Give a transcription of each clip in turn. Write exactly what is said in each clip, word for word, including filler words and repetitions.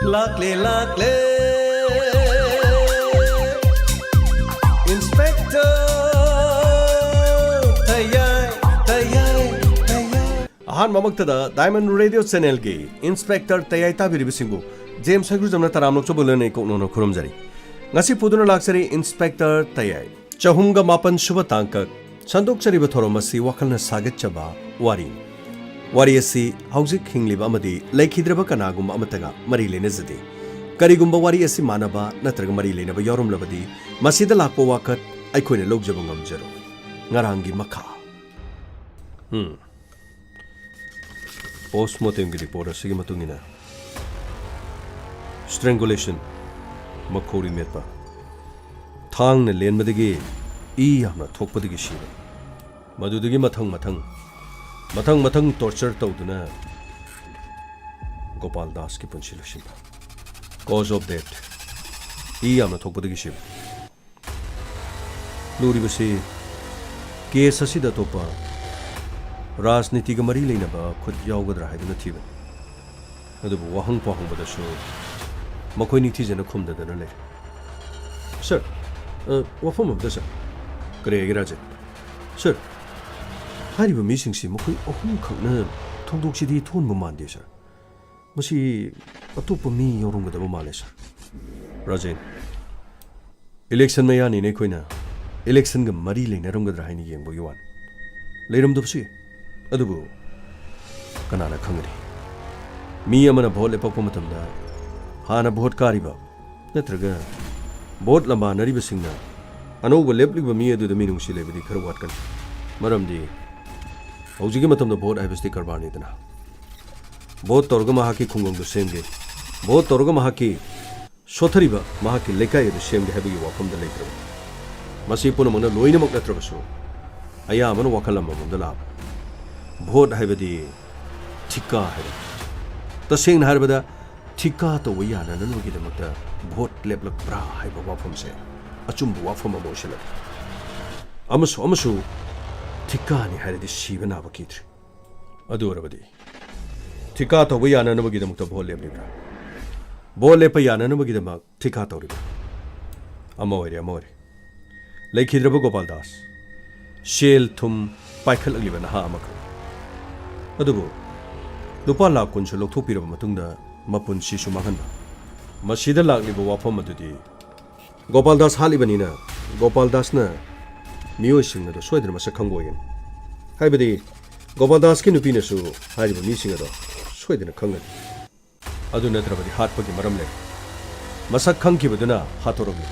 ꯂꯥꯛꯂꯦ, ꯂꯥꯛꯂꯦ, Inspector ꯇꯌꯥꯏ, ꯇꯌꯥꯏ, ꯇꯌꯥꯏ꯫ ꯑꯍꯥꯟꯕꯃꯛꯇꯗ Diamond Radio Channelꯒꯤ Inspector ꯇꯌꯥꯏ ꯇꯥꯕꯤꯔꯤꯕꯁꯤꯡꯕꯨ ꯖꯦꯝꯁ ꯍꯩꯒ꯭ꯔꯨꯖꯝꯅ ꯇꯔꯥꯝꯅ ꯑꯣꯛꯆꯕ ꯂꯣꯏꯅ ꯏꯀꯣꯛꯅꯧꯅ ꯈꯨꯔꯨꯝꯖꯔꯤ꯫ ꯉꯁꯤ ꯄꯨꯗꯨꯅ ꯂꯥꯛꯆꯔꯤ Inspector ꯇꯌꯥꯏ꯫ ꯆꯍꯨꯝꯒ ꯃꯥꯄꯟ ꯁꯨꯕ ꯇꯥꯡꯀꯛ꯫ ꯁꯟꯗꯣꯛꯆꯔꯤꯕ ꯊꯧꯔꯝ ꯑꯁꯤ ꯋꯥꯈꯜꯅ ꯁꯥꯒꯠꯆꯕ ꯋꯥꯔꯤꯅꯤ꯫ ꯋꯥꯔꯤ ꯑꯁꯤ ꯍꯧꯖꯤꯛ ꯍꯤꯡꯂꯤꯕ ꯑꯃꯗꯤ ꯂꯩꯈꯤꯗ꯭ꯔꯕ ꯀꯅꯥꯒꯨꯝꯕ ꯑꯃꯠꯇꯒ ꯃꯔꯤ ꯂꯩꯅꯖꯗꯦ꯫ ꯀꯔꯤꯒꯨꯝꯕ ꯋꯥꯔꯤ ꯑꯁꯤ ꯃꯥꯟꯅꯕ ꯅꯠꯇ꯭ꯔꯒ ꯃꯔꯤ ꯂꯩꯅꯕ ꯌꯥꯎꯔꯝꯂꯕꯗꯤ, ꯃꯁꯤꯗ ꯂꯥꯛꯄ ꯋꯥꯀꯠ ꯑꯩꯈꯣꯏꯅ ꯂꯧꯖꯕ ꯉꯝꯖꯔꯣꯏ꯫ ꯉꯔꯥꯡꯒꯤ ꯃꯈꯥ꯫ ꯎꯝ꯫ Post mortemꯒꯤ report ꯑꯁꯤꯒꯤ ꯃꯇꯨꯡ ꯏꯟꯅ, strangulation, ꯃꯈꯧꯔꯤ ꯃꯦꯠꯄ, ꯊꯥꯡꯅ ꯂꯦꯟꯕꯗꯒꯤ ꯏ ꯌꯥꯝꯅ ꯊꯣꯛꯄꯗꯒꯤ ꯁꯤꯕ꯫ ꯃꯗꯨꯗꯒꯤ ꯃꯊꯪ ꯃꯊꯪ, ꯃꯊꯪ ꯃꯊꯪ torture ꯇꯧꯗꯨꯅ ꯒꯣꯄꯥꯜ ꯗꯥꯁꯀꯤ ꯄꯨꯟꯁꯤ ꯂꯣꯏꯁꯤꯟꯕ꯫ Cause of death, ꯏ ꯌꯥꯝꯅ ꯊꯣꯛꯄꯗꯒꯤ ꯁꯤꯕ꯫ ꯂꯨꯔꯤꯕꯁꯤ, case ꯑꯁꯤꯗ ꯑꯇꯣꯞꯄ ꯔꯥꯖꯅꯤꯇꯤꯒ ꯃꯔꯤ ꯂꯩꯅꯕ ꯈꯨꯠ ꯌꯥꯎꯒꯗ꯭ꯔꯥ ꯍꯥꯏꯗꯨꯅ ꯊꯤꯕꯅꯤ꯫ ꯑꯗꯨꯕꯨ ꯋꯥꯍꯪ ꯄꯥꯎꯍꯪꯕꯗꯁꯨ ꯃꯈꯣꯏ ꯅꯤꯡꯊꯤꯖꯅ ꯈꯨꯝꯗꯗꯅ ꯂꯩ꯫ Sir, ꯑ, ꯋꯥꯐꯝ ꯑꯃꯇ, sir꯫ ꯀꯔꯤ ꯍꯥꯏꯒꯦ, ꯔꯥꯖꯦꯟ? Sir, ꯍꯥꯏꯔꯤꯕ ꯃꯤꯁꯤꯡꯁꯤ ꯃꯈꯣꯏ ꯑꯍꯨꯝꯈꯛꯅ ꯊꯧꯗꯣꯛꯁꯤꯗꯤ ꯊꯣꯛꯍꯟꯕ ꯃꯥꯟꯗꯦ, sir꯫ ꯃꯁꯤ ꯑꯇꯣꯞꯄ ꯃꯤ ꯌꯥꯎꯔꯝꯒꯗꯕ ꯃꯥꯜꯂꯦ, sir꯫ ꯔꯥꯖꯦꯟ, election ꯃꯌꯥꯅꯤꯅ ꯑꯩꯈꯣꯏꯅ electionꯒ ꯃꯔꯤ ꯂꯩꯅꯔꯝꯒꯗ꯭ꯔꯥ ꯍꯥꯏꯅ ꯌꯦꯡꯕꯒꯤ ꯋꯥꯅꯤ꯫ ꯂꯩꯔꯝꯗꯕꯁꯨ ꯌꯥꯏ꯫ ꯑꯗꯨꯕꯨ ꯀꯅꯥꯅ ꯈꯪꯒꯅꯤ? ꯃꯤ ꯑꯃꯅ vote ꯂꯦꯞꯄꯛꯄ ꯃꯇꯝꯗ ꯍꯥꯟꯅ vote ꯀꯥꯔꯤꯕ ꯅꯠꯇ꯭ꯔꯒ vote ꯂꯝꯕꯥꯅꯔꯤꯕꯁꯤꯡꯅ ꯑꯅꯧꯕ ꯂꯦꯞꯂꯤꯕ ꯃꯤ ꯑꯗꯨꯗ ꯃꯤꯅꯨꯡꯁꯤ ꯂꯩꯕꯗꯤ ꯈꯔ ꯋꯥꯠꯀꯅꯤ꯫ ꯃꯔꯝꯗꯤ ꯍꯧꯖꯤꯛꯀꯤ ꯃꯇꯝꯗ vote ꯍꯥꯏꯕꯁꯤꯗꯤ ꯀꯔꯕꯥꯔꯅꯤꯗꯅ꯫ Vote ꯇꯧꯔꯒ ꯃꯍꯥꯛꯀꯤ ꯈꯨꯡꯒꯪꯗꯨ ꯁꯦꯝꯒꯦ, vote ꯇꯧꯔꯒ ꯃꯍꯥꯛꯀꯤ ꯁꯣꯠꯊꯔꯤꯕ ꯃꯍꯥꯛꯀꯤ ꯂꯩꯀꯥꯏ ꯑꯗꯨ ꯁꯦꯝꯒꯦ ꯍꯥꯏꯕꯒꯤ ꯋꯥꯐꯝꯗ ꯂꯩꯇ꯭ꯔꯕꯅꯤ꯫ ꯃꯁꯤ ꯄꯨꯝꯅꯃꯛꯅ ꯂꯣꯏꯅꯃꯛ ꯅꯠꯇ꯭ꯔꯕꯁꯨ ꯑꯌꯥꯝꯕꯅ ꯋꯥꯈꯜ ꯑꯃꯃꯝꯗ ꯂꯥꯛꯑꯕꯅꯤ꯫ Vote ꯍꯥꯏꯕꯗꯤ ꯊꯤꯀꯥ ꯍꯥꯏꯕꯅꯤ꯫ ꯇꯁꯦꯡꯅ ꯍꯥꯏꯔꯕꯗ, ꯊꯤꯀꯥ ꯇꯧꯕ ꯌꯥꯅꯅꯕꯒꯤꯗꯃꯛꯇ vote ꯂꯦꯞꯂꯛꯄ꯭ꯔꯥ ꯍꯥꯏꯕ ꯋꯥꯐꯝꯁꯦ ꯑꯆꯨꯝꯕ ꯋꯥꯐꯝ ꯑꯃ ꯑꯣꯏꯁꯤꯜꯂꯛꯂꯦ꯫ ꯑꯃꯁꯨ ꯑꯃꯁꯨ ꯊꯤꯀꯥꯅꯤ ꯍꯥꯏꯔꯗꯤ ꯁꯤꯕ ꯅꯥꯕ ꯀꯤꯗ꯭ꯔꯦ꯫ ꯑꯗꯨ ꯑꯣꯏꯔꯕꯗꯤ, ꯊꯤꯀꯥ ꯇꯧꯕ ꯌꯥꯅꯅꯕꯒꯤꯗꯃꯛꯇ vote ꯂꯦꯞꯂꯤꯕ꯭ꯔꯥ? ꯚꯣꯠ ꯂꯦꯞꯄ ꯌꯥꯅꯅꯕꯒꯤꯗꯃꯛ ꯊꯤꯀꯥ ꯇꯧꯔꯤꯕ꯫ ꯑꯃ ꯑꯣꯏꯔꯦ, ꯑꯃ ꯑꯣꯏꯔꯦ꯫ ꯂꯩꯈꯤꯗ꯭ꯔꯕ ꯒꯣꯄꯥꯜ ꯗꯥꯁ, ꯁꯦꯜ ꯊꯨꯝ ꯄꯥꯏꯈꯠꯂꯛꯂꯤꯕ ꯅꯍꯥ ꯑꯃꯈꯛ꯫ ꯑꯗꯨꯕꯨ ꯂꯨꯄꯥ ꯂꯥꯈ ꯀꯨꯟꯁꯨ ꯂꯧꯊꯣꯛꯄꯤꯔꯕ ꯃꯇꯨꯡꯗ ꯃꯄꯨꯟꯁꯤꯁꯨ ꯃꯥꯡꯍꯟꯕ꯫ ꯃꯁꯤꯗ ꯂꯥꯛꯂꯤꯕ ꯋꯥꯐꯝ ꯑꯗꯨꯗꯤ ꯒꯣꯄꯥꯜ ꯗꯥꯁ ꯍꯥꯠꯂꯤꯕꯅꯤꯅ ꯒꯣꯄꯥꯜ ꯗꯥꯁꯅ ꯃꯤꯑꯣꯏꯁꯤꯡ ꯑꯗꯨ ꯁꯣꯏꯗꯅ ꯃꯁꯛ ꯈꯪꯕ ꯑꯣꯏꯒꯅꯤ꯫ ꯍꯥꯏꯕꯗꯤ ꯒꯣꯄꯥꯜ ꯗꯥꯁꯀꯤ ꯅꯨꯄꯤꯅꯁꯨ ꯍꯥꯏꯔꯤꯕ ꯃꯤꯁꯤꯡ ꯑꯗꯣ ꯁꯣꯏꯗꯅ ꯈꯪꯒꯅꯤ꯫ ꯑꯗꯨ ꯅꯠꯇ꯭ꯔꯕꯗꯤ ꯍꯥꯠꯄꯒꯤ ꯃꯔꯝ ꯂꯩ꯫ ꯃꯁꯛ ꯈꯪꯈꯤꯕꯗꯨꯅ ꯍꯥꯠꯇꯣꯔꯛꯂꯤ꯫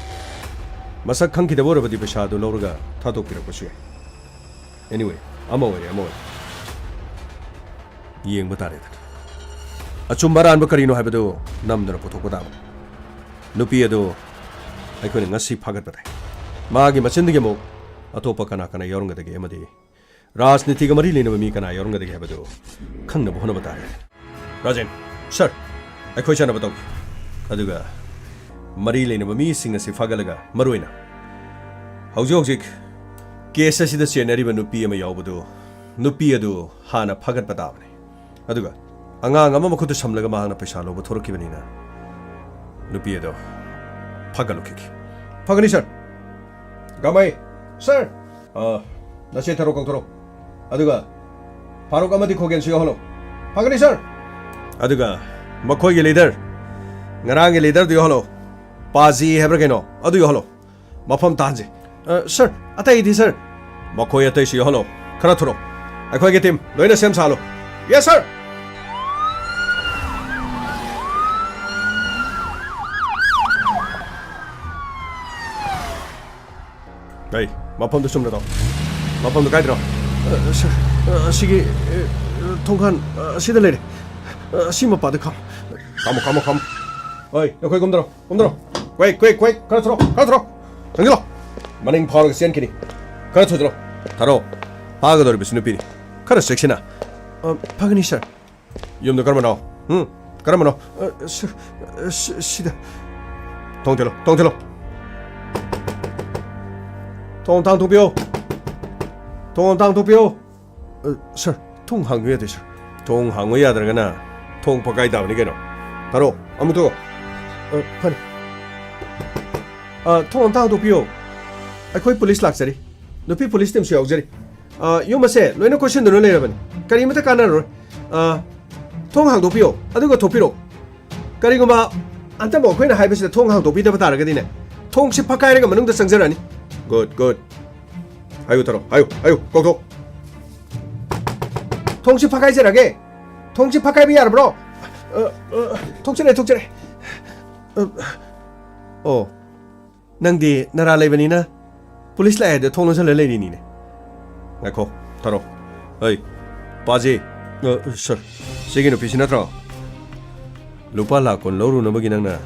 ꯃꯁꯛ ꯈꯪꯈꯤꯗꯕ ꯑꯣꯏꯔꯕꯗꯤ ꯄꯩꯁꯥ ꯑꯗꯨ ꯂꯧꯔꯒ ꯊꯥꯗꯣꯛꯄꯤꯔꯛꯄꯁꯨ ꯌꯥꯏ꯫ Anyway, ꯑꯃ ꯑꯣꯏꯔꯦ, ꯑꯃ ꯑꯣꯏꯔꯦ꯫ ꯌꯦꯡꯕ ꯇꯥꯔꯦꯗꯅ꯫ ꯑꯆꯨꯝꯕ ꯑꯔꯥꯟꯕ ꯀꯔꯤꯅꯣ ꯍꯥꯏꯕꯗꯨ ꯅꯝꯗꯨꯅ ꯄꯨꯊꯣꯛꯄ ꯇꯥꯕꯅꯤ꯫ ꯅꯨꯄꯤ ꯑꯗꯨ ꯑꯩꯈꯣꯏꯅ ꯉꯁꯤ ꯐꯥꯒꯠꯄ ꯇꯥꯏ꯫ ꯃꯥꯒꯤ ꯃꯆꯤꯟꯗꯒꯤ ꯑꯃꯨꯛ ꯑꯇꯣꯞꯄ ꯀꯅꯥ ꯀꯅꯥ ꯌꯥꯎꯔꯝꯒꯗꯒꯦ ꯑꯃꯗꯤ ꯔꯥꯖꯅꯤꯇꯤꯒ ꯃꯔꯤ ꯂꯩꯅꯕ ꯃꯤ ꯀꯅꯥ ꯌꯥꯎꯔꯝꯒꯗꯒꯦ ꯍꯥꯏꯕꯗꯨ ꯈꯪꯅꯕ ꯍꯣꯠꯅꯕ ꯇꯥꯔꯦ꯫ ꯔꯥꯖꯦꯟ, ꯁꯔ, ꯑꯩꯈꯣꯏ ꯆꯠꯅꯕ ꯇꯧꯒꯦ꯫ ꯑꯗꯨꯒ ꯃꯔꯤ ꯂꯩꯅꯕ ꯃꯤꯁꯤꯡ ꯑꯁꯤ ꯐꯥꯒꯠꯂꯒ, ꯃꯔꯨꯑꯣꯏꯅ ꯍꯧꯖꯤꯛ ꯍꯧꯖꯤꯛ ꯀꯦꯁ ꯑꯁꯤꯗ ꯆꯦꯟꯅꯔꯤꯕ ꯅꯨꯄꯤ ꯑꯃ ꯌꯥꯎꯕꯗꯨ, ꯅꯨꯄꯤ ꯑꯗꯨ ꯍꯥꯟꯅ ꯐꯥꯒꯠꯄ ꯇꯥꯕꯅꯤ꯫ ꯑꯗꯨꯒ ꯑꯉꯥꯡ ꯑꯃ ꯃꯈꯨꯠꯇ ꯁꯝꯂꯒ ꯃꯍꯥꯛꯅ ꯄꯩꯁꯥ ꯂꯧꯕ ꯊꯣꯔꯛꯈꯤꯕꯅꯤꯅ ꯅꯨꯄꯤ ꯑꯗꯨ ꯐꯥꯒꯠꯂꯨꯈꯤꯒꯦ꯫ ꯐꯒꯅꯤ, ꯁꯔ꯫ ꯒꯥꯃꯩ, ꯁꯔ꯫ ꯑ, ꯅꯆꯦ ꯊꯔꯣ ꯀꯧꯊꯣꯔꯛꯎ꯫ ꯑꯗꯨꯒ ꯐꯥꯔꯨꯛ ꯑꯃꯗꯤ ꯈꯣꯒꯦꯟꯁꯨ ꯌꯥꯎꯍꯜꯂꯣ꯫ ꯐꯒꯅꯤ, ꯁꯔ꯫ ꯑꯗꯨꯒ ꯃꯈꯣꯏꯒꯤ ꯂꯤꯗꯔ, ꯉꯔꯥꯡꯒꯤ ꯂꯤꯗꯔꯗꯨ ꯌꯥꯎꯍꯜꯂꯣ꯫ ꯄꯥꯖꯤ ꯍꯥꯏꯕ꯭ꯔꯥ ꯀꯩꯅꯣ, ꯑꯗꯨ ꯌꯥꯎꯍꯜꯂꯣ꯫ ꯃꯐꯝ ꯇꯥꯍꯟꯁꯤ꯫ ꯑ, ꯁꯔ, ꯑꯇꯩꯗꯤ, ꯁꯔ? ꯃꯈꯣꯏ ꯑꯇꯩꯁꯨ ꯌꯥꯎꯍꯜꯂꯣ꯫ ꯈꯔ ꯊꯨꯔꯣ꯫ ꯑꯩꯈꯣꯏꯒꯤ ꯇꯤꯝ ꯂꯣꯏꯅ ꯁꯦꯝ ꯁꯥꯍꯜꯂꯣ꯫ Yes, sir. ꯑꯩ, ꯃꯐꯝꯗꯨ ꯆꯨꯝꯅ ꯇꯧ꯫ ꯃꯐꯝꯗꯨ ꯀꯥꯏꯗꯅꯣ? ꯑ, ꯁꯔ, ꯑ, ꯑꯁꯤꯒꯤ, ꯑ, ꯊꯣꯡꯈꯥꯟ, ꯑ, ꯑꯁꯤꯗ ꯂꯩꯔꯦ꯫ ꯑ, ꯑꯁꯤ ꯃꯄꯥꯗ ꯈꯥꯝꯃꯨ꯫ ꯈꯥꯝꯃꯨ, ꯈꯥꯝꯃꯨ, ꯈꯥꯝꯃꯨ꯫ ꯍꯣꯏ, ꯅꯈꯣꯏ ꯀꯨꯝꯗꯔꯣ, ꯀꯨꯝꯗꯔꯣ꯫ ꯀ꯭ꯋꯦꯛ, ꯀ꯭ꯋꯦꯛ, ꯀ꯭ꯋꯦꯛ, ꯈꯔ ꯊꯨꯔꯣ, ꯈꯔ ꯊꯨꯔꯣ꯫ ꯆꯪꯁꯤꯜꯂꯣ꯫ ꯃꯅꯤꯡ ꯐꯥꯎꯔꯒ ꯆꯦꯟꯈꯤꯅꯤ꯫ ꯈꯔ ꯊꯨꯖꯤꯜꯂꯣ꯫ ꯊꯥꯔꯣ, ꯐꯥꯒꯗꯧꯔꯤꯕꯁꯤ ꯅꯨꯄꯤꯅꯤ꯫ ꯈꯔ ꯆꯦꯛꯁꯤꯟꯅ꯫ ꯑ, ꯐꯒꯅꯤ, ꯁꯔ꯫ ꯌꯨꯝꯗꯣ ꯀꯔꯝꯕꯅꯣ? ꯎꯝ? ꯀꯔꯝꯕꯅꯣ? ꯑ, ꯁꯔ, ꯑ, ꯁꯤ-, ꯁꯤꯗ꯫ ꯊꯣꯡ ꯊꯤꯜꯂꯣ, ꯊꯣꯡ ꯊꯤꯜꯂꯣ꯫ ꯊꯣꯡ ꯑꯝꯇ ꯍꯥꯡꯗꯣꯛꯄꯤꯌꯣ꯫ ꯊꯣꯡ ꯑꯝꯇ ꯍꯥꯡꯗꯣꯛꯄꯤꯌꯣ꯫ ꯑ, ꯁꯔ, ꯊꯣꯡ ꯍꯥꯡꯗꯣꯛ ꯌꯥꯗꯦ, ꯁꯔ꯫ ꯊꯣꯡ ꯍꯥꯡꯕ ꯌꯥꯗ꯭ꯔꯒꯅ ꯊꯣꯡ ꯄꯀꯥꯏ ꯇꯥꯕꯅꯤ ꯀꯩꯅꯣ꯫ ꯊꯥꯔꯣ, ꯑꯃꯨꯛ ꯊꯣꯛꯑꯣ꯫ ꯑ, ꯐꯅꯤ꯫ ꯑ, ꯊꯣꯡ ꯑꯝꯇ ꯍꯥꯡꯗꯣꯛꯄꯤꯌꯣ꯫ ꯑꯩꯈꯣꯏ ꯄꯨꯂꯤꯁ ꯂꯥꯛꯆꯔꯤ꯫ ꯅꯨꯄꯤ ꯄꯨꯂꯤꯁ ꯇꯤꯝꯁꯨ ꯌꯥꯎꯖꯔꯤ꯫ ꯑ, ꯌꯨꯝ ꯑꯁꯦ ꯂꯣꯏꯅ ꯀꯣꯏꯁꯤꯟꯗꯨꯅ ꯂꯩꯔꯕꯅꯤ꯫ ꯀꯔꯤꯃꯇ ꯀꯥꯟꯅꯔꯔꯣꯏ꯫ ꯑ, ꯊꯣꯡ ꯍꯥꯡꯗꯣꯛꯄꯤꯌꯣ, ꯑꯗꯨꯒ ꯊꯣꯛꯄꯤꯔꯣ꯫ ꯀꯔꯤꯒꯨꯝꯕ ꯍꯟꯇꯃꯛ ꯑꯩꯈꯣꯏꯅ ꯍꯥꯏꯕꯁꯤꯗ ꯊꯣꯡ ꯍꯥꯡꯗꯣꯛꯄꯤꯗꯕ ꯇꯥꯔꯒꯗꯤꯅꯦ, ꯊꯣꯡꯁꯤ ꯐꯛꯀꯥꯏꯔꯒ ꯃꯅꯨꯡꯗ ꯆꯪꯖꯔꯛꯑꯅꯤ꯫ Good, good. ꯍꯥꯏꯌꯨ, ꯊꯔꯣ, ꯍꯥꯏꯌꯨ, ꯍꯥꯏꯌꯨ, ꯀꯧꯊꯣꯛ꯫ ꯊꯣꯡꯁꯤ ꯐꯛꯀꯥꯏꯖꯔꯒꯦ꯫ ꯊꯣꯡꯁꯤ ꯐꯛꯀꯥꯏꯕ ꯌꯥꯔꯕ꯭ꯔꯣ? ꯑ, ꯑ, ꯊꯣꯛꯆꯔꯦ, ꯊꯣꯛꯆꯔꯦ꯫ ꯑ, ꯑꯣ, ꯅꯪꯗꯤ ꯅꯔꯥ ꯂꯩꯕꯅꯤꯅ ꯄꯨꯂꯤꯁ ꯂꯥꯛꯑꯦ ꯍꯥꯏꯗ ꯊꯣꯡ ꯂꯣꯟꯁꯤꯜꯂ ꯂꯩꯔꯤꯅꯤꯅꯦ꯫ ꯉꯥꯏꯈꯣ, ꯊꯔꯣ꯫ ꯍꯩ, ꯄꯥꯖꯤ꯫ ꯑ, ꯁꯥꯔ, ꯁꯤꯒꯤ ꯅꯨꯄꯤꯁꯤ ꯅꯠꯇ꯭ꯔꯣ? ꯂꯨꯄꯥ ꯂꯥꯈ ꯀꯨꯟ ꯂꯧꯔꯨꯅꯕꯒꯤ ꯅꯪꯅ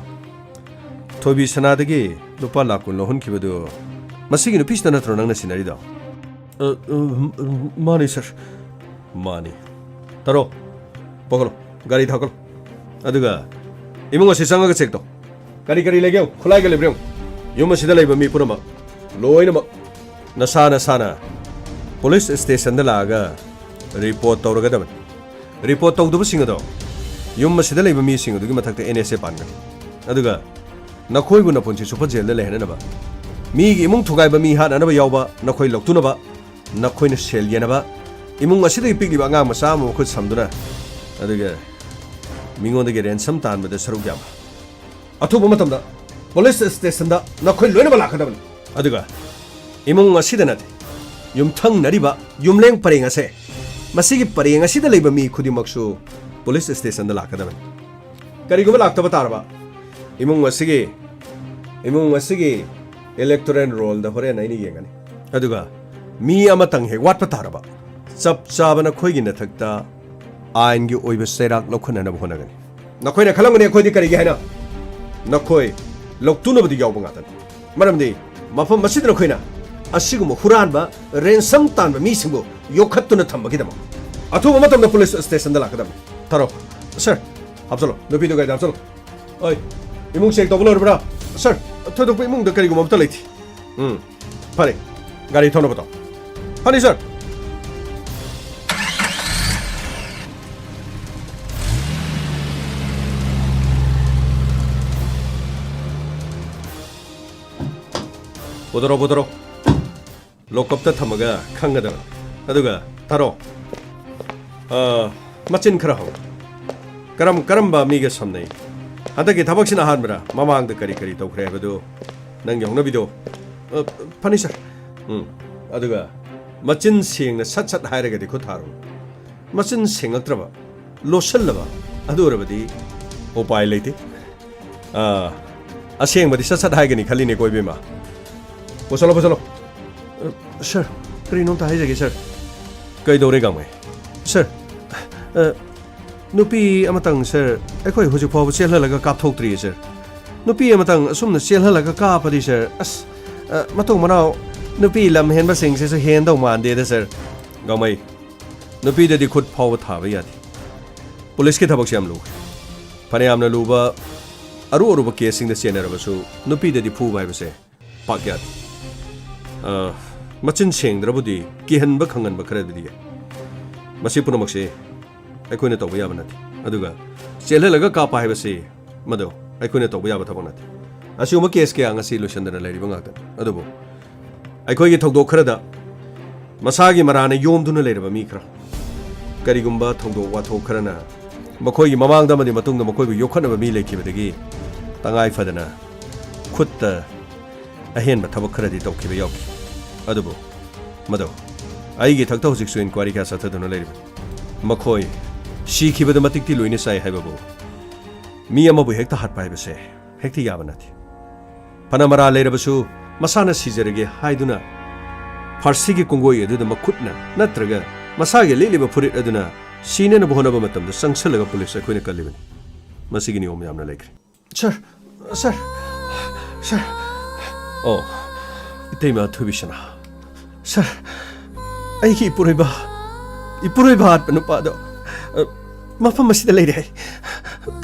ꯊꯣꯏꯕꯤ ꯁꯅꯥꯗꯒꯤ ꯂꯨꯄꯥ ꯂꯥꯈ ꯀꯨꯟ ꯂꯧꯍꯟꯈꯤꯕꯗꯨ ꯃꯁꯤꯒꯤ ꯅꯨꯄꯤꯁꯤꯗ ꯅꯠꯇ꯭ꯔꯣ ꯅꯪꯅ ꯁꯤꯟꯅꯔꯤꯗꯣ? ꯑ, ꯑ, ꯃꯥꯅꯤ, ꯁꯥꯔ꯫ ꯃꯥꯅꯤ꯫ ꯊꯔꯣ, ꯄꯨꯈꯠꯂꯣ, ꯒꯥꯔꯤ ꯊꯧꯒꯠꯂꯣ꯫ ꯑꯗꯨꯒ ꯏꯃꯨꯡ ꯑꯁꯤ ꯆꯪꯉꯒ ꯆꯦꯛ ꯇꯧ꯫ ꯀꯔꯤ ꯀꯔꯤ ꯂꯩꯒꯦ ꯌꯦꯡꯉꯨ, ꯈꯨꯠꯂꯥꯏꯒ ꯂꯩꯕ꯭ꯔꯥ ꯌꯦꯡꯉꯨ꯫ ꯌꯨꯝ ꯑꯁꯤꯗ ꯂꯩꯕ ꯃꯤ ꯄꯨꯝꯅꯃꯛ, ꯂꯣꯏꯅꯃꯛ ꯅꯁꯥ ꯅꯁꯥꯅ ꯄꯨꯂꯤꯁ ꯁ꯭ꯇꯦꯁꯟꯗ ꯂꯥꯛꯑꯒ ꯔꯤꯄꯣꯔꯠ ꯇꯧꯔꯒꯗꯕꯅꯤ꯫ ꯔꯤꯄꯣꯔꯠ ꯇꯧꯗꯕꯁꯤꯡ ꯑꯗꯣ ꯌꯨꯝ ꯑꯁꯤꯗ ꯂꯩꯕ ꯃꯤꯁꯤꯡ ꯑꯗꯨꯒꯤ ꯃꯊꯛꯇ ꯑꯦꯟ ꯑꯦꯁ ꯑꯦ ꯄꯥꯟꯒꯅꯤ꯫ ꯑꯗꯨꯒ ꯅꯈꯣꯏꯕꯨ ꯅꯄꯨꯟꯁꯤ ꯆꯨꯞꯄ ꯖꯦꯜꯗ ꯂꯩꯍꯟꯅꯅꯕ, ꯃꯤꯒꯤ ꯏꯃꯨꯡ ꯊꯨꯒꯥꯏꯕ, ꯃꯤ ꯍꯥꯠꯅꯅꯕ ꯌꯥꯎꯕ ꯅꯈꯣꯏ ꯂꯧꯊꯨꯅꯕ, ꯅꯈꯣꯏꯅ ꯁꯦꯜ ꯌꯦꯟꯅꯕ, ꯏꯃꯨꯡ ꯑꯁꯤꯗꯒꯤ ꯄꯤꯛꯂꯤꯕ ꯑꯉꯥꯡ ꯃꯆꯥ ꯑꯃ ꯃꯈꯨꯠ ꯁꯝꯗꯨꯅ, ꯑꯗꯨꯒ ꯃꯤꯉꯣꯟꯗꯒꯤ ꯔꯦꯟꯁꯝ ꯇꯥꯟꯕꯗ ꯁꯔꯨꯛ ꯌꯥꯕ, ꯑꯊꯨꯕ ꯃꯇꯝꯗ ꯄꯨꯂꯤꯁ ꯁ꯭ꯇꯦꯁꯟꯗ ꯅꯈꯣꯏ ꯂꯣꯏꯅꯃꯛ ꯂꯥꯛꯀꯗꯕꯅꯤ꯫ ꯑꯗꯨꯒ ꯏꯃꯨꯡ ꯑꯁꯤꯗ ꯅꯠꯇꯦ, ꯌꯨꯝꯊꯪꯅꯔꯤꯕ ꯌꯨꯝꯂꯦꯡ ꯄꯔꯦꯡ ꯑꯁꯦ, ꯃꯁꯤꯒꯤ ꯄꯔꯦꯡ ꯑꯁꯤꯗ ꯂꯩꯕ ꯃꯤ ꯈꯨꯗꯤꯡꯃꯛꯁꯨ ꯄꯨꯂꯤꯁ ꯁ꯭ꯇꯦꯁꯟꯗ ꯂꯥꯛꯀꯗꯕꯅꯤ꯫ ꯀꯔꯤꯒꯨꯝꯕ ꯂꯥꯛꯇꯕ ꯇꯥꯔꯕ, ꯏꯃꯨꯡ ꯑꯁꯤꯒꯤ, ꯏꯃꯨꯡ ꯑꯁꯤꯒꯤ ꯏꯂꯦꯛꯇꯣꯔꯦꯜ ꯔꯣꯜꯗ ꯍꯣꯔꯦꯟ ꯑꯩꯅ ꯌꯦꯡꯒꯅꯤ꯫ ꯑꯗꯨꯒ ꯃꯤ ꯑꯃꯇꯪ ꯍꯦꯛ ꯋꯥꯠꯄ ꯇꯥꯔꯕ, ꯆꯞ ꯆꯥꯕ ꯅꯈꯣꯏꯒꯤ ꯅꯊꯛꯇ ꯑꯥꯏꯟꯒꯤ ꯑꯣꯏꯕ ꯆꯩꯔꯥꯛ ꯂꯧꯈꯠꯅꯅꯕ ꯍꯣꯠꯅꯒꯅꯤ꯫ ꯅꯈꯣꯏꯅ ꯈꯜꯂꯝꯒꯅꯤ ꯑꯩꯈꯣꯏꯗꯤ ꯀꯔꯤꯒꯤ ꯍꯥꯏꯅ? ꯅꯈꯣꯏ ꯂꯧꯇꯨꯅꯕꯗꯤ ꯌꯥꯎꯕ ꯉꯥꯛꯇꯅꯤ꯫ ꯃꯔꯝꯗꯤ ꯃꯐꯝ ꯑꯁꯤꯗ ꯅꯈꯣꯏꯅ ꯑꯁꯤꯒꯨꯝꯕ ꯍꯨꯔꯥꯟꯕ, ꯔꯦꯟꯁꯝ ꯇꯥꯟꯕ ꯃꯤꯁꯤꯡꯕꯨ ꯌꯣꯛꯈꯠꯇꯨꯅ ꯊꯝꯕꯒꯤꯗꯃꯛ꯫ ꯑꯊꯨꯕ ꯃꯇꯝꯗ ꯄꯨꯂꯤꯁ ꯁ꯭ꯇꯦꯁꯟꯗ ꯂꯥꯛꯀꯗꯕꯅꯤ꯫ ꯊꯔꯣ꯫ ꯁꯥꯔ, ꯍꯥꯞꯆꯜꯂꯣ, ꯅꯨꯄꯤꯗꯨ ꯒꯥꯔꯤꯗ ꯍꯥꯞꯆꯜꯂꯣ꯫ ꯑꯣꯏ, ꯏꯃꯨꯡ ꯆꯦꯛ ꯇꯧꯕ ꯂꯣꯏꯔꯕ꯭ꯔꯥ? ꯁꯥꯔ, ꯊꯣꯏꯗꯣꯛꯄ ꯏꯃꯨꯡꯗ ꯀꯔꯤꯒꯨꯝꯕ ꯑꯝꯇ ꯂꯩꯇꯦ꯫ ꯎꯝ, ꯐꯔꯦ, ꯒꯥꯔꯤ ꯊꯧꯅꯕ ꯇꯧ꯫ ꯐꯅꯤ, ꯁꯥꯔ꯫ ꯄꯨꯊꯣꯔꯛꯑꯣ, ꯄꯨꯊꯣꯔꯛꯑꯣ꯫ ꯂꯣꯀꯞꯇ ꯊꯝꯃꯒ ꯈꯪꯒꯗꯕꯅꯤ꯫ ꯑꯗꯨꯒ ꯊꯥꯔꯣ꯫ ꯑ, ꯃꯆꯤꯟ ꯈꯔ ꯍꯧ꯫ ꯀꯔꯝ ꯀꯔꯝꯕ ꯃꯤꯒ ꯁꯝꯅꯩ? ꯍꯟꯗꯛꯀꯤ ꯊꯕꯛꯁꯤꯅ ꯑꯍꯥꯟꯕꯔꯥ? ꯃꯃꯥꯡꯗ ꯀꯔꯤ ꯀꯔꯤ ꯇꯧꯈ꯭ꯔꯦ ꯍꯥꯏꯕꯗꯨ ꯅꯪꯒꯤ ꯍꯧꯅꯕꯤꯗꯣ꯫ ꯑ, ꯐꯅꯤ ꯁꯥꯔ꯫ ꯎꯝ꯫ ꯑꯗꯨꯒ ꯃꯆꯤꯟ ꯁꯦꯡꯅ ꯁꯠ ꯁꯠ ꯍꯥꯏꯔꯒꯗꯤ ꯈꯨꯠ ꯊꯥꯔꯨ꯫ ꯃꯆꯤꯟ ꯁꯦꯡꯉꯛꯇ꯭ꯔꯕ, ꯂꯣꯠꯁꯤꯜꯂꯕ, ꯑꯗꯨ ꯑꯣꯏꯔꯕꯗꯤ ꯎꯄꯥꯏ ꯂꯩꯇꯦ꯫ ꯑꯥ, ꯑꯁꯦꯡꯕꯗꯤ ꯁꯠ ꯁꯠ ꯍꯥꯏꯒꯅꯤ ꯈꯜꯂꯤꯅꯦꯀꯣ, ꯏꯕꯦꯝꯃ꯫ ꯄꯨꯁꯜꯂꯣ, ꯄꯨꯁꯜꯂꯣ꯫ ꯑ, ꯁꯥꯔ, ꯀꯔꯤꯅꯣꯝꯇ ꯍꯥꯏꯖꯒꯦ, ꯁꯥꯔ꯫ ꯀꯩꯗꯧꯔꯦ, ꯒꯥꯡꯃꯩ? ꯁꯥꯔ, ꯑ, ꯅꯨꯄꯤ ꯑꯃꯇꯪ, ꯁꯥꯔ, ꯑꯩꯈꯣꯏ ꯍꯧꯖꯤꯛ ꯐꯥꯎꯕ ꯆꯦꯜꯍꯜꯂꯒ ꯀꯥꯞꯊꯣꯛꯇ꯭ꯔꯤꯌꯦ, ꯁꯥꯔ꯫ ꯅꯨꯄꯤ ꯑꯃꯇꯪ ꯑꯁꯨꯝꯅ ꯆꯦꯜꯍꯜꯂꯒ ꯀꯥꯞꯄꯗꯤ, ꯁꯥꯔ, ꯑꯁ, ꯑ, ꯃꯇꯨꯡ ꯃꯅꯥꯎ ꯅꯨꯄꯤ ꯂꯝ ꯍꯦꯟꯕꯁꯤꯡꯁꯤꯁꯨ ꯍꯦꯟꯗꯧ ꯃꯥꯟꯗꯦꯗ, ꯁꯥꯔ꯫ ꯒꯥꯡꯃꯩ, ꯅꯨꯄꯤꯗꯗꯤ ꯈꯨꯠ ꯐꯥꯎꯕ ꯊꯥꯕ ꯌꯥꯗꯦ꯫ ꯄꯨꯂꯤꯁꯀꯤ ꯊꯕꯛꯁꯦ ꯌꯥꯝ ꯂꯨꯏ꯫ ꯐꯅꯌꯥꯝꯅ ꯂꯨꯕ, ꯑꯔꯨ ꯑꯔꯨꯕ ꯀꯦꯁꯁꯤꯡꯗ ꯆꯦꯟꯅꯔꯕꯁꯨ, ꯅꯨꯄꯤꯗꯗꯤ ꯐꯨꯕ ꯍꯥꯏꯕꯁꯦ ꯄꯥꯛ ꯌꯥꯗꯦ꯫ ꯑ, ꯃꯆꯤꯟ ꯁꯦꯡꯗ꯭ꯔꯕꯨꯗꯤ ꯀꯤꯍꯟꯕ ꯈꯪꯍꯟꯕ ꯈꯔꯕꯨꯗꯤ ꯌꯥꯏ꯫ ꯃꯁꯤ ꯄꯨꯝꯅꯃꯛꯁꯦ ꯑꯩꯈꯣꯏꯅ ꯇꯧꯕ ꯌꯥꯕ ꯅꯠꯇꯦ꯫ ꯑꯗꯨꯒ ꯆꯦꯜꯍꯜꯂꯒ ꯀꯥꯞꯄ ꯍꯥꯏꯕꯁꯤ ꯃꯗꯨ ꯑꯩꯈꯣꯏꯅ ꯇꯧꯕ ꯌꯥꯕ ꯊꯕꯛ ꯅꯠꯇꯦ꯫ ꯑꯁꯤꯒꯨꯝꯕ ꯀꯦꯁ ꯀꯌꯥ ꯉꯁꯤ ꯂꯣꯏꯁꯤꯟꯗꯅ ꯂꯩꯔꯤꯕ ꯉꯥꯛꯇꯅꯤ꯫ ꯑꯗꯨꯕꯨ ꯑꯩꯈꯣꯏꯒꯤ ꯊꯧꯗꯣꯛ ꯈꯔꯗ ꯃꯁꯥꯒꯤ ꯃꯔꯥꯅ ꯌꯣꯝꯗꯨꯅ ꯂꯩꯔꯕ ꯃꯤ ꯈꯔ, ꯀꯔꯤꯒꯨꯝꯕ ꯊꯧꯗꯣꯛ ꯋꯥꯊꯣꯛ ꯈꯔꯅ ꯃꯈꯣꯏꯒꯤ ꯃꯃꯥꯡꯗ ꯑꯃꯗꯤ ꯃꯇꯨꯡꯗ ꯃꯈꯣꯏꯕꯨ ꯌꯣꯛꯈꯠꯅꯕ ꯃꯤ ꯂꯩꯈꯤꯕꯗꯒꯤ ꯇꯉꯥꯏ ꯐꯗꯅ ꯈꯨꯠꯇ ꯑꯍꯦꯟꯕ ꯊꯕꯛ ꯈꯔꯗꯤ ꯇꯧꯈꯤꯕ ꯌꯥꯎꯈꯤ꯫ ꯑꯗꯨꯕꯨ ꯃꯗꯨ ꯑꯩꯒꯤ ꯏꯊꯛꯇ ꯍꯧꯖꯤꯛꯁꯨ ꯏꯟꯀ꯭ꯋꯥꯏꯔꯤ ꯀꯌꯥ ꯆꯠꯊꯗꯨꯅ ꯂꯩꯔꯤꯕꯅꯤ꯫ ꯃꯈꯣꯏ ꯁꯤꯈꯤꯕꯗ ꯃꯇꯤꯛꯇꯤ ꯂꯣꯏꯅ ꯆꯥꯏ ꯍꯥꯏꯕꯕꯨ ꯃꯤ ꯑꯃꯕꯨ ꯍꯦꯛꯇ ꯍꯥꯠꯄ ꯍꯥꯏꯕꯁꯦ ꯍꯦꯛꯇ ꯌꯥꯕ ꯅꯠꯇꯦ꯫ ꯐꯅ ꯃꯔꯥ ꯂꯩꯔꯕꯁꯨ ꯃꯁꯥꯅ ꯁꯤꯖꯔꯒꯦ ꯍꯥꯏꯗꯨꯅ ꯐꯥꯔꯁꯤꯒꯤ ꯀꯣꯡꯒꯣꯏ ꯑꯗꯨꯗ ꯃꯈꯨꯠꯅ ꯅꯠꯇ꯭ꯔꯒ ꯃꯁꯥꯒꯤ ꯂꯤꯠꯂꯤꯕ ꯐꯨꯔꯤꯠ ꯑꯗꯨꯅ ꯁꯤꯅꯅꯕ ꯍꯣꯠꯅꯕ ꯃꯇꯝꯗ ꯆꯪꯁꯜꯂꯒ ꯄꯨꯂꯤꯁ ꯑꯩꯈꯣꯏꯅ ꯀꯜꯂꯤꯕꯅꯤ꯫ ꯃꯁꯤꯒꯤ ꯅꯤꯌꯣꯝ ꯌꯥꯝꯅ ꯂꯩꯈ꯭ꯔꯦ꯫ ꯁꯥꯔ, ꯁꯥꯔ, ꯁꯥꯔ꯫ ꯑꯣ, ꯏꯇꯩꯃ ꯊꯣꯏꯕꯤꯁꯅꯥ꯫ ꯁꯥꯔ, ꯑꯩꯒꯤ ꯏꯄꯨꯔꯣꯏꯕ, ꯏꯄꯨꯔꯣꯏꯕ ꯍꯥꯠꯄ ꯅꯨꯄꯥꯗꯣ, ꯑ, ꯃꯐꯝ ꯑꯁꯤꯗ ꯂꯩꯔꯦ ꯍꯥꯏ꯫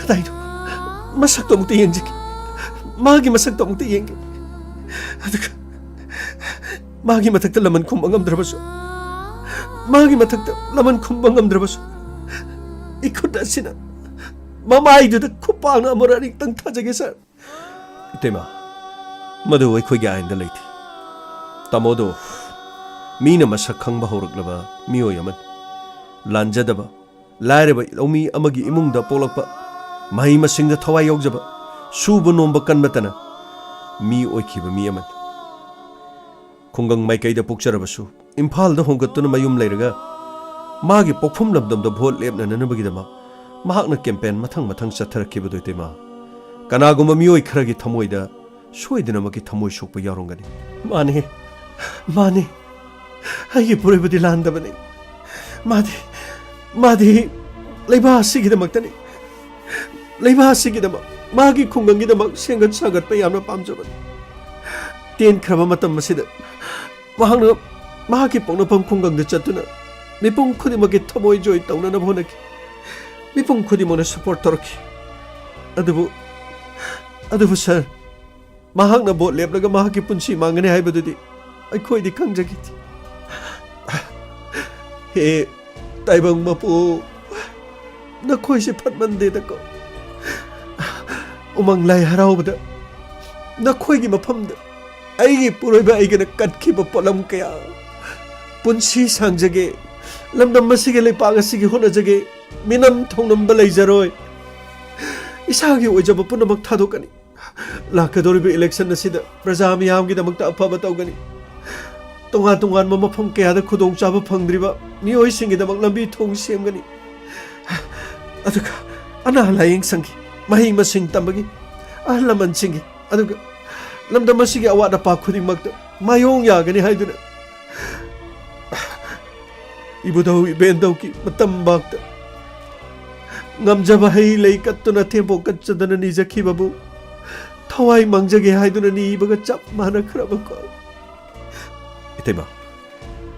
ꯀꯗꯥꯏꯗꯣ? ꯃꯁꯛꯇꯣ ꯑꯃꯨꯛꯇ ꯌꯦꯡꯖꯒꯦ꯫ ꯃꯥꯒꯤ ꯃꯁꯛꯇꯣ ꯑꯃꯨꯛꯇ ꯌꯦꯡꯒꯦ꯫ ꯑꯗꯨꯒ ꯃꯥꯒꯤ ꯃꯊꯛꯇ ꯂꯃꯟ ꯈꯨꯝꯕ ꯉꯝꯗ꯭ꯔꯕꯁꯨ, ꯃꯥꯒꯤ ꯃꯊꯛꯇ ꯂꯃꯟ ꯈꯨꯝꯕ ꯉꯝꯗ꯭ꯔꯕꯁꯨ, ꯏꯈꯨꯠ ꯑꯁꯤꯅ ꯃꯃꯥꯏꯗꯨꯗ ꯈꯨꯄꯥꯛꯅ ꯑꯃꯨꯔꯛ ꯑꯅꯤꯛꯇꯪ ꯊꯥꯖꯒꯦ, ꯁꯥꯔ꯫ ꯏꯇꯩꯃ, ꯃꯗꯨ ꯑꯩꯈꯣꯏꯒꯤ ꯑꯥꯏꯟꯗ ꯂꯩꯇꯦ꯫ ꯇꯥꯃꯣꯗꯣ ꯃꯤꯅ ꯃꯁꯛ ꯈꯪꯕ ꯍꯧꯔꯛꯂꯕ ꯃꯤꯑꯣꯏ ꯑꯃꯅꯤ꯫ ꯂꯥꯟꯖꯗꯕ, ꯂꯥꯏꯔꯕ ꯂꯧꯃꯤ ꯑꯃꯒꯤ ꯏꯃꯨꯡꯗ ꯄꯣꯛꯂꯛꯄ, ꯃꯍꯩ ꯃꯁꯤꯡꯗ ꯊꯋꯥꯏ ꯌꯥꯎꯖꯕ, ꯁꯨꯕ ꯅꯣꯝꯕ ꯀꯟꯕꯇꯅ ꯃꯤ ꯑꯣꯏꯈꯤꯕ ꯃꯤ ꯑꯃꯅꯤ꯫ ꯈꯨꯡꯒꯪ ꯃꯥꯏꯀꯩꯗ ꯄꯣꯛꯆꯔꯕꯁꯨ, ꯏꯝꯐꯥꯜꯗ ꯍꯣꯡꯒꯠꯇꯨꯅ ꯃꯌꯨꯝ ꯂꯩꯔꯒ ꯃꯥꯒꯤ ꯄꯣꯛꯐꯝ ꯂꯝꯗꯝꯗ ꯚꯣꯠ ꯂꯦꯞꯅꯅꯕꯒꯤꯗꯃꯛ ꯃꯍꯥꯛꯅ ꯀꯦꯝꯄꯦꯟ ꯃꯊꯪ ꯃꯊꯪ ꯆꯠꯊꯔꯛꯈꯤꯕꯗꯨ, ꯏꯇꯩꯃ, ꯀꯅꯥꯒꯨꯝꯕ ꯃꯤꯑꯣꯏ ꯈꯔꯒꯤ ꯊꯃꯣꯏꯗ ꯁꯣꯏꯗꯅꯃꯛꯀꯤ ꯊꯃꯣꯏ ꯁꯣꯛꯄ ꯌꯥꯎꯔꯝꯒꯅꯤ꯫ ꯃꯥꯅꯤ, ꯃꯥꯅꯤ꯫ ꯑꯩꯒꯤ ꯄꯨꯔꯣꯏꯕꯗꯤ ꯂꯥꯟꯗꯕꯅꯤ꯫ ꯃꯥꯗꯤ, ꯃꯥꯗꯤ ꯂꯩꯕꯥꯛ ꯑꯁꯤꯒꯤꯗꯃꯛꯇꯅꯤ꯫ ꯂꯩꯕꯥꯛ ꯑꯁꯤꯒꯤꯗꯃꯛ, ꯃꯍꯥꯛꯀꯤ ꯈꯨꯡꯒꯪꯒꯤꯗꯃꯛ ꯁꯦꯝꯒꯠ ꯁꯥꯒꯠꯄ ꯌꯥꯝꯅ ꯄꯥꯝꯖꯕꯅꯤ꯫ ꯇꯦꯟꯈ꯭ꯔꯕ ꯃꯇꯝ ꯑꯁꯤꯗ ꯃꯍꯥꯛꯅ ꯃꯍꯥꯛꯀꯤ ꯄꯣꯛꯅꯐꯝ ꯈꯨꯡꯒꯪꯗ ꯆꯠꯇꯨꯅ ꯃꯤꯄꯨꯝ ꯈꯨꯗꯤꯡꯃꯛꯀꯤ ꯊꯃꯣꯏ ꯖꯣꯏ ꯇꯧꯅꯅꯕ ꯍꯣꯠꯅꯈꯤ꯫ ꯃꯤꯄꯨꯝ ꯈꯨꯗꯤꯡꯃꯛꯅ ꯁꯄꯣꯔꯠ ꯇꯧꯔꯛꯈꯤ꯫ ꯑꯗꯨꯕꯨ, ꯑꯗꯨꯕꯨ ꯁꯥꯔ, ꯃꯍꯥꯛꯅ ꯚꯣꯠ ꯂꯦꯞꯂꯒ ꯃꯍꯥꯛꯀꯤ ꯄꯨꯟꯁꯤ ꯃꯥꯡꯒꯅꯤ ꯍꯥꯏꯕꯗꯨꯗꯤ ꯑꯩꯈꯣꯏꯗꯤ ꯈꯪꯖꯈꯤꯗꯦ꯫ ꯍꯦ ꯇꯥꯏꯕꯪ ꯃꯄꯨ, ꯅꯈꯣꯏꯁꯦ ꯐꯠꯃꯟꯗꯦꯗꯀꯣ꯫ ꯎꯃꯪ ꯂꯥꯏ ꯍꯔꯥꯎꯕꯗ ꯅꯈꯣꯏꯒꯤ ꯃꯐꯝꯗ ꯑꯩꯒꯤ ꯄꯨꯔꯣꯏꯕ ꯑꯩꯒꯅ ꯀꯠꯈꯤꯕ ꯄꯣꯠꯂꯝ ꯀꯌꯥ, ꯄꯨꯟꯁꯤ ꯁꯥꯡꯖꯒꯦ, ꯂꯝꯗꯝ ꯑꯁꯤꯒꯤ ꯂꯩꯄꯥꯛ ꯑꯁꯤꯒꯤ ꯍꯣꯠꯅꯖꯒꯦ, ꯃꯤꯅꯝ ꯊꯧꯅꯝꯕ ꯂꯩꯖꯔꯣꯏ, ꯏꯁꯥꯒꯤ ꯑꯣꯏꯖꯕ ꯄꯨꯝꯅꯃꯛ ꯊꯥꯗꯣꯛꯀꯅꯤ꯫ ꯂꯥꯛꯀꯗꯧꯔꯤꯕ ꯏꯂꯦꯛꯁꯟ ꯑꯁꯤꯗ ꯄ꯭ꯔꯖꯥ ꯃꯤꯌꯥꯝꯒꯤꯗꯃꯛꯇ ꯑꯐꯕ ꯇꯧꯒꯅꯤ꯫ ꯇꯣꯉꯥꯟ ꯇꯣꯉꯥꯟꯕ ꯃꯐꯝ ꯀꯌꯥꯗ ꯈꯨꯗꯣꯡꯆꯥꯕ ꯐꯪꯗ꯭ꯔꯤꯕ ꯃꯤꯑꯣꯏꯁꯤꯡꯒꯤꯗꯃꯛ ꯂꯝꯕꯤ ꯊꯣꯡ ꯁꯦꯝꯒꯅꯤ꯫ ꯑꯗꯨꯒ ꯑꯅꯥ ꯂꯥꯌꯦꯡ ꯁꯪꯒꯤ, ꯃꯍꯩ ꯃꯁꯤꯡ ꯇꯝꯕꯒꯤ, ꯑꯍꯜ ꯂꯃꯟꯁꯤꯡꯒꯤ, ꯑꯗꯨꯒ ꯂꯝꯗꯝ ꯑꯁꯤꯒꯤ ꯑꯋꯥꯠ ꯑꯄꯥ ꯈꯨꯗꯤꯡꯃꯛꯇ ꯃꯥꯌꯣꯡ ꯌꯥꯒꯅꯤ ꯍꯥꯏꯗꯨꯅ ꯏꯕꯨꯙꯧ ꯏꯕꯦꯟꯗꯧꯒꯤ ꯃꯇꯝ ꯉꯝꯖꯕ ꯍꯩ ꯂꯩ ꯀꯠꯇꯨꯅ ꯊꯦꯝꯕꯣꯛ ꯀꯠꯆꯗꯅ ꯅꯤꯖꯈꯤꯕꯕꯨ ꯊꯋꯥꯏ ꯃꯥꯡꯖꯒꯦ ꯍꯥꯏꯗꯨꯅ ꯅꯤꯕꯒ ꯆꯞ ꯃꯥꯟꯅꯈ꯭ꯔꯕꯀꯣ꯫ ꯏꯇꯩꯃ,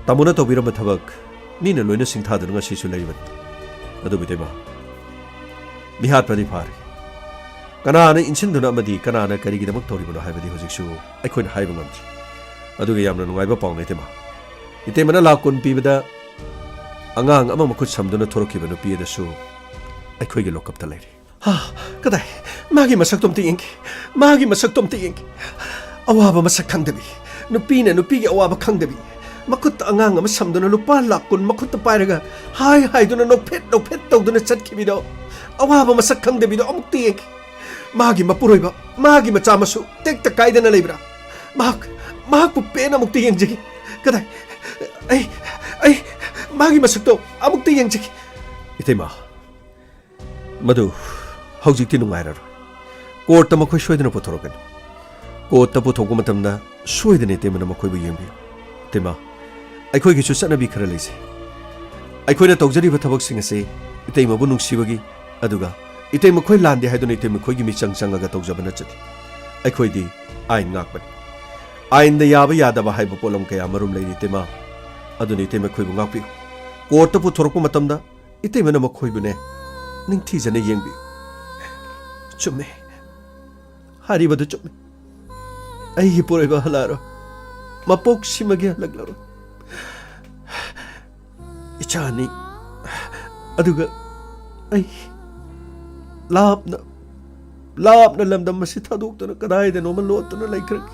ꯇꯥꯃꯣꯅ ꯇꯧꯕꯤꯔꯝꯕ ꯊꯕꯛ ꯃꯤꯅ ꯂꯣꯏꯅ ꯁꯤꯡꯊꯥꯗꯨꯅ ꯉꯁꯤꯁꯨ ꯂꯩꯔꯤꯕꯅꯤ꯫ ꯑꯗꯨꯕꯨ ꯏꯇꯩꯃ, ꯃꯤꯍꯥꯠꯄꯗꯤ ꯐꯥꯔꯦ꯫ ꯀꯅꯥꯅ ꯏꯟꯁꯤꯟꯗꯨꯅ ꯑꯃꯗꯤ ꯀꯅꯥꯅ ꯀꯔꯤꯒꯤꯗꯃꯛ ꯇꯧꯔꯤꯕꯅꯣ ꯍꯥꯏꯕꯗꯤ ꯍꯧꯖꯤꯛꯁꯨ ꯑꯩꯈꯣꯏꯅ ꯍꯥꯏꯕ ꯉꯝꯗ꯭ꯔꯤ꯫ ꯑꯗꯨꯒ ꯌꯥꯝꯅ ꯅꯨꯡꯉꯥꯏꯕ ꯄꯥꯎꯅꯤ ꯏꯇꯩꯃ꯫ ꯏꯇꯩꯃꯅ ꯂꯥꯛ ꯀꯨꯟ ꯄꯤꯕꯗ ꯑꯉꯥꯡ ꯑꯃ ꯃꯈꯨꯠ ꯁꯝꯗꯨꯅ ꯊꯣꯔꯛꯈꯤꯕ ꯅꯨꯄꯤ ꯑꯗꯨꯁꯨ ꯑꯩꯈꯣꯏꯒꯤ ꯂꯣꯀꯞꯇ ꯂꯩꯔꯤ꯫ ꯍꯥ, ꯀꯗꯥꯏ? ꯃꯥꯒꯤ ꯃꯁꯛꯇꯣ ꯑꯝꯇ ꯌꯦꯡꯒꯦ꯫ ꯃꯥꯒꯤ ꯃꯁꯛꯇꯣ ꯑꯝꯇ ꯌꯦꯡꯒꯦ꯫ ꯑꯋꯥꯕ ꯃꯁꯛ ꯈꯪꯗꯕꯤ, ꯅꯨꯄꯤꯅ ꯅꯨꯄꯤꯒꯤ ꯑꯋꯥꯕ ꯈꯪꯗꯕꯤ, ꯃꯈꯨꯠꯇ ꯑꯉꯥꯡ ꯑꯃ ꯁꯝꯗꯨꯅ ꯂꯨꯄꯥ ꯂꯥꯛ ꯀꯨꯟ ꯃꯈꯨꯠꯇ ꯄꯥꯏꯔꯒ ꯍꯥꯏ ꯍꯥꯏꯗꯨꯅ ꯅꯣꯛꯐꯦꯠ ꯅꯣꯛꯐꯦꯠ ꯇꯧꯗꯨꯅ ꯆꯠꯈꯤꯕꯤꯗꯣ, ꯑꯋꯥꯕ ꯃꯁꯛ ꯈꯪꯗꯕꯤꯗꯣ ꯑꯃꯨꯛꯇ ꯌꯦꯡꯈꯤ꯫ ꯃꯥꯒꯤ ꯃꯄꯨꯔꯣꯏꯕ, ꯃꯥꯒꯤ ꯃꯆꯥ ꯃꯁꯨ ꯇꯦꯛꯇ ꯀꯥꯏꯗꯅ ꯂꯩꯕ꯭ꯔꯥ? ꯃꯍꯥꯛ, ꯃꯍꯥꯛꯄꯨ ꯄꯦꯟꯅ ꯑꯃꯨꯛꯇ ꯌꯦꯡꯖꯒꯦ꯫ ꯀꯗꯥꯏ? ꯑꯩ, ꯑꯩ ꯃꯥꯒꯤ ꯃꯁꯛꯇꯣ ꯑꯃꯨꯛꯇ ꯌꯦꯡꯖꯒꯦ꯫ ꯏꯇꯩꯃ, ꯃꯗꯨ ꯍꯧꯖꯤꯛꯇꯤ ꯅꯨꯡꯉꯥꯏꯔꯔꯣꯏ꯫ ꯀꯣꯔꯠꯇ ꯃꯈꯣꯏ ꯁꯣꯏꯗꯅ ꯄꯨꯊꯣꯔꯛꯀꯅꯤ꯫ ꯀꯣꯔꯠꯇ ꯄꯨꯊꯣꯛꯄ ꯃꯇꯝꯗ ꯁꯣꯏꯗꯅ ꯏꯇꯩꯃꯅ ꯃꯈꯣꯏꯕꯨ ꯌꯦꯡꯕꯤꯌꯨ꯫ ꯏꯇꯩꯃ, ꯑꯩꯈꯣꯏꯒꯤꯁꯨ ꯆꯠꯅꯕꯤ ꯈꯔ ꯂꯩꯖꯩ꯫ ꯑꯩꯈꯣꯏꯅ ꯇꯧꯖꯔꯤꯕ ꯊꯕꯛꯁꯤꯡ ꯑꯁꯤ ꯏꯇꯩꯃꯕꯨ ꯅꯨꯡꯁꯤꯕꯒꯤ, ꯑꯗꯨꯒ ꯏꯇꯩꯃ ꯈꯣꯏ ꯂꯥꯟꯗꯦ ꯍꯥꯏꯗꯨꯅ ꯏꯇꯩꯃ ꯈꯣꯏꯒꯤ ꯃꯤꯆꯪ ꯆꯪꯉꯒ ꯇꯧꯖꯕ ꯅꯠꯆꯗꯦ꯫ ꯑꯩꯈꯣꯏꯗꯤ ꯑꯥꯏꯟ ꯉꯥꯛꯄꯅꯤ꯫ ꯑꯥꯏꯟꯗ ꯌꯥꯕ ꯌꯥꯗꯕ ꯍꯥꯏꯕ ꯄꯣꯠꯂꯝ ꯀꯌꯥ ꯃꯔꯨꯝ ꯂꯩꯔꯤ, ꯏꯇꯩꯃ꯫ ꯑꯗꯨꯅ ꯏꯇꯩꯃ ꯈꯣꯏꯕꯨ ꯉꯥꯛꯄꯤꯌꯨ꯫ ꯀꯣꯔꯠꯇ ꯄꯨꯊꯣꯔꯛꯄ ꯃꯇꯝꯗ ꯏꯇꯩꯃꯅ ꯃꯈꯣꯏꯕꯨꯅꯦ ꯅꯤꯡꯊꯤꯖꯅ ꯌꯦꯡꯕꯤꯌꯨ꯫ ꯆꯨꯝꯃꯦ꯫ ꯍꯥꯏꯔꯤꯕꯗꯨ ꯆꯨꯝꯃꯤ꯫ ꯑꯩꯒꯤ ꯄꯣꯔꯣꯏꯕ ꯍꯜꯂꯛꯑꯔꯣꯏ꯫ ꯃꯄꯣꯛꯁꯤꯃꯒꯤ ꯍꯜꯂꯛꯂꯔꯣꯏ꯫ ꯏꯆꯥ ꯑꯅꯤ, ꯑꯗꯨꯒ ꯑꯩ ꯂꯥꯞꯅ, ꯂꯥꯞꯅ ꯂꯝꯗꯝ ꯑꯁꯤ ꯊꯥꯗꯣꯛꯇꯨꯅ ꯀꯗꯥꯏꯗꯅꯣꯃ ꯂꯣꯠꯇꯨꯅ ꯂꯩꯈ꯭ꯔꯒꯦ꯫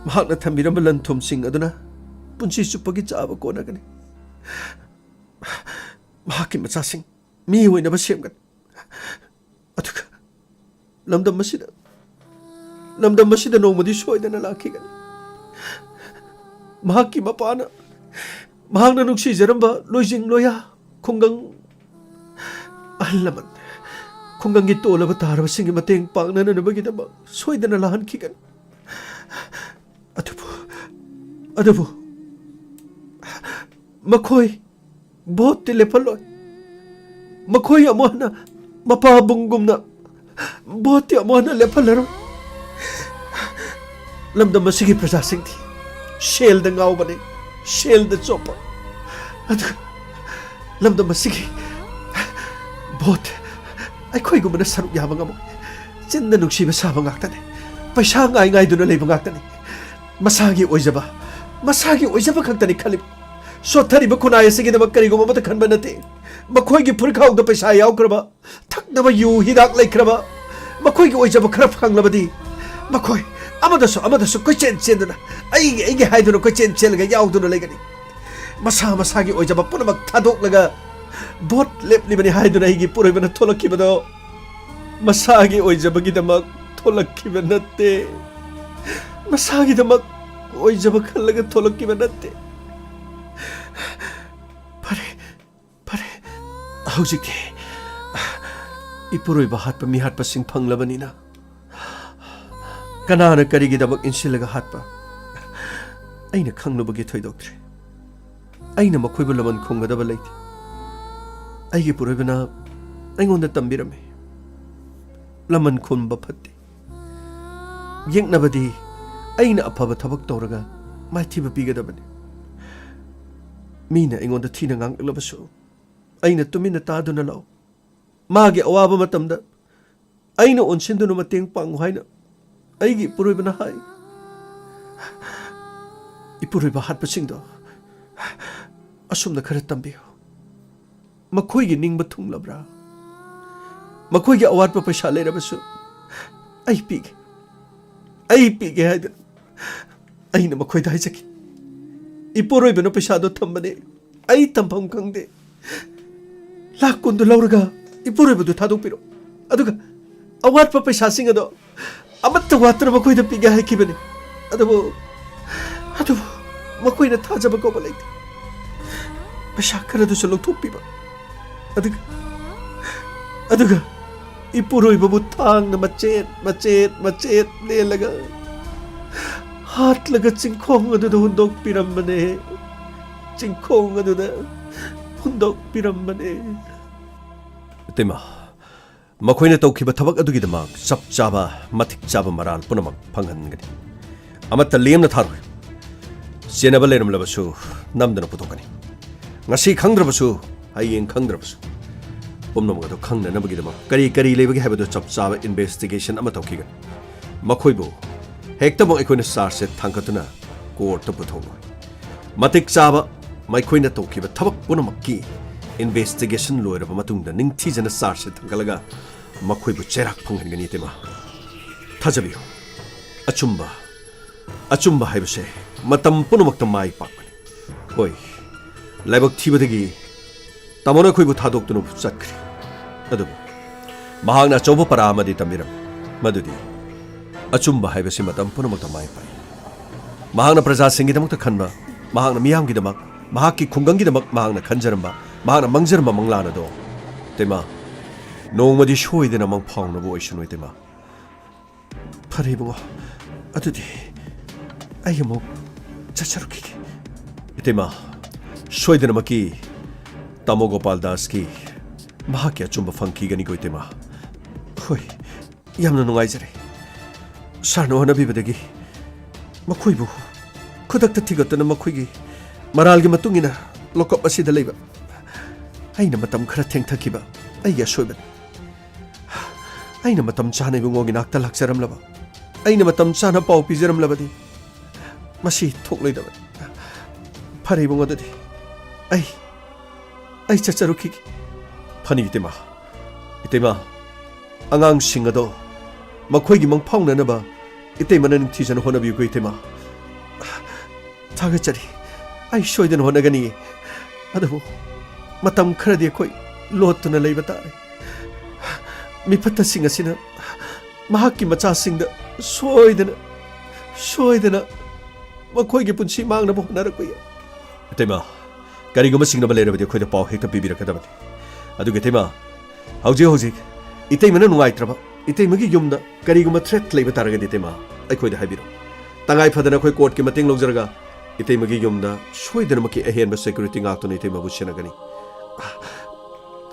ꯃꯍꯥꯛꯅ ꯊꯝꯕꯤꯔꯝꯕ ꯂꯟ ꯊꯨꯝꯁꯤꯡ ꯑꯗꯨꯅ ꯄꯨꯟꯁꯤ ꯆꯨꯞꯄꯒꯤ ꯆꯥꯕ ꯀꯣꯟꯅꯒꯅꯤ꯫ ꯃꯍꯥꯛꯀꯤ ꯃꯆꯥꯁꯤꯡ ꯃꯤ ꯑꯣꯏꯅꯕ ꯁꯦꯝꯒꯅꯤ꯫ ꯑꯗꯨꯒ ꯂꯝꯗꯝ ꯑꯁꯤꯗ, ꯂꯝꯗꯝ ꯑꯁꯤꯗ ꯅꯣꯡꯃꯗꯤ ꯁꯣꯏꯗꯅ ꯂꯥꯛꯈꯤꯒꯅꯤ꯫ ꯃꯍꯥꯛꯀꯤ ꯃꯄꯥꯅ, ꯃꯍꯥꯛꯅ ꯅꯨꯡꯁꯤꯖꯔꯝꯕ ꯂꯣꯏꯖꯤꯡ ꯂꯣꯌꯥ, ꯈꯨꯡꯒꯪ, ꯑꯍꯜ ꯂꯃꯟ, ꯈꯨꯡꯒꯪꯒꯤ ꯇꯣꯜꯂꯕ ꯇꯥꯔꯕꯁꯤꯡꯒꯤ ꯃꯇꯦꯡ ꯄꯥꯡꯅꯅꯕꯒꯤꯗꯃꯛ ꯁꯣꯏꯗꯅ ꯂꯥꯛꯍꯟꯈꯤꯒꯅꯤ꯫ ꯑꯗꯨꯕꯨ, ꯑꯗꯨꯕꯨ ꯃꯈꯣꯏ ꯚꯣꯠꯇꯤ ꯂꯦꯞꯍꯜꯂꯣꯏ꯫ ꯃꯈꯣꯏ ꯑꯃꯨꯛ ꯍꯟꯅ ꯃꯄꯥꯕꯨꯡꯒꯨꯝꯅ ꯚꯣꯠꯇꯤ ꯑꯃꯨꯛ ꯍꯟꯅ ꯂꯦꯞꯍꯜꯂꯔꯣꯏ꯫ ꯂꯝꯗꯝ ꯑꯁꯤꯒꯤ ꯄ꯭ꯔꯖꯥꯁꯤꯡꯗꯤ ꯁꯦꯜꯗ ꯉꯥꯎꯕꯅꯤ, ꯁꯦꯜꯗ ꯆꯣꯞꯄ꯫ ꯑꯗꯨꯒ ꯂꯝꯗꯝ ꯑꯁꯤꯒꯤ ꯚꯣꯠ ꯑꯩꯈꯣꯏꯒꯨꯝꯕꯅ ꯁꯔꯨꯛ ꯌꯥꯕ ꯉꯝꯃꯣꯏ꯫ ꯆꯤꯟꯗ ꯅꯨꯡꯁꯤꯕ ꯁꯥꯕ ꯉꯥꯛꯇꯅꯤ꯫ ꯄꯩꯁꯥ ꯉꯥꯏ ꯉꯥꯏꯗꯨꯅ ꯂꯩꯕ ꯉꯥꯛꯇꯅꯤ꯫ ꯃꯁꯥꯒꯤ ꯑꯣꯏꯖꯕ, ꯃꯁꯥꯒꯤ ꯑꯣꯏꯖꯕ ꯈꯛꯇꯅꯤ ꯈꯜꯂꯤꯕ꯫ ꯁꯣꯠꯊꯔꯤꯕ ꯈꯨꯟꯅꯥꯏ ꯑꯁꯤꯒꯤꯗꯃꯛ ꯀꯔꯤꯒꯨꯝꯕ ꯑꯃꯠꯇ ꯈꯟꯕ ꯅꯠꯇꯦ꯫ ꯃꯈꯣꯏꯒꯤ ꯐꯨꯔꯤꯈꯥꯎꯗ ꯄꯩꯁꯥ ꯌꯥꯎꯈ꯭ꯔꯕ, ꯊꯛꯅꯕ ꯌꯨ ꯍꯤꯗꯥꯛ ꯂꯩꯈ꯭ꯔꯕ, ꯃꯈꯣꯏꯒꯤ ꯑꯣꯏꯖꯕ ꯈꯔ ꯐꯪꯂꯕꯗꯤ ꯃꯈꯣꯏ ꯑꯃꯗꯁꯨ ꯑꯃꯗꯁꯨ ꯀꯣꯏꯆꯦꯟ ꯆꯦꯟꯗꯨꯅ, ꯑꯩꯒꯤ ꯑꯩꯒꯤ ꯍꯥꯏꯗꯨꯅ ꯀꯣꯏꯆꯦꯟ ꯆꯦꯜꯂꯒ ꯌꯥꯎꯗꯨꯅ ꯂꯩꯒꯅꯤ꯫ ꯃꯁꯥ ꯃꯁꯥꯒꯤ ꯑꯣꯏꯖꯕ ꯄꯨꯝꯅꯃꯛ ꯊꯥꯗꯣꯛꯂꯒ ꯚꯣꯠ ꯂꯦꯞꯂꯤꯕꯅꯤ ꯍꯥꯏꯗꯨꯅ ꯑꯩꯒꯤ ꯏꯄꯨꯔꯣꯏꯕꯅ ꯊꯣꯛꯂꯛꯈꯤꯕꯗꯣ ꯃꯁꯥꯒꯤ ꯑꯣꯏꯖꯕꯒꯤꯗꯃꯛ ꯊꯣꯛꯂꯛꯈꯤꯕ ꯅꯠꯇꯦ꯫ ꯃꯁꯥꯒꯤꯗꯃꯛ ꯑꯣꯏꯖꯕ ꯈꯜꯂꯒ ꯊꯣꯛꯂꯛꯈꯤꯕ ꯅꯠꯇꯦ꯫ ꯐꯔꯦ, ꯐꯔꯦ, ꯍꯧꯖꯤꯛꯇꯤ ꯏꯄꯨꯔꯣꯏꯕ ꯍꯥꯠꯄ ꯃꯤꯍꯥꯠꯄꯁꯤꯡ ꯐꯪꯂꯕꯅꯤꯅ, ꯀꯅꯥꯅ ꯀꯔꯤꯒꯤꯗꯃꯛ ꯏꯟꯁꯤꯜꯂꯒ ꯍꯥꯠꯄ, ꯑꯩꯅ ꯈꯪꯂꯨꯕꯒꯤ ꯊꯣꯏꯗꯣꯛꯇ꯭ꯔꯦ꯫ ꯑꯩꯅ ꯃꯈꯣꯏꯕꯨ ꯂꯃꯟ ꯈꯨꯝꯒꯗꯕ ꯂꯩꯇꯦ꯫ ꯑꯩꯒꯤ ꯄꯨꯔꯣꯏꯕꯅ ꯑꯩꯉꯣꯟꯗ ꯇꯝꯕꯤꯔꯝꯃꯤ, ꯂꯃꯟ ꯈꯨꯝꯕ ꯐꯠꯇꯦ꯫ ꯌꯦꯛꯅꯕꯗꯤ ꯑꯩꯅ ꯑꯐꯕ ꯊꯕꯛ ꯇꯧꯔꯒ ꯃꯥꯏꯊꯤꯕ ꯄꯤꯒꯗꯕꯅꯤ꯫ ꯃꯤꯅ ꯑꯩꯉꯣꯟꯗ ꯊꯤꯅ ꯉꯥꯡꯂꯛꯂꯕꯁꯨ ꯑꯩꯅ ꯇꯨꯃꯤꯟꯅ ꯇꯥꯗꯨꯅ ꯂꯥꯛꯎ꯫ ꯃꯥꯒꯤ ꯑꯋꯥꯕ ꯃꯇꯝꯗ ꯑꯩꯅ ꯑꯣꯟꯁꯤꯟꯗꯨꯅ ꯃꯇꯦꯡ ꯄꯥꯡꯉꯨ ꯍꯥꯏꯅ ꯑꯩꯒꯤ ꯏꯄꯨꯔꯣꯏꯕꯅ ꯍꯥꯏ꯫ ꯏꯄꯨꯔꯣꯏꯕ ꯍꯥꯠꯄꯁꯤꯡꯗꯣ ꯑꯁꯨꯝꯅ ꯈꯔ ꯇꯝꯕꯤꯌꯨ꯫ ꯃꯈꯣꯏꯒꯤ ꯅꯤꯡꯕ ꯊꯨꯡꯂꯕ꯭ꯔꯥ? ꯃꯈꯣꯏꯒꯤ ꯑꯋꯥꯠꯄ ꯄꯩꯁꯥ ꯂꯩꯔꯕꯁꯨ ꯑꯩ ꯄꯤꯒꯦ, ꯑꯩ ꯄꯤꯒꯦ ꯍꯥꯏꯗꯅ ꯑꯩꯅ ꯃꯈꯣꯏꯗ ꯍꯥꯏꯖꯈꯤ꯫ ꯏꯄꯨꯔꯣꯏꯕꯅ ꯄꯩꯁꯥꯗꯣ ꯊꯝꯕꯅꯦ, ꯑꯩ ꯊꯝꯐꯝ ꯈꯪꯗꯦ꯫ ꯂꯥꯛ ꯀꯨꯟꯗꯨ ꯂꯧꯔꯒ ꯏꯄꯨꯔꯣꯏꯕꯗꯨ ꯊꯥꯗꯣꯛꯄꯤꯔꯣ, ꯑꯗꯨꯒ ꯑꯋꯥꯠꯄ ꯄꯩꯁꯥꯁꯤꯡ ꯑꯗꯣ ꯑꯃꯠꯇ ꯋꯥꯠꯇꯅ ꯃꯈꯣꯏꯗ ꯄꯤꯒꯦ ꯍꯥꯏꯈꯤꯕꯅꯤ꯫ ꯑꯗꯨꯕꯨ, ꯑꯗꯨꯕꯨ ꯃꯈꯣꯏꯅ ꯊꯥꯖꯕ ꯀꯧꯕ ꯂꯩꯇꯦ꯫ ꯄꯩꯁꯥ ꯈꯔꯗꯨꯁꯨ ꯂꯧꯊꯣꯛꯄꯤꯕ, ꯑꯗꯨꯒ, ꯑꯗꯨꯒ ꯏꯄꯨꯔꯣꯏꯕꯕꯨ ꯊꯥꯡꯅ ꯃꯆꯦꯠ ꯃꯆꯦꯠ ꯃꯆꯦꯠ ꯂꯦꯜꯂꯒ ꯍꯥꯠꯂꯒ ꯆꯤꯡꯈꯣꯡ ꯑꯗꯨꯗ ꯍꯨꯟꯗꯣꯛꯄꯤꯔꯝꯕꯅꯦ꯫ ꯆꯤꯡꯈꯣꯡ ꯑꯗꯨꯗ ꯍꯨꯟꯗꯣꯛꯄꯤꯔꯝꯕꯅꯦ꯫ ꯏꯇꯩꯃ, ꯃꯈꯣꯏꯅ ꯇꯧꯈꯤꯕ ꯊꯕꯛ ꯑꯗꯨꯒꯤꯗꯃꯛ ꯆꯞ ꯆꯥꯕ, ꯃꯇꯤꯛ ꯆꯥꯕ ꯃꯔꯥꯜ ꯄꯨꯝꯅꯃꯛ ꯐꯪꯍꯟꯒꯅꯤ꯫ ꯑꯃꯠꯇ ꯂꯦꯝꯅ ꯊꯥꯔꯣꯏ꯫ ꯆꯦꯟꯅꯕ ꯂꯩꯔꯝꯂꯕꯁꯨ ꯅꯝꯗꯅ ꯄꯨꯊꯣꯛꯀꯅꯤ꯫ ꯉꯁꯤ ꯈꯪꯗ꯭ꯔꯕꯁꯨ, ꯍꯌꯦꯡ ꯈꯪꯗ꯭ꯔꯕꯁꯨ, ꯄꯨꯝꯅꯃꯛ ꯑꯗꯨ ꯈꯪꯅꯅꯕꯒꯤꯗꯃꯛ ꯀꯔꯤ ꯀꯔꯤ ꯂꯩꯕꯒꯦ ꯍꯥꯏꯕꯗꯨ ꯆꯞ ꯆꯥꯕ investigation ꯑꯃ ꯇꯧꯈꯤꯒꯅꯤ꯫ ꯃꯈꯣꯏꯕꯨ ꯍꯦꯛꯇꯃꯛ ꯑꯩꯈꯣꯏꯅ charge sheet ꯊꯥꯡꯒꯠꯇꯨꯅ courtꯇ ꯄꯨꯊꯣꯛꯂꯣꯏ꯫ ꯃꯇꯤꯛ ꯆꯥꯕ ꯃꯈꯣꯏꯅ ꯇꯧꯈꯤꯕ ꯊꯕꯛ ꯄꯨꯝꯅꯃꯛꯀꯤ investigation ꯂꯣꯏꯔꯕ ꯃꯇꯨꯡꯗ ꯅꯤꯡꯊꯤꯖꯅ charge sheet ꯊꯥꯡꯒꯠꯂꯒ ꯃꯈꯣꯏꯕꯨ ꯆꯩꯔꯥꯛ ꯐꯪꯍꯟꯒꯅꯤ, ꯏꯇꯩꯃ꯫ ꯊꯥꯖꯕꯤꯌꯨ, ꯑꯆꯨꯝꯕ, ꯑꯆꯨꯝꯕ ꯍꯥꯏꯕꯁꯦ ꯃꯇꯝ ꯄꯨꯝꯅꯃꯛꯇ ꯃꯥꯏ ꯄꯥꯛꯄꯅꯤ꯫ ꯍꯣꯏ, ꯂꯥꯏꯕꯛ ꯊꯤꯕꯗꯒꯤ ꯇꯥꯃꯣꯅ ꯑꯩꯈꯣꯏꯕꯨ ꯊꯥꯗꯣꯛꯇꯨꯅ ꯆꯠꯈ꯭ꯔꯦ꯫ ꯑꯗꯨꯕꯨ ꯃꯍꯥꯛꯅ ꯑꯆꯧꯕ ꯄꯔꯥ ꯑꯃꯗꯤ ꯇꯝꯕꯤꯔꯝꯃꯤ, ꯃꯗꯨꯗꯤ ꯑꯆꯨꯝꯕ ꯍꯥꯏꯕꯁꯤ ꯃꯇꯝ ꯄꯨꯝꯅꯃꯛꯇ ꯃꯥꯏ ꯄꯥꯛꯏ꯫ ꯃꯍꯥꯛꯅ ꯄ꯭ꯔꯖꯥꯁꯤꯡꯒꯤꯗꯃꯛꯇ ꯈꯟꯕ, ꯃꯍꯥꯛꯅ ꯃꯤꯌꯥꯝꯒꯤꯗꯃꯛ, ꯃꯍꯥꯛꯀꯤ ꯈꯨꯡꯒꯪꯒꯤꯗꯃꯛ ꯃꯍꯥꯛꯅ ꯈꯟꯖꯔꯝꯕ, ꯃꯍꯥꯛꯅ ꯃꯪꯖꯔꯝꯕ ꯃꯪꯂꯥꯟ ꯑꯗꯣ, ꯏꯇꯩꯃ, ꯅꯣꯡꯃꯗꯤ ꯁꯣꯏꯗꯅ ꯃꯪꯐꯥꯎꯅꯕ ꯑꯣꯏꯁꯅꯨ, ꯏꯇꯩꯃ꯫ ꯐꯔꯦ ꯏꯕꯨꯡꯉꯣ, ꯑꯗꯨꯗꯤ ꯑꯩ ꯑꯃꯨꯛ ꯆꯠꯆꯔꯨꯈꯤꯒꯦ꯫ ꯏꯇꯩꯃ, ꯁꯣꯏꯗꯅꯃꯛꯀꯤ ꯇꯥꯃꯣ ꯒꯣꯄꯥꯜ ꯗꯥꯁꯀꯤ ꯃꯍꯥꯛꯀꯤ ꯑꯆꯨꯝꯕ ꯐꯪꯈꯤꯒꯅꯤꯀꯣ, ꯏꯇꯩꯃ꯫ ꯍꯣꯏ, ꯌꯥꯝꯅ ꯅꯨꯡꯉꯥꯏꯖꯔꯦ꯫ ꯁꯥꯔꯅ ꯍꯣꯠꯅꯕꯤꯕꯗꯒꯤ ꯃꯈꯣꯏꯕꯨ ꯈꯨꯗꯛꯇ ꯊꯤꯒꯠꯇꯨꯅ ꯃꯈꯣꯏꯒꯤ ꯃꯔꯥꯜꯒꯤ ꯃꯇꯨꯡ ꯏꯟꯅ ꯂꯣꯀꯞ ꯑꯁꯤꯗ ꯂꯩꯕ ꯑꯩꯅ ꯃꯇꯝ ꯈꯔ ꯊꯦꯡꯊꯈꯤꯕ ꯑꯩꯒꯤ ꯑꯁꯣꯏꯕꯅꯤ꯫ ꯑꯩꯅ ꯃꯇꯝ ꯆꯥꯅ ꯏꯕꯨꯡꯉꯣꯒꯤ ꯅꯥꯛꯇ ꯂꯥꯛꯆꯔꯝꯂꯕ, ꯑꯩꯅ ꯃꯇꯝ ꯆꯥꯅ ꯄꯥꯎ ꯄꯤꯖꯔꯝꯂꯕꯗꯤ ꯃꯁꯤ ꯊꯣꯛꯂꯣꯏꯗꯕꯅꯤ꯫ ꯐꯔꯦ ꯏꯕꯨꯡꯉꯣ, ꯑꯗꯨꯗꯤ ꯑꯩ, ꯑꯩ ꯆꯠꯆꯔꯨꯈꯤꯒꯦ꯫ ꯐꯅꯤ ꯏꯇꯩꯃ꯫ ꯏꯇꯩꯃ, ꯑꯉꯥꯡꯁꯤꯡ ꯑꯗꯣ ꯃꯈꯣꯏꯒꯤ ꯃꯪꯐꯥꯎꯅꯅꯕ ꯏꯇꯩꯃꯅ ꯅꯤꯡꯊꯤꯖꯅ ꯍꯣꯠꯅꯕꯤꯌꯨꯀꯣ, ꯏꯇꯩꯃ꯫ ꯊꯥꯒꯠꯆꯔꯤ꯫ ꯑꯩ ꯁꯣꯏꯗꯅ ꯍꯣꯠꯅꯒꯅꯤꯌꯦ꯫ ꯑꯗꯨꯕꯨ ꯃꯇꯝ ꯈꯔꯗꯤ ꯑꯩꯈꯣꯏ ꯂꯣꯠꯇꯨꯅ ꯂꯩꯕ ꯇꯥꯔꯦ꯫ ꯃꯤꯐꯠꯇꯁꯤꯡ ꯑꯁꯤꯅ ꯃꯍꯥꯛꯀꯤ ꯃꯆꯥꯁꯤꯡꯗ ꯁꯣꯏꯗꯅ, ꯁꯣꯏꯗꯅ ꯃꯈꯣꯏꯒꯤ ꯄꯨꯟꯁꯤ ꯃꯥꯡꯅꯕ ꯍꯣꯠꯅꯔꯛꯄ ꯌꯥꯏ꯫ ꯏꯇꯩꯃ, ꯀꯔꯤꯒꯨꯝꯕ ꯆꯤꯡꯅꯕ ꯂꯩꯔꯕꯗꯤ ꯑꯩꯈꯣꯏꯗ ꯄꯥꯎ ꯍꯦꯛꯇ ꯄꯤꯕꯤꯔꯛꯀꯗꯕꯅꯤ꯫ ꯑꯗꯨꯒ ꯏꯇꯩꯃ, ꯍꯧꯖꯤꯛ ꯍꯧꯖꯤꯛ ꯏꯇꯩꯃꯅ ꯅꯨꯡꯉꯥꯏꯇ꯭ꯔꯕ, ꯏꯇꯩꯃꯒꯤ ꯌꯨꯝꯗ ꯀꯔꯤꯒꯨꯝꯕ threat ꯂꯩꯕ ꯇꯥꯔꯒꯗꯤ ꯏꯇꯩꯃ, ꯑꯩꯈꯣꯏꯗ ꯍꯥꯏꯕꯤꯔꯛꯎ꯫ ꯇꯉꯥꯏ ꯐꯗꯅ ꯑꯩꯈꯣꯏ courtꯀꯤ ꯃꯇꯦꯡ ꯂꯧꯖꯔꯒ ꯏꯇꯩꯃꯒꯤ ꯌꯨꯝꯗ ꯁꯣꯏꯗꯅꯃꯛꯀꯤ ꯑꯍꯦꯟꯕ security ꯉꯥꯛꯇꯨꯅ ꯏꯇꯩꯃꯕꯨ ꯁꯦꯟꯅꯒꯅꯤ꯫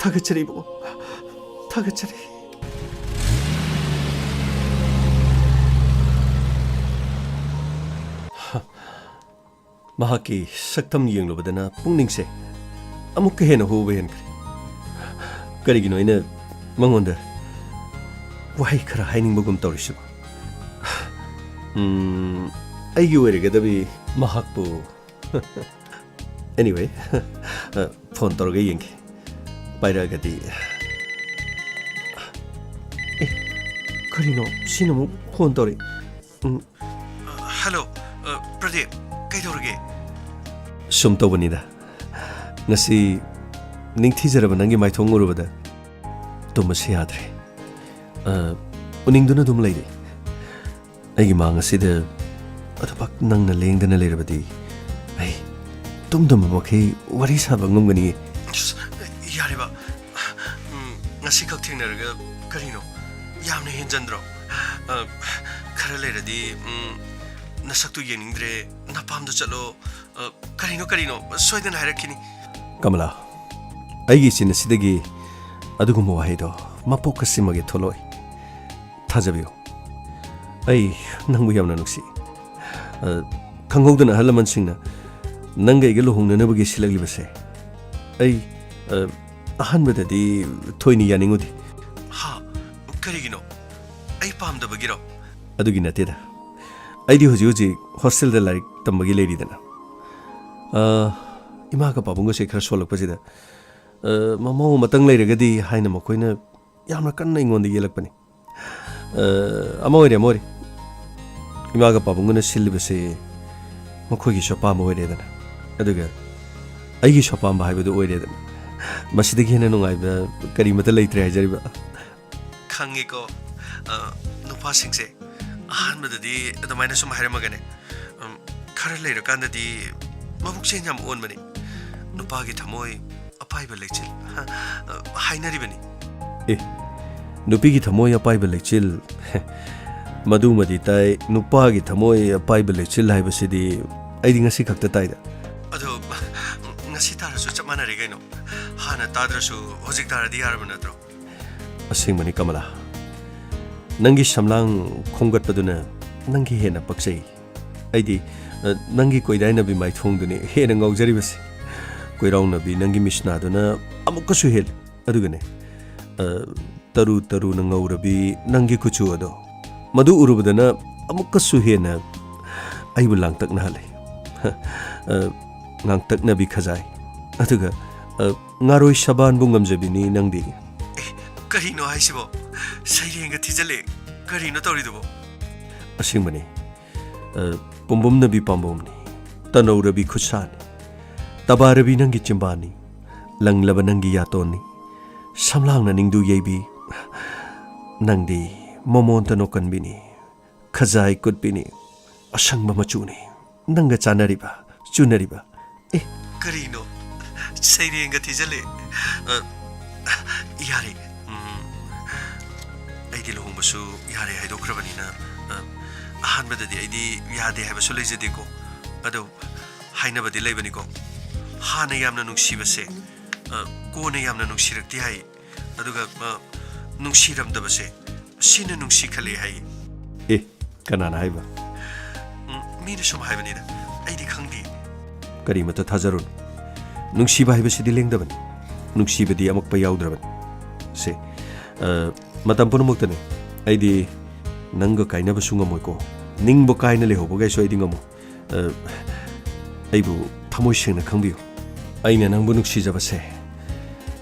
ꯊꯥꯒꯠꯆꯔꯤ ꯏꯕꯨꯡꯉꯣ, ꯊꯥꯒꯠꯆꯔꯤ꯫ ꯃꯍꯥꯛꯀꯤ ꯁꯛꯇꯝ ꯌꯦꯡꯂꯨꯕꯗꯅ ꯄꯨꯛꯅꯤꯡꯁꯦ ꯑꯃꯨꯛꯀ ꯍꯦꯟꯅ ꯍꯨꯕ ꯍꯦꯟꯈ꯭ꯔꯦ꯫ ꯀꯔꯤꯒꯤꯅꯣ ꯑꯩꯅ ꯃꯉꯣꯟꯗ ꯋꯥꯍꯩ ꯈꯔ ꯍꯥꯏꯅꯤꯡꯕꯒꯨꯝ ꯇꯧꯔꯤꯁꯤꯕꯣ? ꯎꯝ, ꯑꯩꯒꯤ ꯑꯣꯏꯔꯒꯗꯕꯤ ꯃꯍꯥꯛꯄꯨ꯫ Anyway, ꯐꯣꯟ ꯇꯧꯔꯒ ꯌꯦꯡꯒꯦ꯫ ꯄꯥꯏꯔꯛꯑꯒꯗꯤ꯫ ꯑꯦ, ꯀꯔꯤꯅꯣ? ꯁꯤꯅ ꯑꯃꯨꯛ ꯐꯣꯟ ꯇꯧꯔꯛꯏ꯫ ꯎꯝ꯫ ꯍꯜꯂꯣ, ꯑ, ꯄ꯭ꯔꯗꯤꯞ, ꯀꯩꯗꯧꯔꯒꯦ? ꯁꯨꯝ ꯇꯧꯕꯅꯤꯗ꯫ ꯉꯁꯤ ꯅꯤꯡꯊꯤꯖꯔꯕ ꯅꯪꯒꯤ ꯃꯥꯏꯊꯣꯡ ꯎꯔꯨꯕꯗ ꯇꯨꯝꯕꯁꯨ ꯌꯥꯗ꯭ꯔꯦ꯫ ꯑ, ꯎꯅꯤꯡꯗꯨꯅ ꯑꯗꯨꯝ ꯂꯩꯔꯤ꯫ ꯑꯩꯒꯤ ꯃꯥꯡ ꯑꯁꯤꯗ ꯑꯗꯨꯃꯛ ꯅꯪꯅ ꯂꯦꯡꯗꯅ ꯂꯩꯔꯕꯗꯤ ꯑꯩ ꯇꯨꯝꯗꯕ ꯃꯈꯩ ꯋꯥꯔꯤ ꯁꯥꯕ ꯉꯝꯒꯅꯤꯌꯦ꯫ ꯑꯁ, ꯌꯥꯔꯦꯕ꯫ ꯎꯝ, ꯉꯁꯤꯈꯛ ꯊꯦꯡꯅꯔꯒ ꯀꯔꯤꯅꯣ? ꯌꯥꯝꯅ ꯍꯦꯟꯖꯟꯗ꯭ꯔꯣ? ꯑ, ꯈꯔ ꯂꯩꯔꯗꯤ, ꯎꯝ, ꯅꯁꯛꯇꯨ ꯌꯦꯡꯅꯤꯡꯗ꯭ꯔꯦ, ꯅꯄꯥꯝꯗ ꯆꯠꯂꯣ꯫ ꯑ, ꯀꯔꯤꯅꯣ, ꯀꯔꯤꯅꯣ? ꯁꯣꯏꯗꯅ ꯍꯥꯏꯔꯛꯈꯤꯅꯤ꯫ ꯀꯃꯂꯥ, ꯑꯩꯒꯤ ꯏꯆꯤꯟ ꯑꯁꯤꯗꯒꯤ ꯑꯗꯨꯒꯨꯝꯕ ꯋꯥꯍꯩꯗꯣ ꯃꯄꯣꯛꯀ ꯁꯤꯃꯒꯦ ꯊꯣꯛꯂꯛꯑꯣꯏ꯫ ꯊꯥꯖꯕꯤꯌꯨ, ꯑꯩ ꯅꯪꯕꯨ ꯌꯥꯝꯅ ꯅꯨꯡꯁꯤ꯫ ꯑ, ꯈꯪꯍꯧꯗꯅ ꯑꯍꯜ ꯂꯃꯟꯁꯤꯡꯅ ꯅꯪꯒ ꯑꯩꯒ ꯂꯨꯍꯣꯡꯅꯅꯕꯒꯤ ꯁꯤꯜꯂꯛꯂꯤꯕꯁꯦ ꯑꯩ, ꯑ, ꯑꯍꯥꯟꯕꯗꯗꯤ ꯊꯣꯏꯅ ꯌꯥꯅꯤꯡꯉꯨꯗꯦ꯫ ꯍꯥ? ꯀꯔꯤꯒꯤꯅꯣ? ꯑꯩ ꯄꯥꯝꯗꯕꯒꯤꯔꯣ? ꯑꯗꯨꯒꯤ ꯅꯠꯇꯦꯗ꯫ ꯑꯩꯗꯤ ꯍꯧꯖꯤꯛ ꯍꯧꯖꯤꯛ ꯍꯣꯁꯇꯦꯜꯗ ꯂꯥꯏꯔꯤꯛ ꯇꯝꯕꯒꯤ ꯂꯩꯔꯤꯗꯅ꯫ ꯑ, ꯏꯃꯥꯒ ꯄꯥꯕꯨꯡꯒꯁꯦ ꯈꯔ ꯁꯣꯜꯂꯛꯄꯁꯤꯗ, ꯑ, ꯃꯃꯧ ꯑꯃꯇꯪ ꯂꯩꯔꯒꯗꯤ ꯍꯥꯏꯅ ꯃꯈꯣꯏꯅ ꯌꯥꯝꯅ ꯀꯟꯅ ꯑꯩꯉꯣꯟꯗ ꯌꯦꯜꯂꯛꯄꯅꯤ꯫ ꯑ, ꯑꯃ ꯑꯣꯏꯔꯦ, ꯑꯃ ꯑꯣꯏꯔꯦ꯫ ꯏꯃꯥꯒ ꯄꯥꯕꯨꯡꯒꯅ ꯁꯤꯜꯂꯤꯕꯁꯦ ꯃꯈꯣꯏꯒꯤꯁꯨ ꯑꯄꯥꯝꯕ ꯑꯣꯏꯔꯦꯗꯅ꯫ ꯑꯗꯨꯒ ꯑꯩꯒꯤꯁꯨ ꯑꯄꯥꯝꯕ ꯍꯥꯏꯕꯗꯨ ꯑꯣꯏꯔꯦꯗꯅ꯫ ꯃꯁꯤꯗꯒꯤ ꯍꯦꯟꯅ ꯅꯨꯡꯉꯥꯏꯕ ꯀꯔꯤꯃꯠꯇ ꯂꯩꯇ꯭ꯔꯦ ꯍꯥꯏꯖꯔꯤꯕ꯫ ꯈꯪꯉꯦꯀꯣ, ꯑ, ꯅꯨꯄꯥꯁꯤꯡꯁꯦ ꯑꯍꯥꯟꯕꯗꯗꯤ ꯑꯗꯨꯃꯥꯏꯅ ꯁꯨꯝ ꯍꯥꯏꯔꯝꯃꯒꯅꯦ, ꯎꯝ, ꯈꯔ ꯂꯩꯔꯀꯥꯟꯗꯗꯤ ꯃꯕꯨꯛꯆꯦꯜ ꯌꯥꯝ ꯑꯣꯟꯕꯅꯤ꯫ ꯅꯨꯄꯥꯒꯤ ꯊꯃꯣꯏ ꯑꯄꯥꯏꯕ ꯂꯩꯆꯤꯜ, ꯍ, ꯑ, ꯍꯥꯏꯅꯔꯤꯕꯅꯤ꯫ ꯑꯦ, ꯅꯨꯄꯤꯒꯤ ꯊꯃꯣꯏ ꯑꯄꯥꯏꯕ ꯂꯩꯆꯤꯜ? ꯍꯦ, ꯃꯗꯨꯃꯗꯤ ꯇꯥꯏ, ꯅꯨꯄꯥꯒꯤ ꯊꯃꯣꯏ ꯑꯄꯥꯏꯕ ꯂꯩꯆꯤꯜ ꯍꯥꯏꯕꯁꯤꯗꯤ ꯑꯩꯗꯤ ꯉꯁꯤ ꯈꯛꯇ ꯇꯥꯏꯗ꯫ ꯑꯗꯣ, ꯉꯁꯤ ꯇꯥꯔꯁꯨ ꯆꯞ ꯃꯥꯟꯅꯔꯦ ꯀꯩꯅꯣ꯫ ꯍꯥꯟꯅ ꯇꯥꯗ꯭ꯔꯁꯨ ꯍꯧꯖꯤꯛ ꯇꯥꯔꯗꯤ ꯌꯥꯔꯕ ꯅꯠꯇ꯭ꯔꯣ? ꯑꯁꯦꯡꯕꯅꯤ ꯀꯃꯂꯥ, ꯅꯪꯒꯤ ꯁꯝꯂꯥꯡ ꯈꯣꯝꯒꯠꯄꯗꯨꯅ ꯅꯪꯒꯤ ꯍꯦꯟꯅ ꯄꯛꯆꯩ꯫ ꯑꯩꯗꯤ, ꯑ, ꯅꯪꯒꯤ ꯀꯣꯏꯗꯥꯏꯅꯕꯤ ꯃꯥꯏꯊꯣꯡꯗꯨꯅꯤ ꯍꯦꯟꯅ ꯉꯥꯎꯖꯔꯤꯕꯁꯤ꯫ ꯀꯣꯏꯔꯥꯎꯅꯕꯤ ꯅꯪꯒꯤ ꯃꯤꯁꯅꯥꯗꯨꯅ ꯑꯃꯨꯛꯀꯁꯨ ꯍꯦꯜꯂꯤ꯫ ꯑꯗꯨꯒꯅꯦ, ꯑ, ꯇꯔꯨ ꯇꯔꯨꯅ ꯉꯧꯔꯕꯤ ꯅꯪꯒꯤ ꯀꯨꯆꯨ ꯑꯗꯣ, ꯃꯗꯨ ꯎꯔꯨꯕꯗꯅ ꯑꯃꯨꯛꯀꯁꯨ ꯍꯦꯟꯅ ꯑꯩꯕꯨ ꯂꯥꯡꯇꯛꯅꯍꯜꯂꯤ꯫ ꯑ, ꯉꯥꯡꯇꯛꯅꯕꯤ ꯈꯖꯥꯏ꯫ ꯑꯗꯨꯒ, ꯑ, ꯉꯥꯔꯣꯏ ꯁꯕꯥꯟꯕꯨ ꯉꯝꯖꯕꯤꯅꯤ ꯅꯪꯗꯤ꯫ ꯑꯦ, ꯀꯔꯤꯅꯣ ꯍꯥꯏꯁꯤꯕꯣ? ꯁꯩꯔꯦꯡꯒ ꯊꯤꯖꯤꯜꯂꯦ꯫ ꯀꯔꯤꯅꯣ ꯇꯧꯔꯤꯗꯨꯕꯣ? ꯑꯁꯦꯡꯕꯅꯤ꯫ ꯑ, ꯄꯨꯝꯕꯨꯝꯅꯕꯤ ꯄꯥꯝꯕꯣꯝꯅꯤ, ꯇꯅꯧꯔꯕꯤ ꯈꯨꯠꯁꯥꯅꯤ, ꯇꯕꯥꯔꯕꯤ ꯅꯪꯒꯤ ꯆꯤꯝꯕꯥꯟꯅꯤ, ꯂꯪꯂꯕ ꯅꯪꯒꯤ ꯌꯥꯇꯣꯟꯅꯤ, ꯁꯝꯂꯥꯡꯅ ꯅꯤꯡꯗꯨ ꯌꯩꯕꯤ꯫ ꯅꯪꯗꯤ ꯃꯃꯣꯟꯇ ꯅꯣꯛꯀꯟꯕꯤꯅꯤ, ꯈꯖꯥꯏ ꯀꯨꯠꯄꯤꯅꯤ, ꯑꯁꯪꯕ ꯃꯆꯨꯅꯤ꯫ ꯅꯪꯒ ꯆꯥꯟꯅꯔꯤꯕ, ꯆꯨꯅꯔꯤꯕ꯫ ꯑꯦ, ꯀꯔꯤꯅꯣ? ꯁꯩꯔꯦꯡꯒ ꯊꯤꯖꯜꯂꯦ꯫ ꯑ, ꯌꯥꯔꯦ꯫ ꯎꯝ, ꯑꯩꯗꯤ ꯂꯨꯍꯣꯡꯕꯁꯨ ꯌꯥꯔꯦ ꯍꯥꯏꯗꯣꯛꯈ꯭ꯔꯕꯅꯤꯅ, ꯑ, ꯑꯍꯥꯟꯕꯗꯗꯤ ꯑꯩꯗꯤ ꯌꯥꯗꯦ ꯍꯥꯏꯕꯁꯨ ꯂꯩꯖꯗꯦꯀꯣ꯫ ꯑꯗꯣ ꯍꯥꯏꯅꯕꯗꯤ ꯂꯩꯕꯅꯤꯀꯣ꯫ ꯍꯥꯟꯅ ꯌꯥꯝꯅ ꯅꯨꯡꯁꯤꯕꯁꯦ, ꯑ, ꯀꯣꯟꯅ ꯌꯥꯝꯅ ꯅꯨꯡꯁꯤꯔꯛꯇꯦ ꯍꯥꯏ꯫ ꯑꯗꯨꯒ, ꯑ, ꯅꯨꯡꯁꯤꯔꯝꯗꯕꯁꯦ, ꯁꯤꯅ ꯅꯨꯡꯁꯤꯈꯠꯂꯦ ꯍꯥꯏ꯫ ꯑꯦ, ꯀꯅꯥꯅ ꯍꯥꯏꯕ? ꯎꯝ, ꯃꯤꯅ ꯁꯨꯝ ꯍꯥꯏꯕꯅꯤꯗ, ꯑꯩꯗꯤ ꯈꯪꯗꯦ꯫ ꯀꯔꯤꯃꯠꯇ ꯊꯥꯖꯔꯨꯅꯨ꯫ ꯅꯨꯡꯁꯤꯕ ꯍꯥꯏꯕꯁꯤꯗꯤ ꯂꯦꯡꯗꯕꯅꯤ꯫ ꯅꯨꯡꯁꯤꯕꯗꯤ ꯑꯃꯛꯄ ꯌꯥꯎꯗ꯭ꯔꯕꯅꯤ꯫ ꯁꯦ, ꯑ, ꯃꯇꯝ ꯄꯨꯝꯅꯃꯛꯇꯅꯦ, ꯑꯩꯗꯤ ꯅꯪꯒ ꯀꯥꯏꯅꯕꯁꯨ ꯉꯝꯃꯣꯏꯀꯣ꯫ ꯅꯤꯡꯕ ꯀꯥꯏꯅ ꯂꯩꯍꯧꯕꯒꯥꯏꯁꯨ ꯑꯩꯗꯤ ꯉꯝꯃꯣꯏ꯫ ꯑ, ꯑꯩꯕꯨ ꯊꯃꯣꯏ ꯁꯦꯡꯅ ꯈꯪꯕꯤꯌꯨ꯫ ꯑꯩꯅ ꯅꯪꯕꯨ ꯅꯨꯡꯁꯤꯖꯕꯁꯦ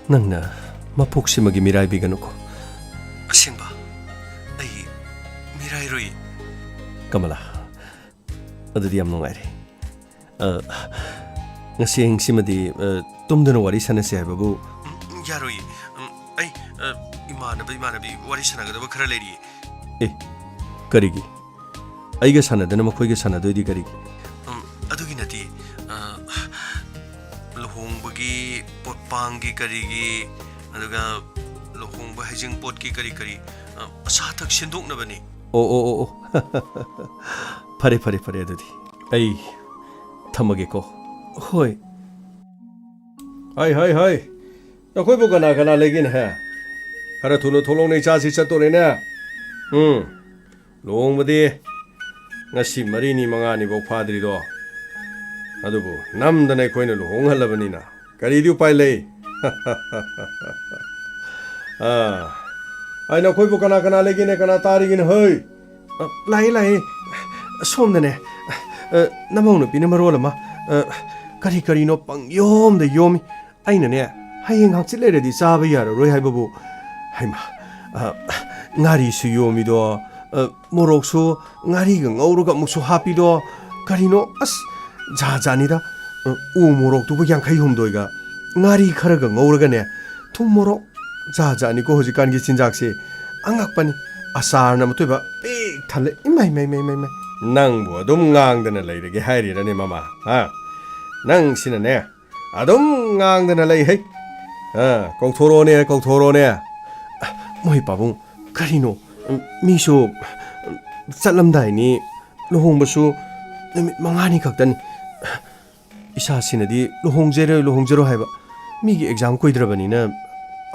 ꯅꯪꯅ ꯃꯄꯣꯛꯁꯤꯃꯒꯤ ꯃꯤꯔꯥꯏꯕꯤꯒꯅꯨꯀꯣ꯫ ꯑꯁꯦꯡꯕ, ꯑꯩ ꯃꯤꯔꯥꯏꯔꯣꯏ꯫ ꯀꯃꯂꯥ, ꯑꯗꯨꯗꯤ ꯌꯥꯝ ꯅꯨꯡꯉꯥꯏꯔꯦ꯫ ꯑ, ꯉꯁꯤ ꯑꯍꯤꯡꯁꯤꯃꯗꯤ, ꯑ, ꯇꯨꯝꯗꯅ ꯋꯥꯔꯤ ꯁꯥꯟꯅꯁꯦ ꯍꯥꯏꯕꯕꯨ? ꯎꯝ, ꯌꯥꯔꯣꯏꯌꯦ꯫ ꯎꯝ, ꯑꯩ, ꯑ, ꯏꯃꯥꯟꯅꯕ, ꯏꯃꯥꯟꯅꯕꯤ ꯋꯥꯔꯤ ꯁꯥꯟꯅꯒꯗꯕ ꯈꯔ ꯂꯩꯔꯤꯌꯦ꯫ ꯑꯦ, ꯀꯔꯤꯒꯤ? ꯑꯩꯒ ꯁꯥꯟꯅꯗꯅ ꯃꯈꯣꯏꯒ ꯁꯥꯟꯅꯗꯣꯏꯗꯤ ꯀꯔꯤꯒꯤ? ꯎꯝ, ꯑꯗꯨꯒꯤ ꯅꯠꯇꯦ꯫ ꯑ, ꯂꯨꯍꯣꯡꯕꯒꯤ ꯄꯣꯠꯄꯥꯡꯒꯤ ꯀꯔꯤꯒꯤ, ꯑꯗꯨꯒ ꯂꯨꯍꯣꯡꯕ ꯍꯩꯖꯤꯡꯄꯣꯠꯀꯤ ꯀꯔꯤ ꯀꯔꯤ, ꯑ, ꯑꯆꯥ ꯑꯊꯛ ꯁꯤꯟꯗꯣꯛꯅꯕꯅꯤ꯫ ꯑꯣ, ꯑꯣ, ꯑꯣ, ꯑꯣ꯫ ꯐꯔꯦ, ꯐꯔꯦ, ꯐꯔꯦ, ꯑꯗꯨꯗꯤ ꯑꯩ ꯊꯝꯃꯒꯦꯀꯣ꯫ ꯍꯣꯏ꯫ ꯍꯥꯏ, ꯍꯥꯏ, ꯍꯥꯏ꯫ ꯅꯈꯣꯏꯕꯨ ꯀꯅꯥ ꯀꯅꯥ ꯂꯩꯒꯦꯅꯦ, ꯍꯦ? ꯈꯔ ꯊꯨꯅ ꯊꯣꯛꯂꯛꯎꯅꯦ, ꯏꯆꯥꯁꯤ ꯆꯠꯇꯣꯔꯦꯅꯦ꯫ ꯎꯝ, ꯂꯨꯍꯣꯡꯕꯗꯤ ꯉꯁꯤ ꯃꯔꯤꯅꯤ ꯃꯉꯥꯅꯤꯐꯧ ꯐꯥꯗ꯭ꯔꯤꯗꯣ꯫ ꯑꯗꯨꯕꯨ ꯅꯝꯗꯅ ꯑꯩꯈꯣꯏꯅ ꯂꯨꯍꯣꯡꯍꯜꯂꯕꯅꯤꯅ ꯀꯔꯤꯗꯤ ꯎꯄꯥꯏ ꯂꯩ? ꯑꯥ, ꯑꯩ ꯅꯈꯣꯏꯕꯨ ꯀꯅꯥ ꯀꯅꯥ ꯂꯩꯒꯦꯅꯦ? ꯀꯅꯥ ꯇꯥꯔꯤꯒꯦꯅꯦ, ꯍꯣꯏ? ꯑ, ꯂꯥꯛꯑꯦ, ꯂꯥꯛꯑꯦ꯫ ꯁꯣꯝꯗꯅꯦ꯫ ꯑ, ꯅꯃꯧ ꯅꯨꯄꯤꯅ ꯃꯔꯣꯜ ꯑꯃ, ꯑ, ꯀꯔꯤ ꯀꯔꯤꯅꯣ ꯄꯪꯌꯣꯝꯗ ꯌꯣꯝꯃꯤ꯫ ꯑꯩꯅꯅꯦ, ꯍꯌꯦꯡ ꯍꯪꯆꯤꯠ ꯂꯩꯔꯗꯤ ꯆꯥꯕ ꯌꯥꯔꯔꯣꯏ ꯍꯥꯏꯕꯕꯨ, ꯍꯩꯃꯥ, ꯑ, ꯉꯥꯔꯤꯁꯨ ꯌꯣꯝꯃꯤꯗꯣ, ꯑ, ꯃꯣꯔꯣꯛꯁꯨ ꯉꯥꯔꯤꯒ ꯉꯧꯔꯒ ꯑꯃꯨꯛꯁꯨ ꯍꯥꯞꯄꯤꯗꯣ꯫ ꯀꯔꯤꯅꯣ? ꯑꯁ, ꯖꯥꯠ ꯖꯥꯠꯅꯤꯗ꯫ ꯑ, ꯎ ꯃꯣꯔꯣꯛꯇꯨꯕꯨ ꯌꯥꯡꯈꯩ ꯍꯨꯝꯗꯣꯏꯒ ꯉꯥꯔꯤ ꯈꯔꯒ ꯉꯧꯔꯒꯅꯦ꯫ ꯊꯨꯝ ꯃꯣꯔꯣꯛ ꯖꯥꯠ ꯖꯥꯠꯅꯤꯀꯣ ꯍꯧꯖꯤꯛꯀꯥꯟꯒꯤ ꯆꯤꯟꯖꯥꯛꯁꯦ꯫ ꯑꯉꯛꯄꯅꯤ꯫ ꯑꯆꯥꯔꯅ ꯃꯇꯣꯏꯕ ꯄꯤꯛ ꯊꯜꯂꯦ꯫ ꯏꯃꯥꯏ, ꯃꯥꯏ, ꯃꯥꯏ, ꯃꯥꯏ, ꯃꯥꯏ꯫ ꯅꯪꯕꯨ ꯑꯗꯨꯝ ꯉꯥꯡꯗꯅ ꯂꯩꯔꯒꯦ ꯍꯥꯏꯔꯤꯔꯅꯦ, ꯃꯃꯥ? ꯍꯥ? ꯅꯪꯁꯤꯅꯅꯦ, ꯑꯗꯨꯝ ꯉꯥꯡꯗꯅ ꯂꯩ ꯍꯩ꯫ ꯑ, ꯀꯧꯊꯣꯔꯛꯑꯣꯅꯦ, ꯀꯧꯊꯣꯔꯛꯑꯣꯅꯦ꯫ ꯃꯣꯏ ꯄꯥꯕꯨꯡ, ꯀꯔꯤꯅꯣ? ꯃꯤꯁꯨ ꯆꯠꯂꯝꯗꯥꯏꯅꯤ, ꯂꯨꯍꯣꯡꯕꯁꯨ ꯅꯨꯃꯤꯠ ꯃꯉꯥꯅꯤ ꯈꯛꯇꯅꯤ꯫ ꯏꯁꯥꯁꯤꯅꯗꯤ ꯂꯨꯍꯣꯡꯖꯔꯣꯏ, ꯂꯨꯍꯣꯡꯖꯔꯣꯏ ꯍꯥꯏꯕ꯫ ꯃꯤꯒꯤ ꯑꯦꯛꯖꯥꯝ ꯀꯨꯏꯗ꯭ꯔꯕꯅꯤꯅ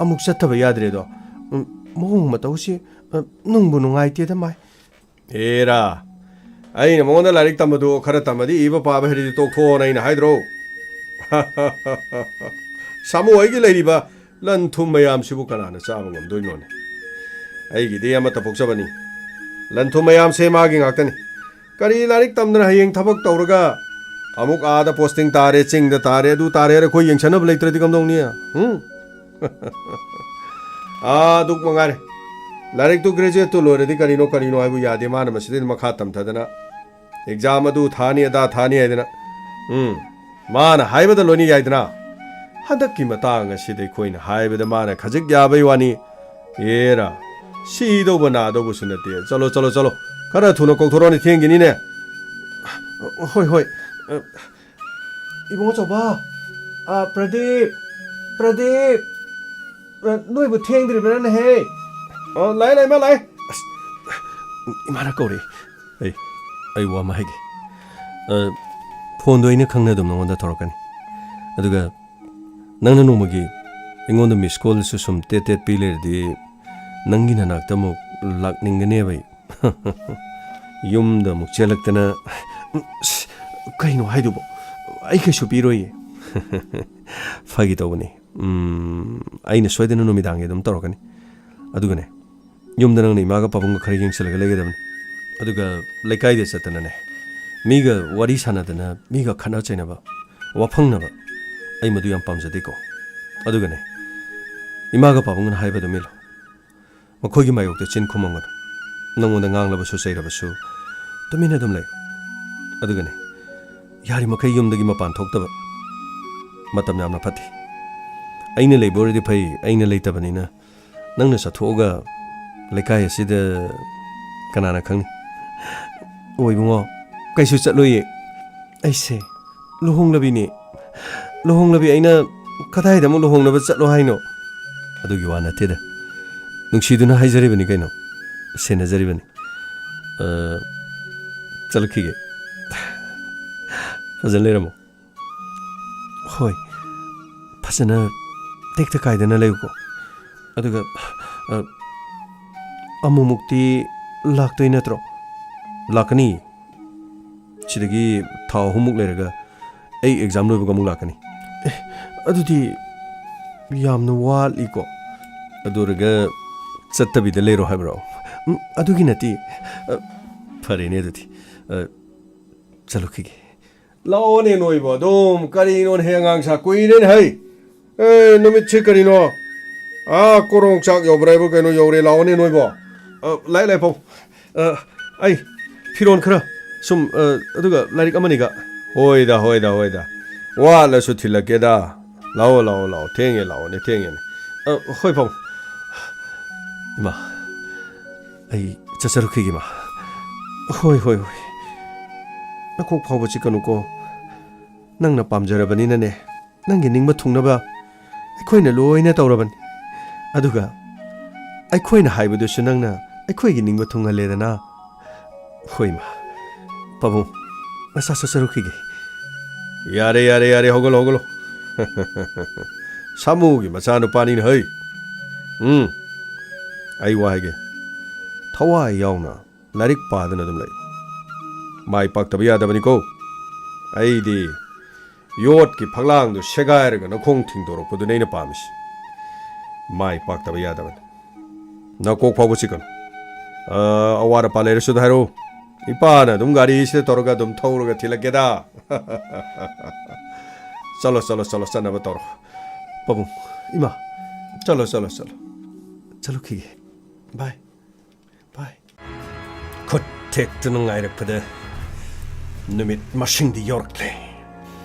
ꯑꯃꯨꯛ ꯆꯠꯇꯕ ꯌꯥꯗ꯭ꯔꯦꯗꯣ꯫ ꯎꯝ, ꯃꯑꯣꯡ ꯃꯇꯧꯁꯤ, ꯑ, ꯅꯨꯡꯕꯨ ꯅꯨꯡꯉꯥꯏꯇꯦꯗ ꯃꯥꯏ꯫ ꯑꯦꯔꯥ, ꯑꯩꯅ ꯃꯉꯣꯟꯗ ꯂꯥꯏꯔꯤꯛ ꯇꯝꯕꯗꯨ ꯈꯔ ꯇꯝꯃꯗꯤ ꯏꯕ ꯄꯥꯕ ꯍꯩꯔꯗꯤ ꯇꯣꯛꯊꯣꯛꯑꯣꯅ ꯑꯩꯅ ꯍꯥꯏꯗ꯭ꯔꯣ? ꯁꯥꯃꯨ ꯑꯩꯒꯤ ꯂꯩꯔꯤꯕ ꯂꯟ ꯊꯨꯝ ꯃꯌꯥꯝꯁꯤꯕꯨ ꯀꯅꯥꯅ ꯆꯥꯕ ꯉꯝꯗꯣꯏꯅꯣꯅꯦ? ꯑꯩꯒꯤꯗꯤ ꯑꯃꯠꯇ ꯄꯣꯛꯆꯕꯅꯤ꯫ ꯂꯟ ꯊꯨꯝ ꯃꯌꯥꯝꯁꯦ ꯃꯥꯒꯤ ꯉꯥꯛꯇꯅꯤ꯫ ꯀꯔꯤ ꯂꯥꯏꯔꯤꯛ ꯇꯝꯗꯅ ꯍꯌꯦꯡ ꯊꯕꯛ ꯇꯧꯔꯒ ꯑꯃꯨꯛ ꯑꯥꯗ ꯄꯣꯁꯇꯤꯡ ꯇꯥꯔꯦ, ꯆꯤꯡꯗ ꯇꯥꯔꯦ, ꯑꯗꯨ ꯇꯥꯔꯦ ꯍꯥꯏꯔ ꯑꯩꯈꯣꯏ ꯌꯦꯡꯁꯟꯅꯕ ꯂꯩꯇ꯭ꯔꯗꯤ ꯀꯝꯗꯧꯅꯤ? ꯍꯨꯝ? ꯑꯥ, ꯑꯗꯨꯛ ꯃꯉꯥꯏꯔꯦ꯫ ꯂꯥꯏꯔꯤꯛꯇꯨ ꯒ꯭ꯔꯦꯖꯨꯑꯦꯠꯇꯨ ꯂꯣꯏꯔꯗꯤ ꯀꯔꯤꯅꯣ ꯀꯔꯤꯅꯣ ꯍꯥꯏꯕꯨ ꯌꯥꯗꯦ꯫ ꯃꯥꯅ ꯃꯁꯤꯗꯩꯗ ꯃꯈꯥ ꯇꯝꯊꯗꯅ ꯑꯦꯛꯖꯥꯝ ꯑꯗꯨ ꯊꯥꯅꯤ, ꯑꯗꯥ ꯊꯥꯅꯤ ꯍꯥꯏꯗꯅ꯫ ꯎꯝ, ꯃꯥꯅ ꯍꯥꯏꯕꯗ ꯂꯣꯏꯅ ꯌꯥꯏꯗꯅ꯫ ꯍꯟꯗꯛꯀꯤ ꯃꯇꯥꯡ ꯑꯁꯤꯗ ꯑꯩꯈꯣꯏꯅ ꯍꯥꯏꯕꯗ ꯃꯥꯅ ꯈꯖꯤꯛ ꯌꯥꯕꯩ ꯋꯥꯅꯤ꯫ ꯑꯦꯔꯥ, ꯁꯤꯗꯧꯕ ꯅꯥꯗꯧꯕꯁꯨ ꯅꯠꯇꯦ꯫ ꯆꯠꯂꯣ, ꯆꯠꯂꯣ, ꯆꯠꯂꯣ꯫ ꯈꯔ ꯊꯨꯅ ꯀꯧꯊꯣꯔꯛꯑꯣꯅꯦ, ꯊꯦꯡꯈꯤꯅꯤꯅꯦ꯫ ꯍꯣꯏ, ꯍꯣꯏ꯫ ꯏꯕꯨꯡꯉꯣ ꯆꯥꯎꯕ, ꯑ, ꯄ꯭ꯔꯗꯤꯞ, ꯄ꯭ꯔꯗꯤꯞ, ꯑ, ꯅꯣꯏꯕꯨ ꯊꯦꯡꯗ꯭ꯔꯤꯕ꯭ꯔꯥꯅꯦꯍꯦ? ꯑ, ꯂꯥꯛꯑꯦ, ꯂꯥꯛꯑꯦ, ꯏꯃꯥ ꯂꯥꯛꯑꯦ꯫ ꯑꯁ, ꯏꯃꯥꯅ ꯀꯧꯔꯛꯑꯦ꯫ ꯑꯩ, ꯑꯩ ꯋꯥ ꯑꯃ ꯍꯥꯏꯒꯦ꯫ ꯑ, ꯐꯣꯟꯗꯣ ꯑꯩꯅ ꯈꯪꯅ ꯑꯗꯨꯝ ꯅꯉꯣꯟꯗ ꯇꯧꯔꯛꯀꯅꯤ꯫ ꯑꯗꯨꯒ ꯅꯪꯅ ꯅꯣꯡꯃꯒꯤ ꯑꯩꯉꯣꯟꯗ ꯃꯤꯁ ꯀꯣꯜꯁꯨ ꯁꯨꯝ ꯇꯦꯠ ꯇꯦꯠ ꯄꯤ ꯂꯩꯔꯗꯤ ꯅꯪꯒꯤ ꯅꯅꯥꯛꯇ ꯑꯃꯨꯛ ꯂꯥꯛꯅꯤꯡꯒꯅꯦꯕ ꯑꯩ꯫ ꯌꯨꯝꯗ ꯑꯃꯨꯛ ꯆꯦꯜꯂꯛꯇꯅ, "ꯎꯝ, ꯑꯁ, ꯀꯩꯅꯣ ꯍꯥꯏꯗꯨꯕꯣ? ꯑꯩ ꯀꯩꯁꯨ ꯄꯤꯔꯣꯏꯌꯦ꯫" ꯐꯥꯒꯤ ꯇꯧꯕꯅꯤ꯫ ꯎꯝ, ꯑꯩꯅ ꯁꯣꯏꯗꯅ ꯅꯨꯃꯤꯗꯥꯡꯒꯤ ꯑꯗꯨꯝ ꯇꯧꯔꯛꯀꯅꯤ꯫ ꯑꯗꯨꯒꯅꯦ, ꯌꯨꯝꯗ ꯅꯪꯅ ꯏꯃꯥꯒ ꯄꯥꯕꯨꯡꯒ ꯈꯔ ꯌꯦꯡꯁꯤꯜꯂꯒ ꯂꯩꯒꯗꯕꯅꯤ꯫ ꯑꯗꯨꯒ ꯂꯩꯀꯥꯏꯗ ꯆꯠꯇꯅꯅꯦ, ꯃꯤꯒ ꯋꯥꯔꯤ ꯁꯥꯟꯅꯗꯅ, ꯃꯤꯒ ꯈꯠꯅ ꯆꯩꯅꯕ, ꯋꯥꯐꯪꯅꯕ, ꯑꯩ ꯃꯗꯨ ꯌꯥꯝ ꯄꯥꯝꯖꯗꯦꯀꯣ꯫ ꯑꯗꯨꯒꯅꯦ, ꯏꯃꯥꯒ ꯄꯥꯕꯨꯡꯒꯅ ꯍꯥꯏꯕꯗꯨ ꯃꯤꯜꯂꯨ꯫ ꯃꯈꯣꯏꯒꯤ ꯃꯥꯌꯣꯛꯇ ꯆꯤꯟ ꯈꯨꯝꯃꯝꯒꯅꯨ꯫ ꯅꯪꯉꯣꯟꯗ ꯉꯥꯡꯂꯕꯁꯨ ꯆꯩꯔꯕꯁꯨ ꯇꯨꯃꯤꯟꯅ ꯑꯗꯨꯝ ꯂꯩꯌꯨ꯫ ꯑꯗꯨꯒꯅꯦ, ꯌꯥꯔꯤꯃꯈꯩ ꯌꯨꯝꯗꯒꯤ ꯃꯄꯥꯟ ꯊꯣꯛꯇꯕ꯫ ꯃꯇꯝ ꯌꯥꯝꯅ ꯐꯠꯇꯦ꯫ ꯑꯩꯅ ꯂꯩꯕ ꯑꯣꯏꯔꯗꯤ ꯐꯩ, ꯑꯩꯅ ꯂꯩꯇꯕꯅꯤꯅ ꯅꯪꯅ ꯆꯠꯊꯣꯛꯑꯒ ꯂꯩꯀꯥꯏ ꯑꯁꯤꯗ ꯀꯅꯥꯅ ꯈꯪꯅꯤ? ꯑꯣ ꯏꯕꯨꯡꯉꯣ, ꯀꯩꯁꯨ ꯆꯠꯂꯣꯏꯌꯦ꯫ ꯑꯩꯁꯦ ꯂꯨꯍꯣꯡꯂꯕꯤꯅꯦ꯫ ꯂꯨꯍꯣꯡꯂꯕꯤ ꯑꯩꯅ ꯀꯗꯥꯏꯗ ꯑꯃꯨꯛ ꯂꯨꯍꯣꯡꯅꯕ ꯆꯠꯂꯣ ꯍꯥꯏꯅꯣ? ꯑꯗꯨꯒꯤ ꯋꯥ ꯅꯠꯇꯦꯗ꯫ ꯅꯨꯡꯁꯤꯗꯨꯅ ꯍꯥꯏꯖꯔꯤꯕꯅꯤ ꯀꯩꯅꯣ꯫ ꯁꯦꯟꯅꯖꯔꯤꯕꯅꯤ꯫ ꯑ, ꯆꯠꯂꯛꯈꯤꯒꯦ꯫ ꯐꯖꯅ ꯂꯩꯔꯝꯃꯣ꯫ ꯍꯣꯏ, ꯐꯖꯅ ꯇꯦꯛꯇ ꯀꯥꯏꯗꯅ ꯂꯩꯌꯨꯀꯣ꯫ ꯑꯗꯨꯒ, ꯑ, ꯑꯃꯨꯛꯃꯨꯛꯇꯤ ꯂꯥꯛꯇꯣꯏ ꯅꯠꯇ꯭ꯔꯣ? ꯂꯥꯛꯀꯅꯤ꯫ ꯁꯤꯗꯒꯤ ꯊꯥ ꯑꯍꯨꯝꯃꯨꯛ ꯂꯩꯔꯒ ꯑꯩ ꯑꯦꯛꯖꯥꯝ ꯂꯣꯏꯕꯒ ꯑꯃꯨꯛ ꯂꯥꯛꯀꯅꯤ꯫ ꯑꯦ, ꯑꯗꯨꯗꯤ ꯌꯥꯝꯅ ꯋꯥꯠꯂꯤꯀꯣ꯫ ꯑꯗꯨ ꯑꯣꯏꯔꯒ ꯆꯠꯇꯕꯤꯗ ꯂꯩꯔꯣ ꯍꯥꯏꯕ꯭ꯔꯣ? ꯎꯝ, ꯑꯗꯨꯒꯤ ꯅꯠꯇꯦ꯫ ꯑ, ꯐꯔꯦꯅꯦ ꯑꯗꯨꯗꯤ꯫ ꯑ, ꯆꯠꯂꯨꯈꯤꯒꯦ꯫ ꯂꯥꯛꯑꯣꯅꯦ ꯅꯣꯏꯕꯣ, ꯑꯗꯨꯝ ꯀꯔꯤꯅꯣꯅꯦ ꯍꯦ ꯑꯉꯥꯡ ꯁꯥ, ꯀꯨꯏꯔꯦꯅꯦ ꯍꯩ꯫ ꯑꯦ, ꯅꯨꯃꯤꯠꯁꯦ ꯀꯔꯤꯅꯣ? ꯑꯥ, ꯀꯣꯔꯣꯡ ꯆꯥꯛ ꯌꯧꯕ꯭ꯔꯥ ꯍꯥꯏꯕ ꯀꯩꯅꯣ ꯌꯧꯔꯦ, ꯂꯥꯛꯑꯣꯅꯦ ꯅꯣꯏꯕꯣ꯫ ꯑ, ꯂꯥꯛꯑꯦ, ꯂꯥꯛꯑꯦ ꯄꯥꯕꯨꯡ꯫ ꯑ, ꯑꯩ ꯐꯤꯔꯣꯟ ꯈꯔ ꯁꯨꯝ, ꯑ, ꯑꯗꯨꯒ ꯂꯥꯏꯔꯤꯛ ꯑꯃꯅꯤꯒ꯫ ꯍꯣꯏꯗ, ꯍꯣꯏꯗ, ꯍꯣꯏꯗ꯫ ꯋꯥꯠꯂꯁꯨ ꯊꯤꯜꯂꯛꯀꯦꯗ꯫ ꯂꯥꯛꯑꯣ, ꯂꯥꯛꯑꯣ, ꯂꯥꯛꯑꯣ꯫ ꯊꯦꯡꯉꯦ, ꯂꯥꯛꯑꯣꯅꯦ, ꯊꯦꯡꯉꯦꯅꯦ꯫ ꯑ, ꯍꯣꯏ ꯄꯥꯕꯨꯡ꯫ ꯏꯃꯥ, ꯑꯩ ꯆꯠꯆꯔꯨꯈꯤꯒꯦ ꯏꯃꯥ꯫ ꯍꯣꯏ, ꯍꯣꯏ, ꯍꯣꯏ꯫ ꯅꯀꯣꯛ ꯐꯥꯎꯕ ꯆꯤꯛꯀꯅꯨꯀꯣ꯫ ꯅꯪꯅ ꯄꯥꯝꯖꯔꯕꯅꯤꯅꯅꯦ, ꯅꯪꯒꯤ ꯅꯤꯡꯕ ꯊꯨꯡꯅꯕ ꯑꯩꯈꯣꯏꯅ ꯂꯣꯏꯅ ꯇꯧꯔꯕꯅꯤ꯫ ꯑꯗꯨꯒ ꯑꯩꯈꯣꯏꯅ ꯍꯥꯏꯕꯗꯨꯁꯨ ꯅꯪꯅ ꯑꯩꯈꯣꯏꯒꯤ ꯅꯤꯡꯕ ꯊꯨꯡꯍꯜꯂꯦꯗꯅ꯫ ꯍꯣꯏ ꯏꯃꯥ꯫ ꯄꯥꯕꯨꯡ, ꯅꯁꯥ ꯁꯣꯛꯆꯔꯨꯈꯤꯒꯦ꯫ ꯌꯥꯔꯦ, ꯌꯥꯔꯦ, ꯌꯥꯔꯦ, ꯍꯧꯒꯠꯂꯣ, ꯍꯧꯒꯠꯂꯣ꯫ ꯁꯥꯃꯨꯒꯤ ꯃꯆꯥꯅꯨꯄꯥꯅꯤꯅ ꯍꯩ꯫ ꯎꯝ, ꯑꯩ ꯋꯥ ꯍꯥꯏꯒꯦ꯫ ꯊꯋꯥꯏ ꯌꯥꯎꯅ ꯂꯥꯏꯔꯤꯛ ꯄꯥꯗꯅ ꯑꯗꯨꯝ ꯂꯩ꯫ ꯃꯥꯏ ꯄꯥꯛꯇꯕ ꯌꯥꯗꯕꯅꯤꯀꯣ꯫ ꯑꯩꯗꯤ ꯌꯣꯠꯀꯤ ꯐꯛꯂꯥꯡꯗꯨ ꯁꯦꯒꯥꯏꯔꯒ ꯅꯈꯣꯡ ꯊꯤꯡꯗꯣꯔꯛꯄꯗꯨꯅꯤ ꯑꯩꯅ ꯄꯥꯝꯃꯤꯁꯤ꯫ ꯃꯥꯏ ꯄꯥꯛꯇꯕ ꯌꯥꯗꯕꯅꯤ꯫ ꯅꯀꯣꯛ ꯐꯥꯎꯕ ꯆꯤꯛꯀꯅꯨ꯫ ꯑ, ꯑꯋꯥꯠ ꯑꯄꯥ ꯂꯩꯔꯁꯨ ꯑꯗꯨ ꯍꯥꯏꯔꯛꯎ꯫ ꯏꯄꯥꯅ ꯑꯗꯨꯝ ꯒꯥꯔꯤꯁꯤꯗ ꯇꯧꯔꯒ ꯑꯗꯨꯝ ꯊꯧꯔꯒ ꯊꯤꯜꯂꯛꯀꯦꯗ꯫ ꯆꯠꯂꯣ, ꯆꯠꯂꯣ, ꯆꯠꯂꯣ, ꯆꯠꯅꯕ ꯇꯧꯔꯣ꯫ ꯄꯥꯕꯨꯡ, ꯏꯃꯥ, ꯆꯠꯂꯣ, ꯆꯠꯂꯣ, ꯆꯠꯂꯣ꯫ ꯆꯠꯂꯨꯈꯤꯒꯦ꯫ ꯕꯥꯏ꯫ ꯕꯥꯏ꯫ ꯈꯨꯠ ꯊꯦꯛꯇꯨꯅ ꯉꯥꯏꯔꯛꯄꯗ ꯅꯨꯃꯤꯠ ꯃꯁꯤꯡꯗꯤ ꯌꯧꯔꯛꯂꯦ꯫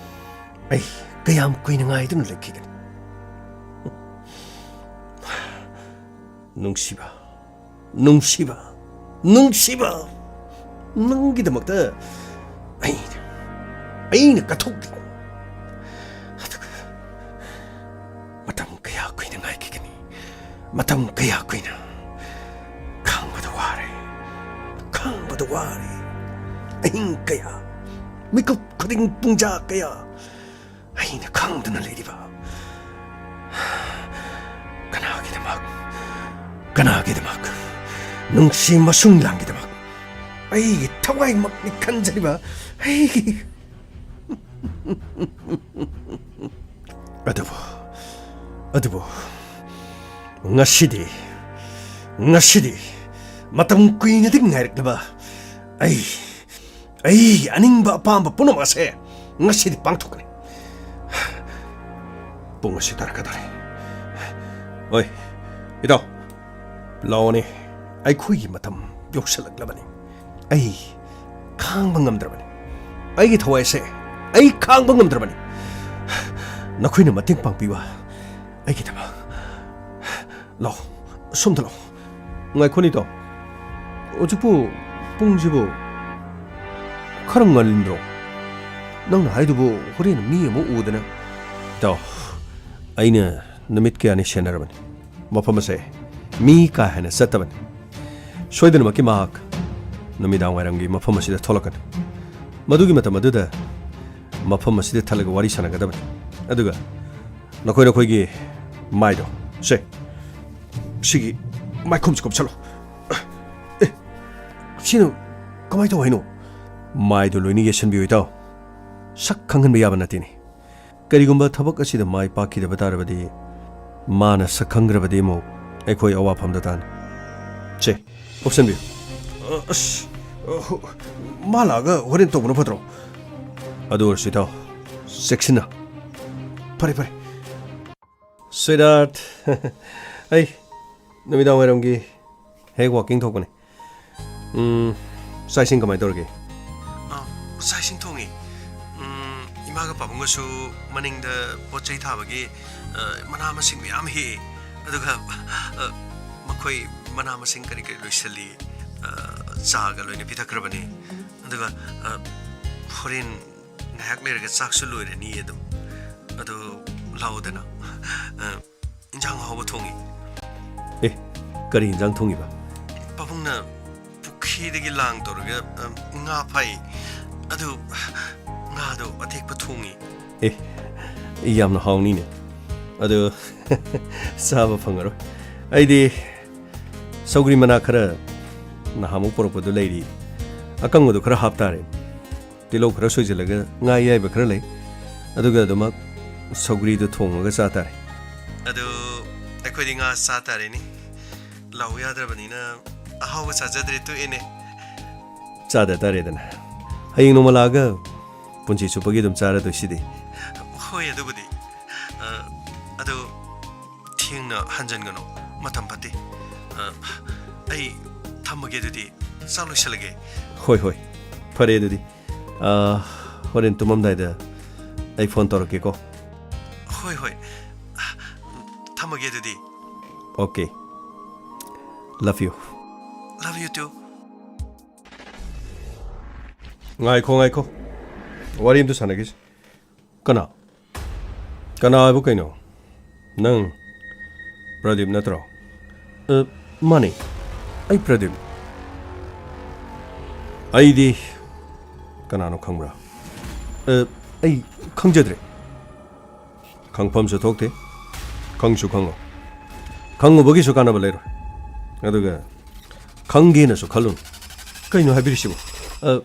ꯑꯩ ꯀꯌꯥꯝ ꯀꯨꯏꯅ ꯉꯥꯏꯗꯨꯅ ꯂꯩꯈꯤꯒꯅꯤ? ꯅꯨꯡꯁꯤꯕ, ꯅꯨꯡꯁꯤꯕ, ꯅꯨꯡꯁꯤꯕ, ꯅꯪꯒꯤꯗꯃꯛꯇ ꯑꯩꯅ, ꯑꯩꯅ ꯀꯠꯊꯣꯛꯂꯤ꯫ ꯑꯗꯨꯒ ꯃꯇꯝ ꯀꯌꯥ ꯀꯨꯏꯅ ꯉꯥꯏꯈꯤꯒꯅꯤ? ꯃꯇꯝ ꯀꯌꯥ ꯀꯨꯏꯅ? ꯈꯥꯡꯕꯗ ꯋꯥꯔꯦ, ꯈꯥꯡꯕꯗ ꯋꯥꯔꯦ꯫ ꯑꯍꯤꯡ ꯀꯌꯥ, ꯃꯤꯀꯨꯞ ꯈꯨꯗꯤꯡ ꯄꯨꯡꯖꯥ ꯀꯌꯥ ꯑꯩꯅ ꯈꯥꯡꯗꯨꯅ ꯂꯩꯔꯤꯕ꯫ ꯀꯅꯥꯒꯤꯗꯃꯛ? ꯀꯅꯥꯒꯤꯗꯃꯛ? ꯅꯨꯡꯁꯤ ꯃꯁꯨꯡ ꯂꯥꯡꯒꯤꯗꯃꯛ꯫ ꯑꯩꯒꯤ ꯊꯋꯥꯏꯃꯛꯅꯤ ꯈꯟꯖꯔꯤꯕ ꯑꯩꯒꯤ꯫ ꯑꯗꯨꯕꯨ, ꯑꯗꯨꯕꯨ, ꯉꯁꯤꯗꯤ, ꯉꯁꯤꯗꯤ ꯃꯇꯝ ꯀꯨꯏꯅꯗꯤ ꯉꯥꯏꯔꯛꯂꯕ ꯑꯩ, ꯑꯩꯒꯤ ꯑꯅꯤꯡꯕ ꯑꯄꯥꯝꯕ ꯄꯨꯝꯅꯃꯛ ꯑꯁꯦ ꯉꯁꯤꯗꯤ ꯄꯥꯡꯊꯣꯛꯀꯅꯤ꯫ ꯄꯨꯡ ꯑꯁꯤ ꯇꯥꯔꯛꯀꯗꯧꯔꯦ꯫ ꯍꯣꯏ, ꯏꯇꯥꯎ, ꯂꯥꯛꯑꯣꯅꯦ꯫ ꯑꯩꯈꯣꯏꯒꯤ ꯃꯇꯝ ꯌꯧꯁꯜꯂꯛꯂꯕꯅꯤ꯫ ꯑꯩ ꯈꯥꯡꯕ ꯉꯝꯗ꯭ꯔꯕꯅꯤ꯫ ꯑꯩꯒꯤ ꯊꯋꯥꯏꯁꯦ ꯑꯩ ꯈꯥꯡꯕ ꯉꯝꯗ꯭ꯔꯕꯅꯤ꯫ ꯅꯈꯣꯏꯅ ꯃꯇꯦꯡ ꯄꯥꯡꯕꯤꯕ ꯑꯩꯒꯤꯗꯃꯛ꯫ ꯂꯥꯛꯑꯣ, ꯁꯣꯝꯗ ꯂꯥꯛꯑꯣ꯫ ꯉꯥꯏꯈꯣꯅꯦ, ꯏꯇꯥꯎ꯫ ꯍꯧꯖꯤꯛꯄꯨ ꯄꯨꯡꯁꯤꯕꯨ ꯈꯔ ꯉꯜꯂꯤꯟꯗ꯭ꯔꯣ? ꯅꯪꯅ ꯍꯥꯏꯗꯨꯕꯨ ꯍꯣꯔꯦꯟ ꯃꯤ ꯑꯃꯨꯛ ꯎꯗꯅ꯫ ꯏꯇꯥꯎ, ꯑꯩꯅ ꯅꯨꯃꯤꯠ ꯀꯌꯥꯅꯤ ꯁꯦꯟꯅꯔꯕꯅꯤ꯫ ꯃꯐꯝ ꯑꯁꯦ ꯃꯤ ꯀꯥ ꯍꯦꯟꯅ ꯆꯠꯇꯕꯅꯤ꯫ ꯁꯣꯏꯗꯅꯃꯛꯀꯤ ꯃꯍꯥꯛ ꯅꯨꯃꯤꯗꯥꯡ ꯋꯥꯏꯔꯝꯒꯤ ꯃꯐꯝ ꯑꯁꯤꯗ ꯊꯣꯛꯂꯛꯀꯅꯤ꯫ ꯃꯗꯨꯒꯤ ꯃꯇꯝ ꯑꯗꯨꯗ ꯃꯐꯝ ꯑꯁꯤꯗ ꯊꯠꯂꯒ ꯋꯥꯔꯤ ꯁꯥꯟꯅꯒꯗꯕꯅꯤ꯫ ꯑꯗꯨꯒ ꯅꯈꯣꯏ ꯅꯈꯣꯏꯒꯤ ꯃꯥꯏꯗꯣ, ꯁꯦ, ꯁꯤꯒꯤ ꯃꯥꯏꯈꯨꯝꯁꯤ ꯀꯨꯞꯁꯜꯂꯣ꯫ ꯑꯦ, ꯁꯤꯅ ꯀꯃꯥꯏꯅ ꯇꯧ ꯍꯥꯏꯅꯣ? ꯃꯥꯏꯗꯣ ꯂꯣꯏꯅ ꯌꯦꯁꯟꯕꯤꯌꯨ, ꯏꯇꯥꯎ꯫ ꯁꯛ ꯈꯪꯍꯟꯕ ꯌꯥꯕ ꯅꯠꯇꯦꯅꯦ꯫ ꯀꯔꯤꯒꯨꯝꯕ ꯊꯕꯛ ꯑꯁꯤꯗ ꯃꯥꯏ ꯄꯥꯛꯈꯤꯗꯕ ꯇꯥꯔꯕꯗꯤ, ꯃꯥꯅ ꯁꯛ ꯈꯪꯗ꯭ꯔꯕꯗꯤ ꯑꯃꯨꯛ ꯑꯩꯈꯣꯏ ꯑꯋꯥꯐꯝꯗ ꯇꯥꯅꯤ꯫ ꯁꯦ, ꯀꯨꯞꯁꯟꯕꯤꯌꯨ꯫ ꯑ, ꯑꯁ, ꯑ, ꯍꯣ, ꯃꯥ ꯂꯥꯛꯑꯒ ꯍꯣꯔꯦꯟ ꯇꯧꯕꯅ ꯐꯠꯇ꯭ꯔꯣ? ꯑꯗꯨ ꯑꯣꯏꯔꯁꯨ ꯏꯇꯥꯎ, ꯆꯦꯛꯁꯤꯟꯅ꯫ ꯐꯔꯦ, ꯐꯔꯦ꯫ ꯁ꯭ꯋꯤꯠꯍꯥꯔꯠ, ꯑꯩ ꯅꯨꯃꯤꯗꯥꯡ ꯋꯥꯏꯔꯝꯒꯤ ꯍꯦꯛ ꯋꯥꯀꯤꯡ ꯊꯣꯛꯄꯅꯦ꯫ ꯎꯝ, ꯆꯥꯛ ꯏꯁꯤꯡ ꯀꯃꯥꯏꯅ ꯇꯧꯔꯒꯦ? ꯑ, ꯆꯥꯛ ꯏꯁꯤꯡ ꯊꯣꯡꯉꯤ꯫ ꯎꯝ, ꯏꯃꯥꯒ ꯄꯥꯕꯨꯡꯒꯁꯨ ꯃꯅꯤꯡꯗ ꯄꯣꯠ ꯆꯩ ꯊꯥꯕꯒꯤ, ꯑ, ꯃꯅꯥ ꯃꯁꯤꯡ ꯃꯌꯥꯝ ꯍꯦꯛꯏ꯫ ꯑꯗꯨꯒ, ꯑ, ꯃꯈꯣꯏ ꯃꯅꯥ ꯃꯁꯤꯡ ꯀꯔꯤ ꯀꯔꯤ ꯂꯣꯏꯁꯤꯜꯂꯤ, ꯑ, ꯆꯥꯒ ꯂꯣꯏꯅ ꯄꯤꯊꯛꯈ꯭ꯔꯕꯅꯤ꯫ ꯑꯗꯨꯒ, ꯑ, ꯍꯣꯔꯦꯟ ꯉꯥꯏꯍꯥꯛ ꯂꯩꯔꯒ ꯆꯥꯛꯁꯨ ꯂꯣꯏꯔꯅꯤ ꯑꯗꯨꯝ꯫ ꯑꯗꯨ ꯂꯥꯛꯑꯣꯗꯅ꯫ ꯑ, ꯏꯟꯖꯥꯡ ꯑꯍꯥꯎꯕ ꯊꯣꯡꯉꯤ꯫ ꯑꯦ, ꯀꯔꯤ ꯏꯟꯖꯥꯡ ꯊꯣꯡꯉꯤꯕ? ꯄꯥꯕꯨꯡꯅ ꯄꯨꯈ꯭ꯔꯤꯗꯒꯤ ꯂꯥꯡ ꯇꯧꯔꯒ, ꯑ, ꯉꯥ ꯐꯥꯏ꯫ ꯑꯗꯨ ꯉꯥꯗꯣ ꯑꯇꯦꯛꯄ ꯊꯣꯡꯉꯤ꯫ ꯑꯦ, ꯌꯥꯝꯅ ꯍꯥꯎꯅꯤꯅꯦ꯫ ꯑꯗꯨ ꯆꯥꯕ ꯐꯪꯉꯔꯣꯏ꯫ ꯑꯩꯗꯤ ꯁꯧꯒ꯭ꯔꯤ ꯃꯅꯥ ꯈꯔ ꯅꯍꯥꯟꯃꯨꯛ ꯄꯨꯔꯛꯄꯗꯨ ꯂꯩꯔꯤ꯫ ꯑꯀꯪꯕꯗꯨ ꯈꯔ ꯍꯥꯞꯇꯥꯔꯦ꯫ ꯇꯤꯜꯍꯧ ꯈꯔ ꯁꯣꯏꯖꯤꯜꯂꯒ ꯉꯥ ꯑꯌꯥꯏꯕ ꯈꯔ ꯂꯩ꯫ ꯑꯗꯨꯒ ꯑꯗꯨꯃꯛ ꯁꯧꯒ꯭ꯔꯤꯗꯨ ꯊꯣꯡꯉꯒ ꯆꯥ ꯇꯥꯔꯦ꯫ ꯑꯗꯨ ꯑꯩꯈꯣꯏꯗꯤ ꯉꯥ ꯆꯥ ꯇꯥꯔꯦꯅꯦ꯫ ꯂꯥꯛꯎ ꯌꯥꯗ꯭ꯔꯕꯅꯤꯅ ꯑꯍꯥꯎꯕ ꯆꯥꯖꯗ꯭ꯔꯦ, ꯇꯣꯛꯑꯦꯅꯦ꯫ ꯆꯥꯗ ꯇꯥꯔꯦꯗꯅ꯫ ꯍꯌꯦꯡ ꯅꯣꯡꯃ ꯂꯥꯛꯑꯒ ꯄꯨꯟꯁꯤ ꯆꯨꯞꯄꯒꯤ ꯑꯗꯨꯝ ꯆꯥꯔꯗꯣꯏꯁꯤꯗꯤ꯫ ꯍꯣꯏ, ꯑꯗꯨꯕꯨꯗꯤ꯫ ꯑ, ꯑꯗꯨ ꯊꯦꯡꯅ ꯍꯟꯖꯟꯒꯅꯨ, ꯃꯇꯝ ꯐꯠꯇꯦ꯫ ꯑ, ꯑꯩ ꯊꯝꯃꯒꯦ ꯑꯗꯨꯗꯤ, ꯆꯥꯛ ꯂꯣꯏꯁꯜꯂꯒꯦ꯫ ꯍꯣꯏ, ꯍꯣꯏ, ꯐꯔꯦ ꯑꯗꯨꯗꯤ꯫ ꯑ, ꯍꯣꯔꯦꯟ ꯇꯨꯝꯃꯝꯗꯥꯏꯗ ꯑꯩ ꯐꯣꯟ ꯇꯧꯔꯛꯀꯦꯀꯣ꯫ ꯍꯣꯏ, ꯍꯣꯏ, ꯊꯝꯃꯒꯦ ꯑꯗꯨꯗꯤ꯫ Okay, love you. Love you too. ꯉꯥꯏꯈꯣ, ꯉꯥꯏꯈꯣ, ꯋꯥꯔꯤ ꯑꯝꯇ ꯁꯥꯟꯅꯈꯤꯁꯤ꯫ ꯀꯅꯥ? ꯀꯅꯥ ꯍꯥꯏꯕꯨ ꯀꯩꯅꯣ? ꯅꯪ ꯄ꯭ꯔꯗꯤꯞ ꯅꯠꯇ꯭ꯔꯣ? ꯑ, ꯃꯥꯅꯦ, ꯑꯩ ꯄ꯭ꯔꯗꯤꯞ꯫ ꯑꯩꯗꯤ ꯀꯅꯥꯅꯣ ꯈꯪꯕ꯭ꯔꯥ? ꯑ, ꯑꯩ ꯈꯪꯖꯗ꯭ꯔꯦ꯫ ꯈꯪꯐꯝꯁꯨ ꯊꯣꯛꯇꯦ, ꯈꯪꯁꯨ ꯈꯪꯉꯣ꯫ ꯈꯪꯉꯨꯕꯒꯤꯁꯨ ꯀꯥꯟꯅꯕ ꯂꯩꯔꯣꯏ꯫ ꯑꯗꯨꯒ ꯈꯪꯒꯦꯅꯁꯨ ꯈꯜꯂꯨꯅꯨ꯫ ꯀꯩꯅꯣ ꯍꯥꯏꯕꯤꯔꯤꯁꯤꯕꯣ? ꯑ,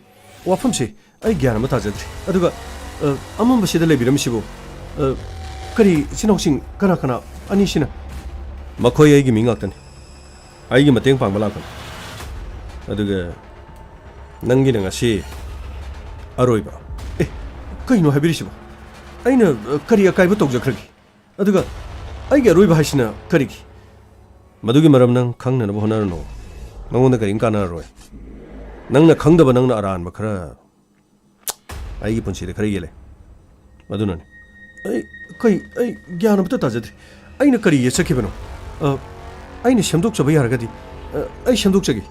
ꯋꯥꯐꯝꯁꯦ ꯑꯩ ꯒ꯭ꯌꯥꯟ ꯑꯃ ꯇꯥꯖꯗ꯭ꯔꯦ꯫ ꯑꯗꯨꯒ, ꯑ, ꯑꯃꯝꯕꯁꯤꯗ ꯂꯩꯕꯤꯔꯝꯃꯤꯁꯤꯕꯨ, ꯑ, ꯀꯔꯤ ꯏꯆꯤꯟ ꯏꯅꯥꯎꯁꯤꯡ ꯀꯅꯥ ꯀꯅꯥ ꯑꯅꯤꯁꯤꯅ? ꯃꯈꯣꯏ ꯑꯩꯒꯤ ꯃꯤ ꯉꯥꯛꯇꯅꯤ꯫ ꯑꯩꯒꯤ ꯃꯇꯦꯡ ꯄꯥꯡꯕ ꯂꯥꯛꯄꯅꯤ꯫ ꯑꯗꯨꯒ ꯅꯪꯒꯤꯅ ꯉꯁꯤ ꯑꯔꯣꯏꯕ꯫ ꯑꯦ, ꯀꯩꯅꯣ ꯍꯥꯏꯕꯤꯔꯤꯁꯤꯕꯣ? ꯑꯩꯅ, ꯑ, ꯀꯔꯤ ꯑꯀꯥꯏꯕ ꯇꯧꯖꯈ꯭ꯔꯒꯦ? ꯑꯗꯨꯒ ꯑꯩꯒꯤ ꯑꯔꯣꯏꯕ ꯍꯥꯏꯁꯤꯅ ꯀꯔꯤꯒꯤ? ꯃꯗꯨꯒꯤ ꯃꯔꯝ ꯅꯪ ꯈꯪꯅꯅꯕ ꯍꯣꯠꯅꯔꯅꯨ꯫ ꯅꯉꯣꯟꯗ ꯀꯔꯤꯝ ꯀꯥꯟꯅꯔꯔꯣꯏ꯫ ꯅꯪꯅ ꯈꯪꯗꯕ, ꯅꯪꯅ ꯑꯔꯥꯟꯕ ꯈꯔ ꯑꯩꯒꯤ ꯄꯨꯟꯁꯤꯗ ꯈꯔ ꯌꯦꯜꯂꯦ꯫ ꯑꯗꯨꯅꯅꯤ꯫ ꯑꯩ, ꯀꯩ, ꯑꯩ ꯒ꯭ꯌꯥꯟ ꯑꯃꯇ ꯇꯥꯖꯗ꯭ꯔꯦ꯫ ꯑꯩꯅ ꯀꯔꯤ ꯌꯦꯠꯆꯈꯤꯕꯅꯣ? ꯑ, ꯑꯩꯅ ꯁꯦꯝꯗꯣꯛꯆꯕ ꯌꯥꯔꯒꯗꯤ, ꯑ, ꯑꯩ ꯁꯦꯝꯗꯣꯛꯆꯒꯦ꯫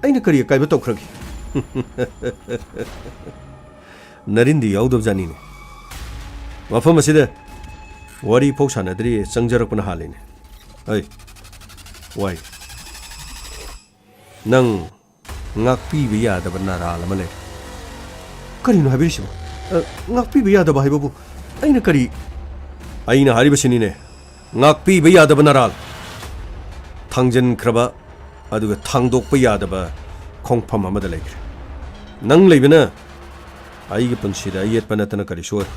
ꯑꯩꯅ ꯀꯔꯤ ꯑꯀꯥꯏꯕ ꯇꯧꯈ꯭ꯔꯒꯦ? ꯅꯔꯤꯟꯗꯤ ꯌꯥꯎꯗꯕꯖꯥꯠꯅꯤꯅꯦ꯫ ꯃꯐꯝ ꯑꯁꯤꯗ ꯋꯥꯔꯤ ꯐꯥꯎ ꯁꯥꯟꯅꯗ꯭ꯔꯤ ꯆꯪꯖꯔꯛꯄꯅ ꯍꯥꯜꯂꯤꯅꯦ꯫ ꯑꯩ, ꯋꯥꯏ꯫ ꯅꯪ ꯉꯥꯛꯄꯤꯕ ꯌꯥꯗꯕ ꯅꯔꯥꯜ ꯑꯃ ꯂꯩ꯫ ꯀꯔꯤꯅꯣ ꯍꯥꯏꯕꯤꯔꯤꯁꯤꯕꯣ? ꯑ, ꯉꯥꯛꯄꯤꯕ ꯌꯥꯗꯕ ꯍꯥꯏꯕꯕꯨ ꯑꯩꯅ ꯀꯔꯤ? ꯑꯩꯅ ꯍꯥꯏꯔꯤꯕꯁꯤꯅꯤꯅꯦ, ꯉꯥꯛꯄꯤꯕ ꯌꯥꯗꯕ ꯅꯔꯥꯜ꯫ ꯊꯥꯡꯖꯤꯟꯈ꯭ꯔꯕ ꯑꯗꯨꯒ ꯊꯥꯡꯗꯣꯛꯄ ꯌꯥꯗꯕ ꯈꯣꯡꯐꯝ ꯑꯃꯗ ꯂꯩꯈ꯭ꯔꯦ꯫ ꯅꯪ ꯂꯩꯕꯅ ꯑꯩꯒꯤ ꯄꯨꯟꯁꯤꯗ ꯑꯌꯦꯠꯄ ꯅꯠꯇꯅ ꯀꯔꯤꯁꯨ ꯑꯣꯏꯔꯣꯏ꯫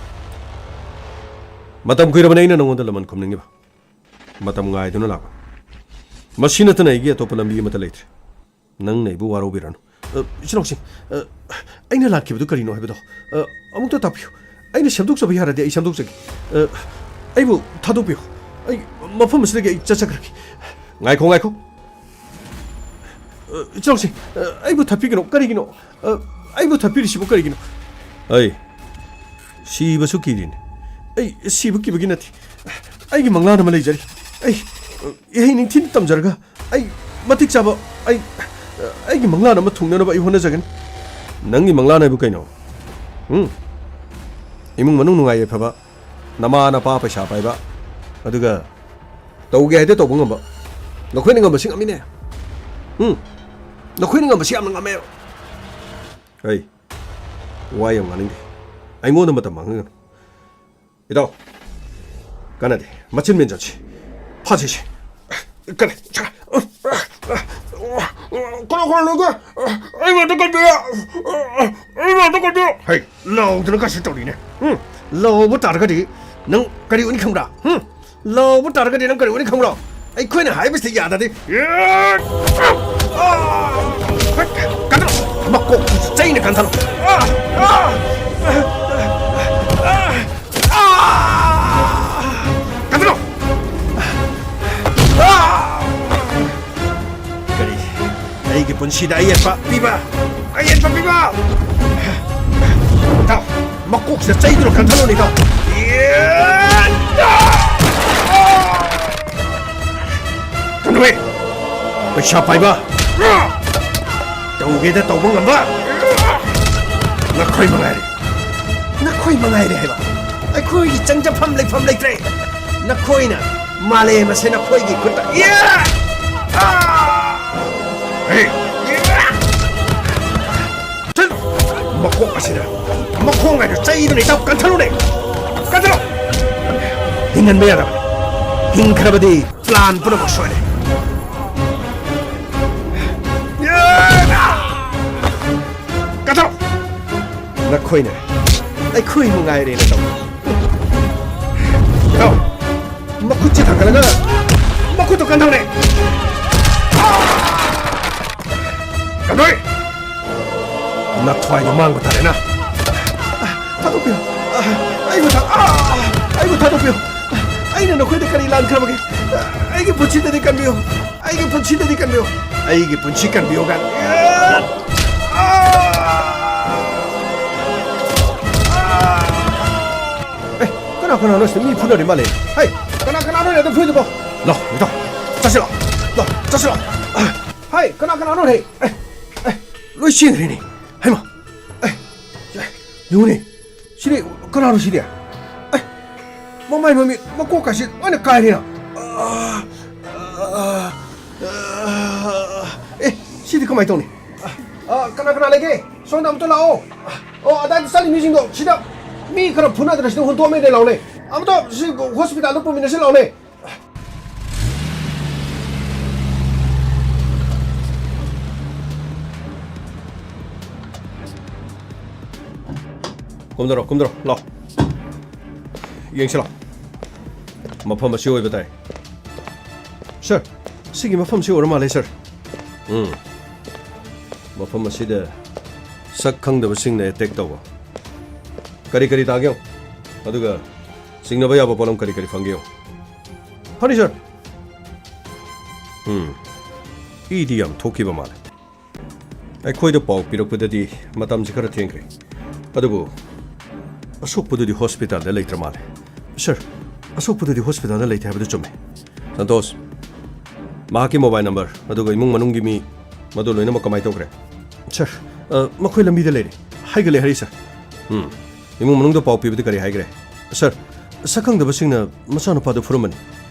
ꯃꯇꯝ ꯀꯨꯏꯔꯕꯅꯤ ꯑꯩꯅ ꯅꯉꯣꯟꯗ ꯂꯃꯟ ꯈꯨꯝꯅꯤꯡꯉꯤꯕ꯫ ꯃꯇꯝ ꯉꯥꯏꯗꯨꯅ ꯂꯥꯛꯄꯅꯤ꯫ ꯃꯁꯤ ꯅꯠꯇꯅ ꯑꯩꯒꯤ ꯑꯇꯣꯞꯄ ꯂꯝꯕꯤ ꯑꯃꯠꯇ ꯂꯩꯇ꯭ꯔꯦ꯫ ꯅꯪꯅ ꯑꯩꯕꯨ ꯋꯥꯔꯧꯕꯤꯔꯅꯨ꯫ ꯑ, ꯏꯆꯤꯜ ꯏꯅꯥꯎꯁꯤꯡ, ꯑ, ꯑꯩꯅ ꯂꯥꯛꯈꯤꯕꯗꯨ ꯀꯔꯤꯅꯣ ꯍꯥꯏꯕꯗꯣ, ꯑ, ꯑꯃꯨꯛꯇ ꯇꯥꯛꯄꯤꯌꯨ꯫ ꯑꯩꯅ ꯁꯦꯝꯗꯣꯛꯆꯕ ꯌꯥꯔꯗꯤ ꯑꯩ ꯁꯦꯝꯗꯣꯛꯆꯒꯦ꯫ ꯑ, ꯑꯩꯕꯨ ꯊꯥꯗꯣꯛꯄꯤꯌꯨ꯫ ꯑꯩ ꯃꯐꯝ ꯑꯁꯤꯗꯒꯤ ꯑꯩ ꯆꯠꯆꯈ꯭ꯔꯒꯦ꯫ ꯉꯥꯏꯈꯣ, ꯉꯥꯏꯈꯣ꯫ ꯑ, ꯏꯆꯤꯜ ꯏꯅꯥꯎꯁꯤꯡ, ꯑ, ꯑꯩꯕꯨ ꯊꯠꯄꯤꯒꯅꯨ꯫ ꯀꯔꯤꯒꯤꯅꯣ? ꯑ, ꯑꯩꯕꯨ ꯊꯠꯄꯤꯔꯤꯁꯤꯕꯨ ꯀꯔꯤꯒꯤꯅꯣ? ꯑꯩ ꯁꯤꯕꯁꯨ ꯀꯤꯔꯤꯅꯤ꯫ ꯑꯩ ꯁꯤꯕ ꯀꯤꯕꯒꯤ ꯅꯠꯇꯦ꯫ ꯑꯩꯒꯤ ꯃꯪꯂꯥꯟ ꯑꯃ ꯂꯩꯖꯔꯤ꯫ ꯑꯩ, ꯑ, ꯏꯍꯩ ꯅꯤꯡꯊꯤꯅ ꯇꯝꯖꯔꯒ ꯑꯩ ꯃꯇꯤꯛ ꯆꯥꯕ, ꯑꯩ, ꯑ, ꯑꯩꯒꯤ ꯃꯪꯂꯥꯟ ꯑꯃ ꯊꯨꯡꯅꯅꯕ ꯑꯩ ꯍꯣꯠꯅꯖꯒꯅꯤ꯫ ꯅꯪꯒꯤ ꯃꯪꯂꯥꯟ ꯍꯥꯏꯕꯨ ꯀꯩꯅꯣ? ꯎꯝ? ꯏꯃꯨꯡ ꯃꯅꯨꯡ ꯅꯨꯡꯉꯥꯏ ꯌꯥꯏꯐꯕ, ꯅꯃꯥ ꯅꯄꯥ ꯄꯩꯁꯥ ꯄꯥꯏꯕ, ꯑꯗꯨꯒ ꯇꯧꯒꯦ ꯍꯥꯏꯗ ꯇꯧꯕ ꯉꯝꯕ꯫ ꯅꯈꯣꯏꯅ ꯉꯝꯕꯁꯤ ꯉꯝꯃꯤꯅꯦ꯫ ꯎꯝ? ꯅꯈꯣꯏꯅ ꯉꯝꯕꯁꯤ ꯌꯥꯝꯅ ꯉꯝꯃꯦ꯫ ꯑꯩ ꯋꯥ ꯌꯥꯝ ꯉꯥꯡꯅꯤꯡꯗꯦ꯫ ꯑꯩꯉꯣꯟꯗ ꯃꯇꯝ ꯃꯥꯡꯍꯟꯒꯅꯨ꯫ ꯏꯇꯥꯎ, ꯀꯥꯟꯅꯗꯦ꯫ ꯃꯆꯤꯟ ꯃꯦꯟ ꯆꯠꯁꯤ꯫ ꯐꯥꯁꯤꯁꯦ꯫ ꯀꯔꯤ? ꯀꯅꯥ, ꯀꯅꯥꯅꯣꯒ? ꯑꯩ ꯉꯥꯛꯇ ꯀꯟꯕꯤꯌꯨ꯫ ꯑꯩ ꯉꯥꯛꯇ ꯀꯟꯕꯤꯌꯨ꯫ ꯍꯩ, ꯂꯥꯎꯗꯅ ꯀꯥꯁꯤ ꯇꯧꯔꯤꯅꯦ꯫ ꯎꯝ, ꯂꯥꯎꯕ ꯇꯥꯔꯒꯗꯤ ꯅꯪ ꯀꯔꯤ ꯑꯣꯏꯅꯤ ꯈꯪꯕ꯭ꯔꯥ? ꯎꯝ? ꯂꯥꯎꯕ ꯇꯥꯔꯒꯗꯤ ꯅꯪ ꯀꯔꯤ ꯑꯣꯏꯅꯤ ꯈꯪꯕ꯭ꯔꯣ? ꯑꯩꯈꯣꯏꯅ ꯍꯥꯏꯕꯁꯤ ꯌꯥꯗꯗꯤ꯫ ꯀꯟꯊꯠꯂꯣ! ꯃꯀꯣꯛ ꯆꯩꯅ ꯀꯟꯊꯠꯂꯣ! ꯀꯟꯊꯠꯂꯣ! ꯑꯥ! ꯀꯔꯤ? ꯑꯩꯒꯤ ꯄꯨꯟꯁꯤꯗ ꯑꯌꯦꯠꯄ ꯄꯤꯕ, ꯑꯌꯦꯠꯄ ꯄꯤꯕ꯫ ꯏꯇꯥꯎ, ꯃꯀꯣꯛꯁꯤꯗ ꯆꯩꯗꯨꯅ ꯀꯟꯊꯠꯂꯣꯅꯦ, ꯏꯇꯥꯎ꯫ ꯀꯩꯅꯣꯍꯦ, ꯄꯩꯁꯥ ꯄꯥꯏꯕ, ꯇꯧꯒꯦꯗ ꯇꯧꯕ ꯉꯝꯕ ꯅꯈꯣꯏ ꯃꯉꯥꯏꯔꯦ, ꯅꯈꯣꯏ ꯃꯉꯥꯏꯔꯦ ꯍꯥꯏꯕ꯫ ꯑꯩꯈꯣꯏꯒꯤ ꯆꯪꯖꯐꯝ ꯂꯩꯐꯝ ꯂꯩꯇ꯭ꯔꯦ꯫ ꯅꯈꯣꯏꯅ ꯃꯥꯂꯦꯝ ꯑꯁꯦ ꯅꯈꯣꯏꯒꯤ ꯈꯨꯠꯇ꯫ ꯌꯥ! ꯑꯥ! ꯍꯦ! ꯌꯥ! ꯆꯠꯂꯨ! ꯃꯀꯣꯛ ꯑꯁꯤꯗ ꯃꯈꯣꯡ ꯍꯥꯏꯅ ꯆꯩꯗꯨꯅ ꯏꯇꯥꯎ ꯀꯟꯊꯔꯨꯅꯦ! ꯀꯟꯊꯔꯣ! ꯍꯤꯡꯍꯟꯕ ꯌꯥꯗꯕ꯫ ꯍꯤꯡꯈ꯭ꯔꯕꯗꯤ ꯄ꯭ꯂꯥꯟ ꯄꯨꯝꯅꯃꯛ ꯁꯣꯏꯔꯦ꯫ ꯌꯥ! ꯀꯟꯊꯔꯣ! ꯅꯈꯣꯏꯅ ꯑꯩꯈꯣꯏꯕꯨ ꯉꯥꯏꯔꯦꯅ ꯇꯧ꯫ ꯇꯧ꯫ ꯃꯈꯨꯠꯁꯦ ꯊꯥꯡꯒꯠꯂꯒ ꯃꯈꯨꯠꯇꯣ ꯀꯟꯊꯧꯅꯦ꯫ ꯀꯟꯊꯧꯏ! ꯅꯊ꯭ꯋꯥꯏꯗꯣ ꯃꯥꯡꯕ ꯇꯥꯔꯦꯅ꯫ ꯊꯥꯗꯣꯛꯄꯤꯌꯨ꯫ ꯑꯩꯕꯨ ꯊꯥ-, ꯑꯥ! ꯑꯩꯕꯨ ꯊꯥꯗꯣꯛꯄꯤꯌꯨ꯫ ꯑꯩꯅ ꯅꯈꯣꯏꯗ ꯀꯔꯤ ꯂꯥꯟꯈ꯭ꯔꯕꯒꯦ? ꯑꯩꯒꯤ ꯄꯨꯟꯁꯤꯗꯗꯤ ꯀꯟꯕꯤꯌꯨ꯫ ꯑꯩꯒꯤ ꯄꯨꯟꯁꯤꯗꯗꯤ ꯀꯟꯕꯤꯌꯨ꯫ ꯑꯩꯒꯤ ꯄꯨꯟꯁꯤ ꯀꯟꯕꯤꯌꯨ ꯀꯥꯏꯅ꯫ ꯑꯦ, ꯀꯅꯥ ꯀꯅꯥꯅꯣ ꯁꯤꯗ ꯃꯤ ꯐꯨꯅꯔꯤ ꯃꯥꯜꯂꯦ꯫ ꯍꯩ, ꯀꯅꯥ ꯀꯅꯥꯅꯣ ꯑꯗꯨꯝ ꯐꯨꯏꯗꯨꯕꯣ? ꯂꯥꯎ, ꯏꯇꯥꯎ, ꯆꯠꯁꯤ ꯂꯥꯎ꯫ ꯂꯥꯎ, ꯆꯠꯁꯤ ꯂꯥꯎ꯫ ꯍꯩ, ꯀꯅꯥ ꯀꯅꯥꯅꯣ ꯍꯦ? ꯑꯦ, ꯑꯦ, ꯂꯣꯏ ꯆꯦꯟꯈ꯭ꯔꯦꯅꯦ꯫ ꯍꯩꯃꯥ, ꯑꯦ, ꯌꯦꯡꯉꯨꯅꯦ꯫ ꯁꯤꯗꯤ ꯀꯅꯥꯅꯣ ꯁꯤꯗꯤ? ꯑꯦ, ꯃꯃꯥꯏ ꯃꯃꯤꯠ ꯃꯀꯣꯛꯀꯁꯤ ꯂꯣꯏꯅ ꯀꯥꯏꯔꯦꯅ꯫ ꯑꯥ, ꯑꯥ, ꯑꯥ, ꯑꯦ, ꯁꯤꯗꯤ ꯀꯃꯥꯏꯅ ꯇꯧꯅꯤ? ꯑꯥ, ꯀꯅꯥ ꯀꯅꯥ ꯂꯩꯒꯦ? ꯁꯣꯝꯗ ꯑꯝꯇ ꯂꯥꯛꯑꯣ꯫ ꯑꯣ, ꯑꯗꯥꯏꯗ ꯆꯠꯂꯤ ꯃꯤꯁꯤꯡꯗꯣ ꯁꯤꯗ ꯃꯤ ꯈꯔ ꯐꯨꯅꯗꯅ ꯁꯤꯗ ꯍꯨꯟꯗꯣꯛꯑꯝꯃꯦꯅꯦ ꯂꯥꯎꯅꯦ꯫ ꯑꯝꯇ ꯁꯤ ꯍꯣꯁꯄꯤꯇꯥꯜꯗ ꯄꯨꯃꯤꯟꯅꯁꯤ ꯂꯥꯎꯅꯦ꯫ ꯀꯨꯝꯗꯔꯣ, ꯀꯨꯝꯗꯔꯣ, ꯂꯥꯎ꯫ ꯌꯦꯡꯁꯤ ꯂꯥꯎ꯫ ꯃꯐꯝ ꯑꯁꯤ ꯑꯣꯏꯕ ꯇꯥꯏ꯫ ꯁꯥꯔ, ꯁꯤꯒꯤ ꯃꯐꯝꯁꯤ ꯑꯣꯏꯔ ꯃꯥꯜꯂꯦ, ꯁꯥꯔ꯫ ꯎꯝ꯫ ꯃꯐꯝ ꯑꯁꯤꯗ ꯁꯛ ꯈꯪꯗꯕꯁꯤꯡꯅ ꯑꯦꯇꯦꯛ ꯇꯧꯕ꯫ ꯀꯔꯤ ꯀꯔꯤ ꯇꯥꯒꯦ ꯌꯦꯡꯉꯨ꯫ ꯑꯗꯨꯒ ꯆꯤꯡꯅꯕ ꯌꯥꯕ ꯄꯣꯠꯂꯝ ꯀꯔꯤ ꯀꯔꯤ ꯐꯪꯒꯦ ꯌꯦꯡꯉꯨ꯫ ꯐꯅꯤ, ꯁꯥꯔ꯫ ꯎꯝ꯫ ꯏꯗꯤ ꯌꯥꯝ ꯊꯣꯛꯈꯤꯕ ꯃꯥꯜꯂꯦ꯫ ꯑꯩꯈꯣꯏꯗ ꯄꯥꯎ ꯄꯤꯔꯛꯄꯗꯗꯤ ꯃꯇꯝꯁꯤ ꯈꯔ ꯊꯦꯡꯈ꯭ꯔꯦ꯫ ꯑꯗꯨꯕꯨ ꯑꯁꯣꯛꯄꯗꯨꯗꯤ ꯍꯣꯁꯄꯤꯇꯥꯜꯗ ꯂꯩꯇ꯭ꯔ ꯃꯥꯜꯂꯦ꯫ ꯁꯥꯔ, ꯑꯁꯣꯛꯄꯗꯨꯗꯤ ꯍꯣꯁꯄꯤꯇꯥꯜꯗ ꯂꯩꯇꯦ ꯍꯥꯏꯕꯗꯨ ꯆꯨꯝꯃꯦ꯫ ꯁꯟꯇꯣꯁ, ꯃꯍꯥꯛꯀꯤ ꯃꯣꯕꯥꯏꯜ ꯅꯝꯕꯔ ꯑꯗꯨꯒ ꯏꯃꯨꯡ ꯃꯅꯨꯡꯒꯤ ꯃꯤ ꯃꯗꯨ ꯂꯣꯏꯅꯃꯛ ꯀꯃꯥꯏ ꯇꯧꯈ꯭ꯔꯦ? ꯁꯥꯔ, ꯑ, ꯃꯈꯣꯏ ꯂꯝꯕꯤꯗ ꯂꯩꯔꯦ꯫ ꯍꯥꯏꯒꯠꯂꯦ ꯍꯥꯏꯔꯤ, ꯁꯥꯔ꯫ ꯎꯝ꯫ ꯏꯃꯨꯡ ꯃꯅꯨꯡꯗ ꯄꯥꯎ ꯄꯤꯕꯗꯤ ꯀꯔꯤ ꯍꯥꯏꯈ꯭ꯔꯦ? ꯁꯥꯔ, ꯁꯛꯈꯪꯗꯕꯁꯤꯡꯅ ꯃꯆꯥꯅꯨꯄꯥꯗꯨ ꯐꯨꯔꯝꯕꯅꯤ꯫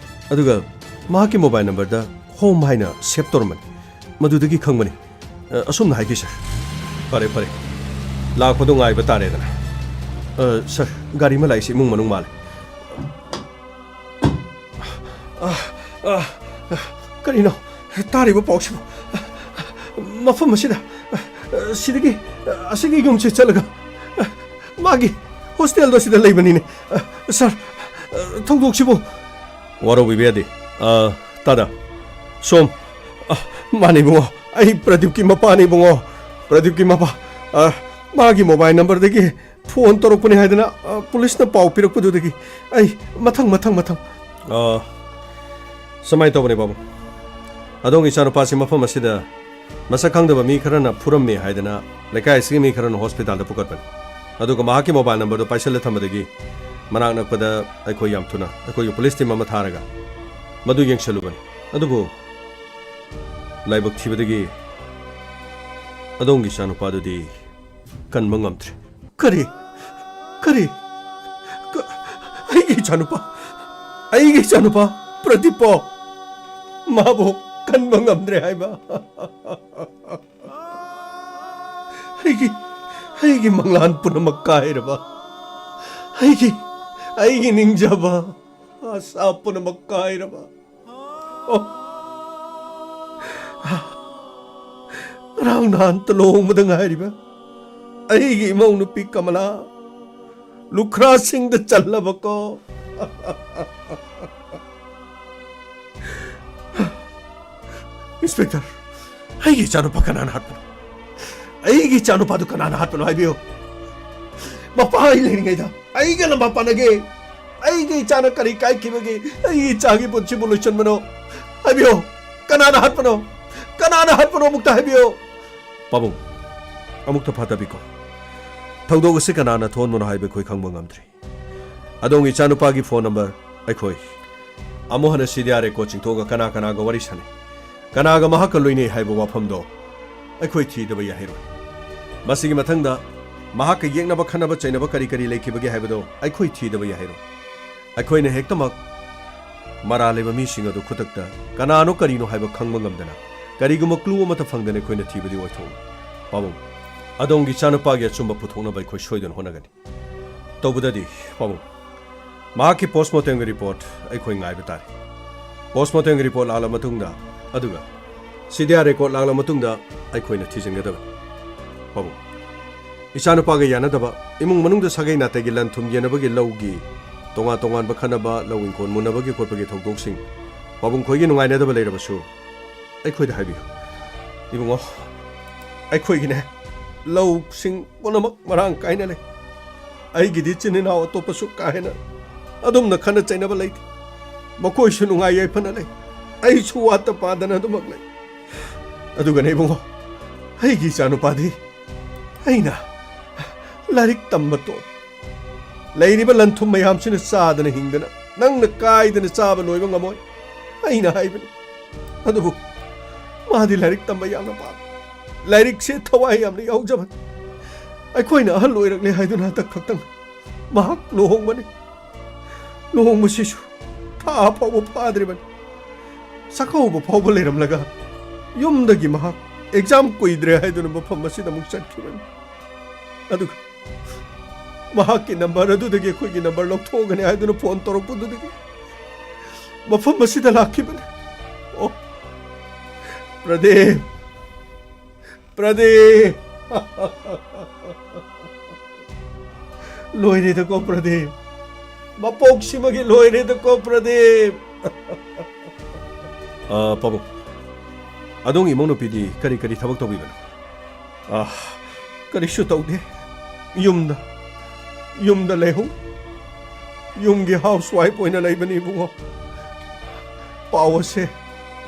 ꯑꯗꯨꯒ ꯃꯍꯥꯛꯀꯤ ꯃꯣꯕꯥꯏꯜ ꯅꯝꯕꯔꯗ ꯍꯣꯝ ꯍꯥꯏꯅ ꯁꯦꯚ ꯇꯧꯔꯝꯕꯅꯤ꯫ ꯃꯗꯨꯗꯒꯤ ꯈꯪꯕꯅꯤ꯫ ꯑ, ꯑꯁꯨꯝꯅ ꯍꯥꯏꯈꯤ, ꯁꯥꯔ꯫ ꯐꯔꯦ, ꯐꯔꯦ꯫ ꯂꯥꯛꯄꯗꯣ ꯉꯥꯏꯕ ꯇꯥꯔꯦꯗꯅ꯫ ꯑ, ꯁꯥꯔ, ꯒꯥꯔꯤ ꯑꯃ ꯂꯥꯛꯏꯁꯦ ꯏꯃꯨꯡ ꯃꯅꯨꯡ ꯃꯥꯜꯂꯦ꯫ ꯑ, ꯑ, ꯀꯔꯤꯅꯣ ꯇꯥꯔꯤꯕ ꯄꯥꯎꯁꯤꯕꯨ? ꯃꯐꯝ ꯑꯁꯤꯗ, ꯁꯤꯗꯒꯤ, ꯑꯁꯤꯒꯤ ꯌꯨꯝꯁꯤ ꯆꯠꯂꯒ, ꯃꯥꯒꯤ ꯍꯣꯁꯇꯦꯜꯗꯣ ꯁꯤꯗ ꯂꯩꯕꯅꯤꯅꯦ꯫ ꯁꯥꯔ, ꯊꯧꯗꯣꯛꯁꯤꯕꯨ꯫ ꯋꯥꯔꯧꯕꯤꯕ ꯌꯥꯗꯦ꯫ ꯑ, ꯇꯥꯗ, ꯁꯣꯝ꯫ ꯑ, ꯃꯥꯅꯦ ꯏꯕꯨꯡꯉꯣ, ꯑꯩ ꯄ꯭ꯔꯗꯤꯞꯀꯤ ꯃꯄꯥꯅꯦ ꯏꯕꯨꯡꯉꯣ, ꯄ꯭ꯔꯗꯤꯞꯀꯤ ꯃꯄꯥ꯫ ꯑ, ꯃꯥꯒꯤ ꯃꯣꯕꯥꯏꯜ ꯅꯝꯕꯔꯗꯒꯤ ꯐꯣꯟ ꯇꯧꯔꯛꯄꯅꯤ ꯍꯥꯏꯗꯅ, ꯑ, ꯄꯨꯂꯤꯁꯅ ꯄꯥꯎ ꯄꯤꯔꯛꯄꯗꯨꯗꯒꯤ ꯑꯩ ꯃꯊꯪ, ꯃꯊꯪ, ꯃꯊꯪ꯫ ꯑ, ꯁꯨꯃꯥꯏꯅ ꯇꯧꯕꯅꯦ, ꯄꯥꯕꯨꯡ꯫ ꯑꯗꯣꯝꯒꯤ ꯏꯆꯥꯅꯨꯄꯥꯁꯤ ꯃꯐꯝ ꯑꯁꯤꯗ ꯃꯁꯛ ꯈꯪꯗꯕ ꯃꯤ ꯈꯔꯅ ꯐꯨꯔꯝꯃꯦ ꯍꯥꯏꯗꯅ ꯂꯩꯀꯥꯏ ꯑꯁꯤꯒꯤ ꯃꯤ ꯈꯔꯅ ꯍꯣꯁꯄꯤꯇꯥꯜꯗ ꯄꯨꯈꯠꯄꯅꯤ꯫ ꯑꯗꯨꯒ ꯃꯍꯥꯛꯀꯤ ꯃꯣꯕꯥꯏꯜ ꯅꯝꯕꯔꯗꯨ ꯄꯥꯏꯁꯤꯜꯂ ꯊꯝꯕꯗꯒꯤ ꯃꯅꯥꯛ ꯅꯛꯄꯗ ꯑꯩꯈꯣꯏ ꯌꯥꯝ ꯊꯨꯅ ꯑꯩꯈꯣꯏꯒꯤ ꯄꯨꯂꯤꯁ ꯇꯤꯝ ꯑꯃ ꯊꯥꯔꯒ ꯃꯗꯨ ꯌꯦꯡꯁꯤꯜꯂꯨꯕꯅꯤ꯫ ꯑꯗꯨꯕꯨ ꯂꯥꯏꯕꯛ ꯊꯤꯕꯗꯒꯤ ꯑꯗꯣꯝꯒꯤ ꯏꯆꯥꯅꯨꯄꯥꯗꯨꯗꯤ ꯀꯟꯕ ꯉꯝꯗ꯭ꯔꯦ꯫ ꯀꯔꯤ? ꯀꯔꯤ? ꯀ-, ꯑꯩꯒꯤ ꯏꯆꯥꯅꯨꯄꯥ, ꯑꯩꯒꯤ ꯏꯆꯥꯅꯨꯄꯥ ꯄ꯭ꯔꯗꯤꯞꯄꯣ, ꯃꯥꯕꯨ ꯀꯟꯕ ꯉꯝꯗ꯭ꯔꯦ ꯍꯥꯏꯕ? ꯑꯩꯒꯤ, ꯑꯩꯒꯤ ꯃꯪꯂꯥꯟ ꯄꯨꯝꯅꯃꯛ ꯀꯥꯏꯔꯕ, ꯑꯩꯒꯤ, ꯑꯩꯒꯤ ꯅꯤꯡꯖꯕ, ꯑꯁꯥ ꯄꯨꯝꯅꯃꯛ ꯀꯥꯏꯔꯕ꯫ ꯑꯣ꯫ ꯉꯔꯥꯡ ꯅꯍꯥꯟꯇ ꯂꯨꯍꯣꯡꯕꯗ ꯉꯥꯏꯔꯤꯕ ꯑꯩꯒꯤ ꯏꯃꯧ ꯅꯨꯄꯤ ꯀꯃꯂꯥ ꯂꯨꯈ꯭ꯔꯥꯁꯤꯡꯗ ꯆꯜꯂꯕꯀꯣ꯫ ꯏꯟꯁꯄꯦꯛꯇꯔ, ꯑꯩꯒꯤ ꯏꯆꯥꯅꯨꯄꯥ ꯀꯅꯥꯅ ꯍꯥꯠꯄꯅꯣ? ꯑꯩꯒꯤ ꯏꯆꯥꯅꯨꯄꯥꯗꯨ ꯀꯅꯥꯅ ꯍꯥꯠꯄꯅꯣ ꯍꯥꯏꯕꯤꯌꯨ꯫ ꯃꯄꯥ ꯑꯩ ꯂꯩꯔꯤꯉꯩꯗ ꯑꯩꯒ ꯂꯝꯕꯥ ꯄꯥꯅꯒꯦ꯫ ꯑꯩꯒꯤ ꯏꯆꯥꯅ ꯀꯔꯤ ꯀꯥꯏꯈꯤꯕꯒꯤ ꯑꯩꯒꯤ ꯏꯆꯥꯒꯤ ꯄꯨꯟꯁꯤꯕꯨ ꯂꯣꯏꯁꯤꯟꯕꯅꯣ? ꯍꯥꯏꯕꯤꯌꯨ꯫ ꯀꯅꯥꯅ ꯍꯥꯠꯄꯅꯣ? ꯀꯅꯥꯅ ꯍꯥꯠꯄꯅꯣ ꯑꯃꯨꯛꯇ ꯍꯥꯏꯕꯤꯌꯨ꯫ ꯄꯥꯕꯨꯡ, ꯑꯃꯨꯛꯇ ꯐꯥꯊꯕꯤꯈꯣ꯫ ꯊꯧꯗꯣꯛ ꯑꯁꯤ ꯀꯅꯥꯅ ꯊꯣꯛꯍꯟꯕꯅꯣ ꯍꯥꯏꯕ ꯑꯩꯈꯣꯏ ꯈꯪꯕ ꯉꯝꯗ꯭ꯔꯤ꯫ ꯑꯗꯣꯝꯒꯤ ꯏꯆꯥꯅꯨꯄꯥꯒꯤ ꯐꯣꯟ ꯅꯝꯕꯔ ꯑꯩꯈꯣꯏ ꯑꯃꯨꯛ ꯍꯟꯅ ꯁꯤ ꯗꯤ ꯑꯥꯔ ꯔꯦꯀꯣꯔꯗ ꯆꯤꯡꯊꯣꯛꯑꯒ ꯀꯅꯥ ꯀꯅꯥꯒ ꯋꯥꯔꯤ ꯁꯥꯟꯅꯩ, ꯀꯅꯥꯒ ꯃꯍꯥꯛꯀ ꯂꯣꯏꯅꯩ ꯍꯥꯏꯕ ꯋꯥꯐꯝꯗꯣ ꯑꯩꯈꯣꯏ ꯊꯤꯗꯕ ꯌꯥꯍꯩꯔꯣꯏ꯫ ꯃꯁꯤꯒꯤ ꯃꯊꯪꯗ ꯃꯍꯥꯛꯀ ꯌꯦꯛꯅꯕ ꯈꯟꯅꯕ ꯆꯩꯅꯕ ꯀꯔꯤ ꯀꯔꯤ ꯂꯩꯈꯤꯕꯒꯦ ꯍꯥꯏꯕꯗꯣ ꯑꯩꯈꯣꯏ ꯊꯤꯗꯕ ꯌꯥꯍꯩꯔꯣꯏ꯫ ꯑꯩꯈꯣꯏꯅ ꯍꯦꯛꯇꯃꯛ ꯃꯔꯥꯜ ꯂꯩꯕ ꯃꯤꯁꯤꯡ ꯑꯗꯨ ꯈꯨꯗꯛꯇ ꯀꯅꯥꯅꯣ ꯀꯔꯤꯅꯣ ꯍꯥꯏꯕ ꯈꯪꯕ ꯉꯝꯗꯅ, ꯀꯔꯤꯒꯨꯝꯕ ꯀ꯭ꯂꯨ ꯑꯃꯠꯇ ꯐꯪꯗꯅ ꯑꯩꯈꯣꯏꯅ ꯊꯤꯕꯗꯤ ꯑꯣꯏꯊꯣꯛꯂꯣꯏ꯫ ꯄꯥꯕꯨꯡ, ꯑꯗꯣꯝꯒꯤ ꯏꯆꯥꯅꯨꯄꯥꯒꯤ ꯑꯆꯨꯝꯕ ꯄꯨꯊꯣꯛꯅꯕ ꯑꯩꯈꯣꯏ ꯁꯣꯏꯗꯅ ꯍꯣꯠꯅꯒꯅꯤ꯫ ꯇꯧꯕꯗꯗꯤ, ꯄꯥꯕꯨꯡ, ꯃꯍꯥꯛꯀꯤ ꯄꯣꯁꯃꯣꯔꯇꯦꯝꯒꯤ ꯔꯤꯄꯣꯔꯠ ꯑꯩꯈꯣꯏ ꯉꯥꯏꯕ ꯇꯥꯔꯦ꯫ ꯄꯣꯁꯃꯣꯔꯇꯦꯝꯒꯤ ꯔꯤꯄꯣꯔꯠ ꯂꯥꯛꯂꯕ ꯃꯇꯨꯡꯗ, ꯑꯗꯨꯒ ꯁꯤ ꯗꯤ ꯑꯥꯔ ꯔꯦꯀꯣꯔꯠ ꯂꯥꯛꯂꯕ ꯃꯇꯨꯡꯗ ꯑꯩꯈꯣꯏꯅ ꯊꯤꯖꯤꯟꯒꯗꯕꯅꯤ꯫ ꯄꯥꯕꯨꯡ, ꯏꯆꯥꯅꯨꯄꯥꯒ ꯌꯥꯅꯗꯕ, ꯏꯃꯨꯡ ꯃꯅꯨꯡꯗ ꯁꯥꯒꯩ ꯅꯥꯇꯩꯒꯤ ꯂꯟ ꯊꯨꯝ ꯌꯦꯟꯅꯕꯒꯤ ꯂꯧꯒꯤ ꯇꯣꯉꯥꯟ ꯇꯣꯉꯥꯟꯕ ꯈꯟꯅꯕ, ꯂꯧ ꯏꯪꯈꯣꯜ ꯃꯨꯟꯅꯕꯒꯤ ꯈꯣꯠꯄꯒꯤ ꯊꯧꯗꯣꯛꯁꯤꯡ ꯄꯥꯕꯨꯡ ꯈꯣꯏꯒꯤ ꯅꯨꯡꯉꯥꯏꯅꯗꯕ ꯂꯩꯔꯕꯁꯨ ꯑꯩꯈꯣꯏꯗ ꯍꯥꯏꯕꯤꯌꯨ꯫ ꯏꯕꯨꯡꯉꯣ, ꯑꯩꯈꯣꯏꯒꯤꯅꯦ, ꯂꯧꯁꯤꯡ ꯄꯨꯝꯅꯃꯛ ꯃꯔꯥꯡ ꯀꯥꯏꯅ ꯂꯩ꯫ ꯑꯩꯒꯤꯗꯤ ꯏꯆꯤꯟ ꯏꯅꯥꯎ ꯑꯇꯣꯞꯄꯁꯨ ꯀꯥ ꯍꯦꯟꯅ ꯑꯗꯨꯝꯅ ꯈꯠꯅ ꯆꯩꯅꯕ ꯂꯩꯇꯦ꯫ ꯃꯈꯣꯏꯁꯨ ꯅꯨꯡꯉꯥꯏ ꯌꯥꯏꯐꯅ ꯂꯩ꯫ ꯑꯩꯁꯨ ꯋꯥꯠꯇ ꯄꯥꯗꯅ ꯑꯗꯨꯃꯛ ꯂꯩ꯫ ꯑꯗꯨꯒꯅꯦ ꯏꯕꯨꯡꯉꯣ, ꯑꯩꯒꯤ ꯏꯆꯥꯅꯨꯄꯥꯗꯤ ꯑꯩꯅ ꯂꯥꯏꯔꯤꯛ ꯇꯝꯕ ꯇꯣꯛ, ꯂꯩꯔꯤꯕ ꯂꯟ ꯊꯨꯝ ꯃꯌꯥꯝꯁꯤꯅ ꯆꯥꯗꯅ ꯍꯤꯡꯗꯅ ꯅꯪꯅ ꯀꯥꯏꯗꯅ ꯆꯥꯕ ꯂꯣꯏꯕ ꯉꯝꯃꯣꯏ ꯑꯩꯅ ꯍꯥꯏꯕꯅꯤ꯫ ꯑꯗꯨꯕꯨ ꯃꯥꯗꯤ ꯂꯥꯏꯔꯤꯛ ꯇꯝꯕ ꯌꯥꯝꯅ ꯄꯥꯝꯃꯤ꯫ ꯂꯥꯏꯔꯤꯛꯁꯦ ꯊꯋꯥꯏ ꯌꯥꯝꯅ ꯌꯥꯎꯖꯕꯅꯤ꯫ ꯑꯩꯈꯣꯏꯅ ꯑꯍꯜ ꯑꯣꯏꯔꯛꯂꯦ ꯍꯥꯏꯗꯨꯅ ꯍꯟꯗꯛ ꯈꯛꯇꯪ ꯃꯍꯥꯛ ꯂꯨꯍꯣꯡꯕꯅꯤ꯫ ꯂꯨꯍꯣꯡꯕꯁꯤꯁꯨ ꯊꯥ ꯐꯥꯎꯕ ꯐꯥꯗ꯭ꯔꯤꯕꯅꯤ꯫ ꯆꯥꯛꯀꯧꯕ ꯐꯥꯎꯕ ꯂꯩꯔꯝꯂꯒ ꯌꯨꯝꯗꯒꯤ ꯃꯍꯥꯛ ꯑꯦꯛꯖꯥꯝ ꯀꯨꯏꯗ꯭ꯔꯦ ꯍꯥꯏꯗꯨꯅ ꯃꯐꯝ ꯑꯁꯤꯗ ꯑꯃꯨꯛ ꯆꯠꯈꯤꯕꯅꯤ꯫ ꯑꯗꯨꯒ ꯃꯍꯥꯛꯀꯤ ꯅꯝꯕꯔ ꯑꯗꯨꯗꯒꯤ ꯑꯩꯈꯣꯏꯒꯤ ꯅꯝꯕꯔ ꯂꯧꯊꯣꯛꯑꯒꯅꯤ ꯍꯥꯏꯗꯨꯅ ꯐꯣꯟ ꯇꯧꯔꯛꯄꯗꯨꯗꯒꯤ ꯃꯐꯝ ꯑꯁꯤꯗ ꯂꯥꯛꯈꯤꯕꯅꯤ꯫ ꯑꯣ, ꯄ꯭ꯔꯗꯤꯞ, ꯄ꯭ꯔꯗꯤꯞ꯫ ꯂꯣꯏꯔꯦꯗꯀꯣ ꯄ꯭ꯔꯗꯤꯞ, ꯃꯄꯣꯛꯁꯤꯃꯒꯤ ꯂꯣꯏꯔꯦꯗꯀꯣ ꯄ꯭ꯔꯗꯤꯞ꯫ ꯑ, ꯄꯥꯕꯨꯡ, ꯑꯗꯣꯝꯒꯤ ꯏꯃꯧ ꯅꯨꯄꯤꯗꯤ ꯀꯔꯤ ꯀꯔꯤ ꯊꯕꯛ ꯇꯧꯕꯤꯕꯅꯣ? ꯑ, ꯀꯔꯤꯁꯨ ꯇꯧꯗꯦ꯫ ꯌꯨꯝꯗ, ꯌꯨꯝꯗ ꯂꯩꯍꯧ꯫ ꯌꯨꯝꯒꯤ ꯍꯥꯎꯁ ꯋꯥꯏꯐ ꯑꯣꯏꯅ ꯂꯩꯕꯅꯤ ꯏꯕꯨꯡꯉꯣ꯫ ꯄꯥꯎ ꯑꯁꯦ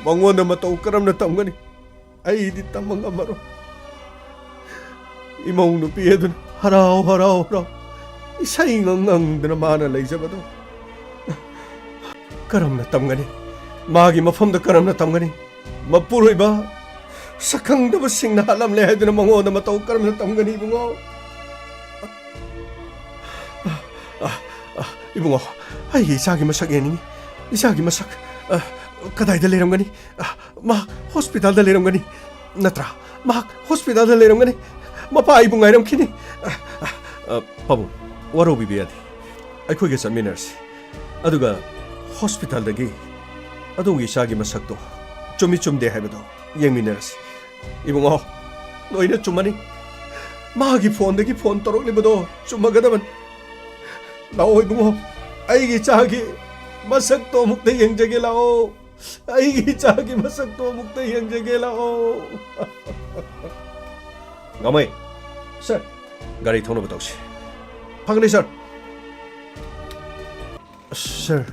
ꯃꯉꯣꯟꯗ ꯃꯇꯧ ꯀꯔꯝꯅ ꯇꯝꯒꯅꯤ? ꯑꯩꯗꯤ ꯇꯝꯕ ꯉꯝꯃꯔꯣꯏ꯫ ꯏꯃꯧ ꯅꯨꯄꯤ ꯑꯗꯨꯅ ꯍꯔꯥꯎ ꯍꯔꯥꯎ ꯍꯔꯥꯎ ꯏꯁꯩ ꯉꯪ ꯉꯪꯗꯅ ꯃꯥꯅ ꯂꯩꯖꯕꯗꯣ ꯀꯔꯝꯅ ꯇꯝꯒꯅꯤ? ꯃꯥꯒꯤ ꯃꯐꯝꯗ ꯀꯔꯝꯅ ꯇꯝꯒꯅꯤ? ꯃꯄꯨꯔꯣꯏꯕ ꯁꯛꯈꯪꯗꯕꯁꯤꯡꯅ ꯍꯥꯠꯂꯝꯂꯦ ꯍꯥꯏꯗꯨꯅ ꯃꯉꯣꯟꯗ ꯃꯇꯧ ꯀꯔꯝꯅ ꯇꯝꯒꯅꯤ, ꯏꯕꯨꯡꯉꯣ? ꯑ, ꯑ, ꯑ, ꯏꯕꯨꯡꯉꯣ, ꯑꯩꯒꯤ ꯏꯆꯥꯒꯤ ꯃꯁꯛ ꯌꯦꯡꯅꯤꯡꯉꯤ꯫ ꯏꯆꯥꯒꯤ ꯃꯁꯛ, ꯑ, ꯀꯗꯥꯏꯗ ꯂꯩꯔꯝꯒꯅꯤ? ꯑ, ꯃꯍꯥꯛ ꯍꯣꯁꯄꯤꯇꯥꯜꯗ ꯂꯩꯔꯝꯒꯅꯤ꯫ ꯅꯠꯇ꯭ꯔꯥ? ꯃꯍꯥꯛ ꯍꯣꯁꯄꯤꯇꯥꯜꯗ ꯂꯩꯔꯝꯒꯅꯤ꯫ ꯃꯄꯥ ꯑꯩꯕꯨ ꯉꯥꯏꯔꯝꯈꯤꯅꯤ꯫ ꯑ, ꯑ, ꯑ, ꯄꯥꯕꯨꯡ, ꯋꯥꯔꯧꯕꯤꯕ ꯌꯥꯗꯦ꯫ ꯑꯩꯈꯣꯏꯒ ꯆꯠꯃꯤꯟꯅꯔꯁꯤ꯫ ꯑꯗꯨꯒ ꯍꯣꯁꯄꯤꯇꯥꯜꯗꯒꯤ ꯑꯗꯣꯝꯒꯤ ꯏꯆꯥꯒꯤ ꯃꯁꯛꯇꯣ ꯆꯨꯝꯃꯤ ꯆꯨꯝꯗꯦ ꯍꯥꯏꯕꯗꯣ ꯌꯦꯡꯃꯤꯟꯅꯔꯁꯤ꯫ ꯏꯕꯨꯡꯉꯣ, ꯂꯣꯏꯅ ꯆꯨꯝꯃꯅꯤ꯫ ꯃꯥꯒꯤ ꯐꯣꯟꯗꯒꯤ ꯐꯣꯟ ꯇꯧꯔꯛꯂꯤꯕꯗꯣ ꯆꯨꯝꯃꯒꯗꯕꯅꯤ꯫ ꯂꯥꯛꯑꯣ ꯏꯕꯨꯡꯉꯣ, ꯑꯩꯒꯤ ꯏꯆꯥꯒꯤ ꯃꯁꯛꯇꯣ ꯑꯃꯨꯛꯇ ꯌꯦꯡꯖꯒꯦ ꯂꯥꯛꯑꯣ꯫ ꯑꯩꯒꯤ ꯏꯆꯥꯒꯤ ꯃꯁꯛꯇꯣ ꯑꯃꯨꯛꯇ ꯌꯦꯡꯖꯒꯦ ꯂꯥꯛꯑꯣ꯫ ꯉꯝꯃꯩ꯫ ꯁꯔ꯫ ꯒꯥꯔꯤ ꯊꯧꯅꯕ ꯇꯧꯁꯤ꯫ ꯐꯒꯅꯤ, ꯁꯔ꯫ ꯑꯁ, ꯁꯔ,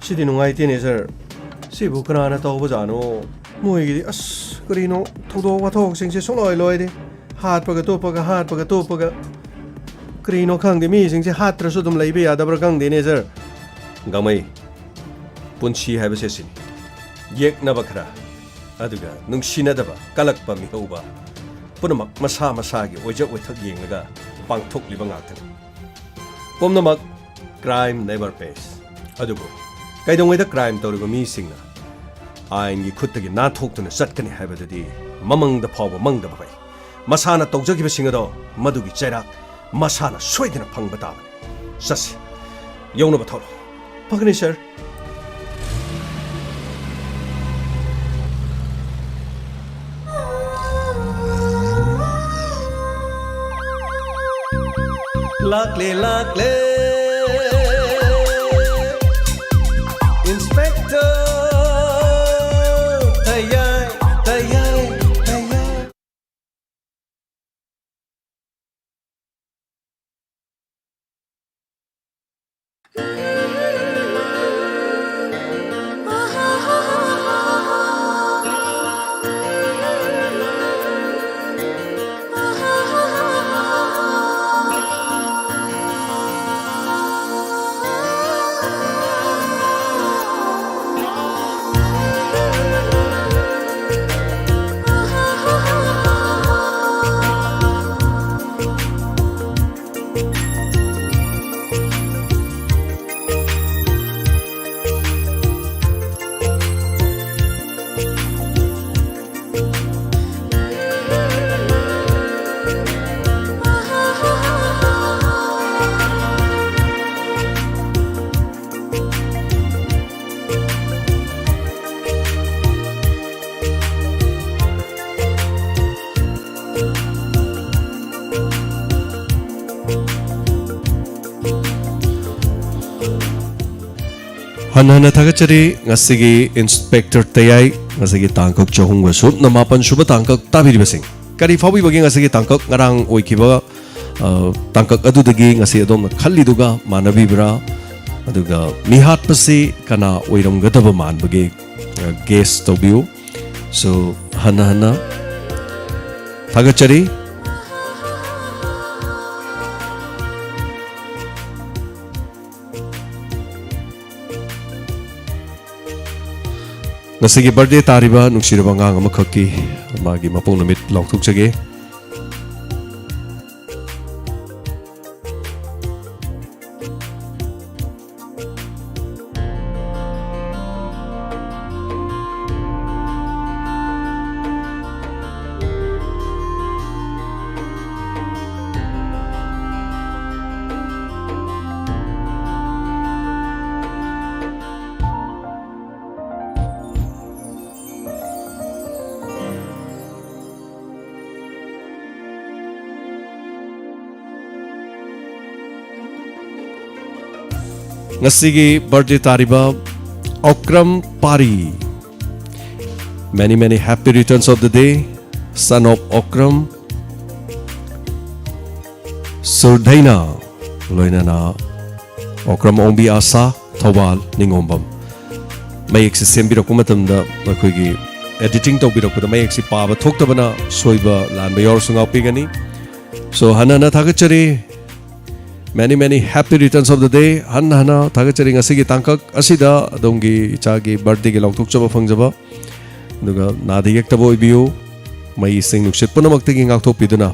ꯁꯤꯗꯤ ꯅꯨꯡꯉꯥꯏꯇꯦꯅꯦ, ꯁꯔ꯫ ꯁꯤꯕꯨ ꯀꯅꯥꯅ ꯇꯧꯕꯖꯥꯠꯅꯣ? ꯃꯣꯏꯒꯤꯗꯤ, ꯑꯁ, ꯀꯔꯤꯅꯣ, ꯊꯧꯗꯣꯛ ꯋꯥꯊꯣꯛꯁꯤꯡꯁꯦ ꯁꯨꯡꯂꯣꯏ ꯂꯣꯏꯗꯦ꯫ ꯍꯥꯠꯄꯒ ꯇꯨꯞꯄꯒ, ꯍꯥꯠꯄꯒ ꯇꯨꯞꯄꯒ꯫ ꯀꯔꯤꯅꯣ ꯈꯪꯗꯦ, ꯃꯤꯁꯤꯡꯁꯦ ꯍꯥꯠꯇ꯭ꯔꯁꯨ ꯑꯗꯨꯝ ꯂꯩꯕ ꯌꯥꯗꯕ꯭ꯔꯥ ꯈꯪꯗꯦꯅꯦ, ꯁꯔ꯫ ꯒꯥꯡꯃꯩ, ꯄꯨꯟꯁꯤ ꯍꯥꯏꯕꯁꯦ ꯁꯤꯅꯤ꯫ ꯌꯦꯛꯅꯕ ꯈꯔ, ꯑꯗꯨꯒ ꯅꯨꯡꯁꯤꯅꯗꯕ, ꯀꯜꯂꯛꯄ ꯃꯤꯍꯧꯕ, ꯄꯨꯝꯅꯃꯛ ꯃꯁꯥ ꯃꯁꯥꯒꯤ ꯑꯣꯏꯖ ꯑꯣꯏꯊꯛ ꯌꯦꯡꯂꯒ ꯄꯥꯡꯊꯣꯛꯂꯤꯕ ꯉꯥꯛꯇꯅꯤ꯫ ꯄꯨꯝꯅꯃꯛ crime never pays꯫ ꯑꯗꯨꯕꯨ ꯀꯩꯗꯧꯉꯩꯗ crime ꯇꯧꯔꯤꯕ ꯃꯤꯁꯤꯡꯅ ꯑꯥꯏꯟꯒꯤ ꯈꯨꯠꯇꯒꯤ ꯅꯥꯟꯊꯣꯛꯇꯨꯅ ꯆꯠꯀꯅꯤ ꯍꯥꯏꯕꯗꯨꯗꯤ ꯃꯃꯪꯗ ꯐꯥꯎꯕ ꯃꯪꯗꯕ ꯐꯩ꯫ ꯃꯁꯥꯅ ꯇꯧꯖꯈꯤꯕꯁꯤꯡ ꯑꯗꯣ ꯃꯗꯨꯒꯤ ꯆꯩꯔꯥꯛ ꯃꯁꯥꯅ ꯁꯣꯏꯗꯅ ꯐꯪꯕ ꯇꯥꯕꯅꯤ꯫ ꯆꯠꯁꯤ, ꯌꯧꯅꯕ ꯊꯧꯔꯣ꯫ ꯐꯒꯅꯤ, ꯁꯔ꯫ ꯂꯥꯛꯂꯦ, ꯂꯥꯛꯂꯦ, ꯏꯟꯁꯄꯦꯛꯇꯔ ꯇꯌꯥꯏ, ꯇꯌꯥꯏ, ꯇꯌꯥꯏ꯫ ꯍꯟꯅ ꯍꯟꯅ ꯊꯥꯒꯠꯆꯔꯤ ꯉꯁꯤꯒꯤ ꯏꯟꯁꯄꯦꯛꯇꯔ ꯇꯌꯥꯏ, ꯉꯁꯤꯒꯤ ꯇꯥꯡꯀꯛ ꯆꯍꯨꯝꯒ ꯁꯨꯞꯅ ꯃꯥꯄꯟ ꯁꯨꯕ ꯇꯥꯡꯀꯛ ꯇꯥꯕꯤꯔꯤꯕꯁꯤꯡ꯫ ꯀꯔꯤ ꯐꯥꯎꯕꯤꯕꯒꯦ ꯉꯁꯤꯒꯤ ꯇꯥꯡꯀꯛ? ꯉꯔꯥꯡ ꯑꯣꯏꯈꯤꯕ, ꯑ, ꯇꯥꯡꯀꯛ ꯑꯗꯨꯗꯒꯤ ꯉꯁꯤ ꯑꯗꯣꯝꯅ ꯈꯜꯂꯤꯗꯨꯒ ꯃꯥꯟꯅꯕꯤꯕ꯭ꯔꯥ? ꯑꯗꯨꯒ ꯃꯤꯍꯥꯠꯄꯁꯤ ꯀꯅꯥ ꯑꯣꯏꯔꯝꯒꯗꯕ ꯃꯥꯟꯕꯒꯦ? ꯑ, ꯒꯦꯁ ꯇꯧꯕꯤꯌꯨ꯫ ꯁꯣ, ꯍꯟꯅ ꯍꯟꯅ ꯊꯥꯒꯠꯆꯔꯤ꯫ ꯉꯁꯤꯒꯤ ꯕꯥꯔꯗꯦ ꯇꯥꯔꯤꯕ ꯅꯨꯡꯁꯤꯔꯕ ꯑꯉꯥꯡ ꯑꯃꯈꯛꯀꯤ ꯃꯥꯒꯤ ꯃꯄꯣꯛ ꯅꯨꯃꯤꯠ ꯂꯥꯎꯊꯣꯛꯆꯒꯦ꯫ ꯉꯁꯤꯒꯤ ꯕꯥꯔꯗꯦ ꯇꯥꯔꯤꯕ ꯑꯣꯀ꯭ꯔꯝ ꯄꯥꯔꯤ, many many happy returns of the day, son of Okram, ꯁꯨꯔꯙꯩꯅ ꯂꯣꯏꯅꯅ ꯑꯣꯀ꯭ꯔꯝ ꯑꯣꯡꯕꯤ ꯑꯥꯁꯥ, ꯊꯧꯕꯥꯜ ꯅꯤꯉꯣꯝꯕꯝ꯫ ꯃꯌꯦꯛꯁꯤ ꯁꯦꯝꯕꯤꯔꯛꯄ ꯃꯇꯝꯗ ꯑꯩꯈꯣꯏꯒꯤ ꯑꯦꯗꯤꯇꯤꯡ ꯇꯧꯕꯤꯔꯛꯄꯗ ꯃꯌꯦꯛꯁꯤ ꯄꯥꯕ ꯊꯣꯛꯇꯕꯅ ꯁꯣꯏꯕ ꯂꯥꯟꯕ ꯌꯥꯎꯔꯁꯨ ꯉꯥꯛꯄꯤꯒꯅꯤ꯫ ꯁꯣ, ꯍꯟꯅ ꯍꯟꯅ ꯊꯥꯒꯠꯆꯔꯤ꯫ Many many happy returns of the day꯫ ꯍꯟꯅ ꯍꯟꯅ ꯊꯥꯒꯠꯆꯔꯤ ꯉꯁꯤꯒꯤ ꯇꯥꯡꯀꯛ ꯑꯁꯤꯗ ꯑꯗꯣꯝꯒꯤ ꯏꯆꯥꯒꯤ ꯕꯥꯔꯗꯦꯒꯤ ꯂꯥꯎꯊꯣꯛꯆꯕ ꯐꯪꯖꯕ꯫ ꯑꯗꯨꯒ ꯅꯥꯗ ꯌꯦꯛꯇꯕ ꯑꯣꯏꯕꯤꯌꯨ꯫ ꯃꯩꯁꯤꯡ ꯅꯨꯡꯁꯤꯠ ꯄꯨꯝꯅꯃꯛꯇꯒꯤ ꯉꯥꯛꯊꯣꯛꯄꯤꯗꯨꯅ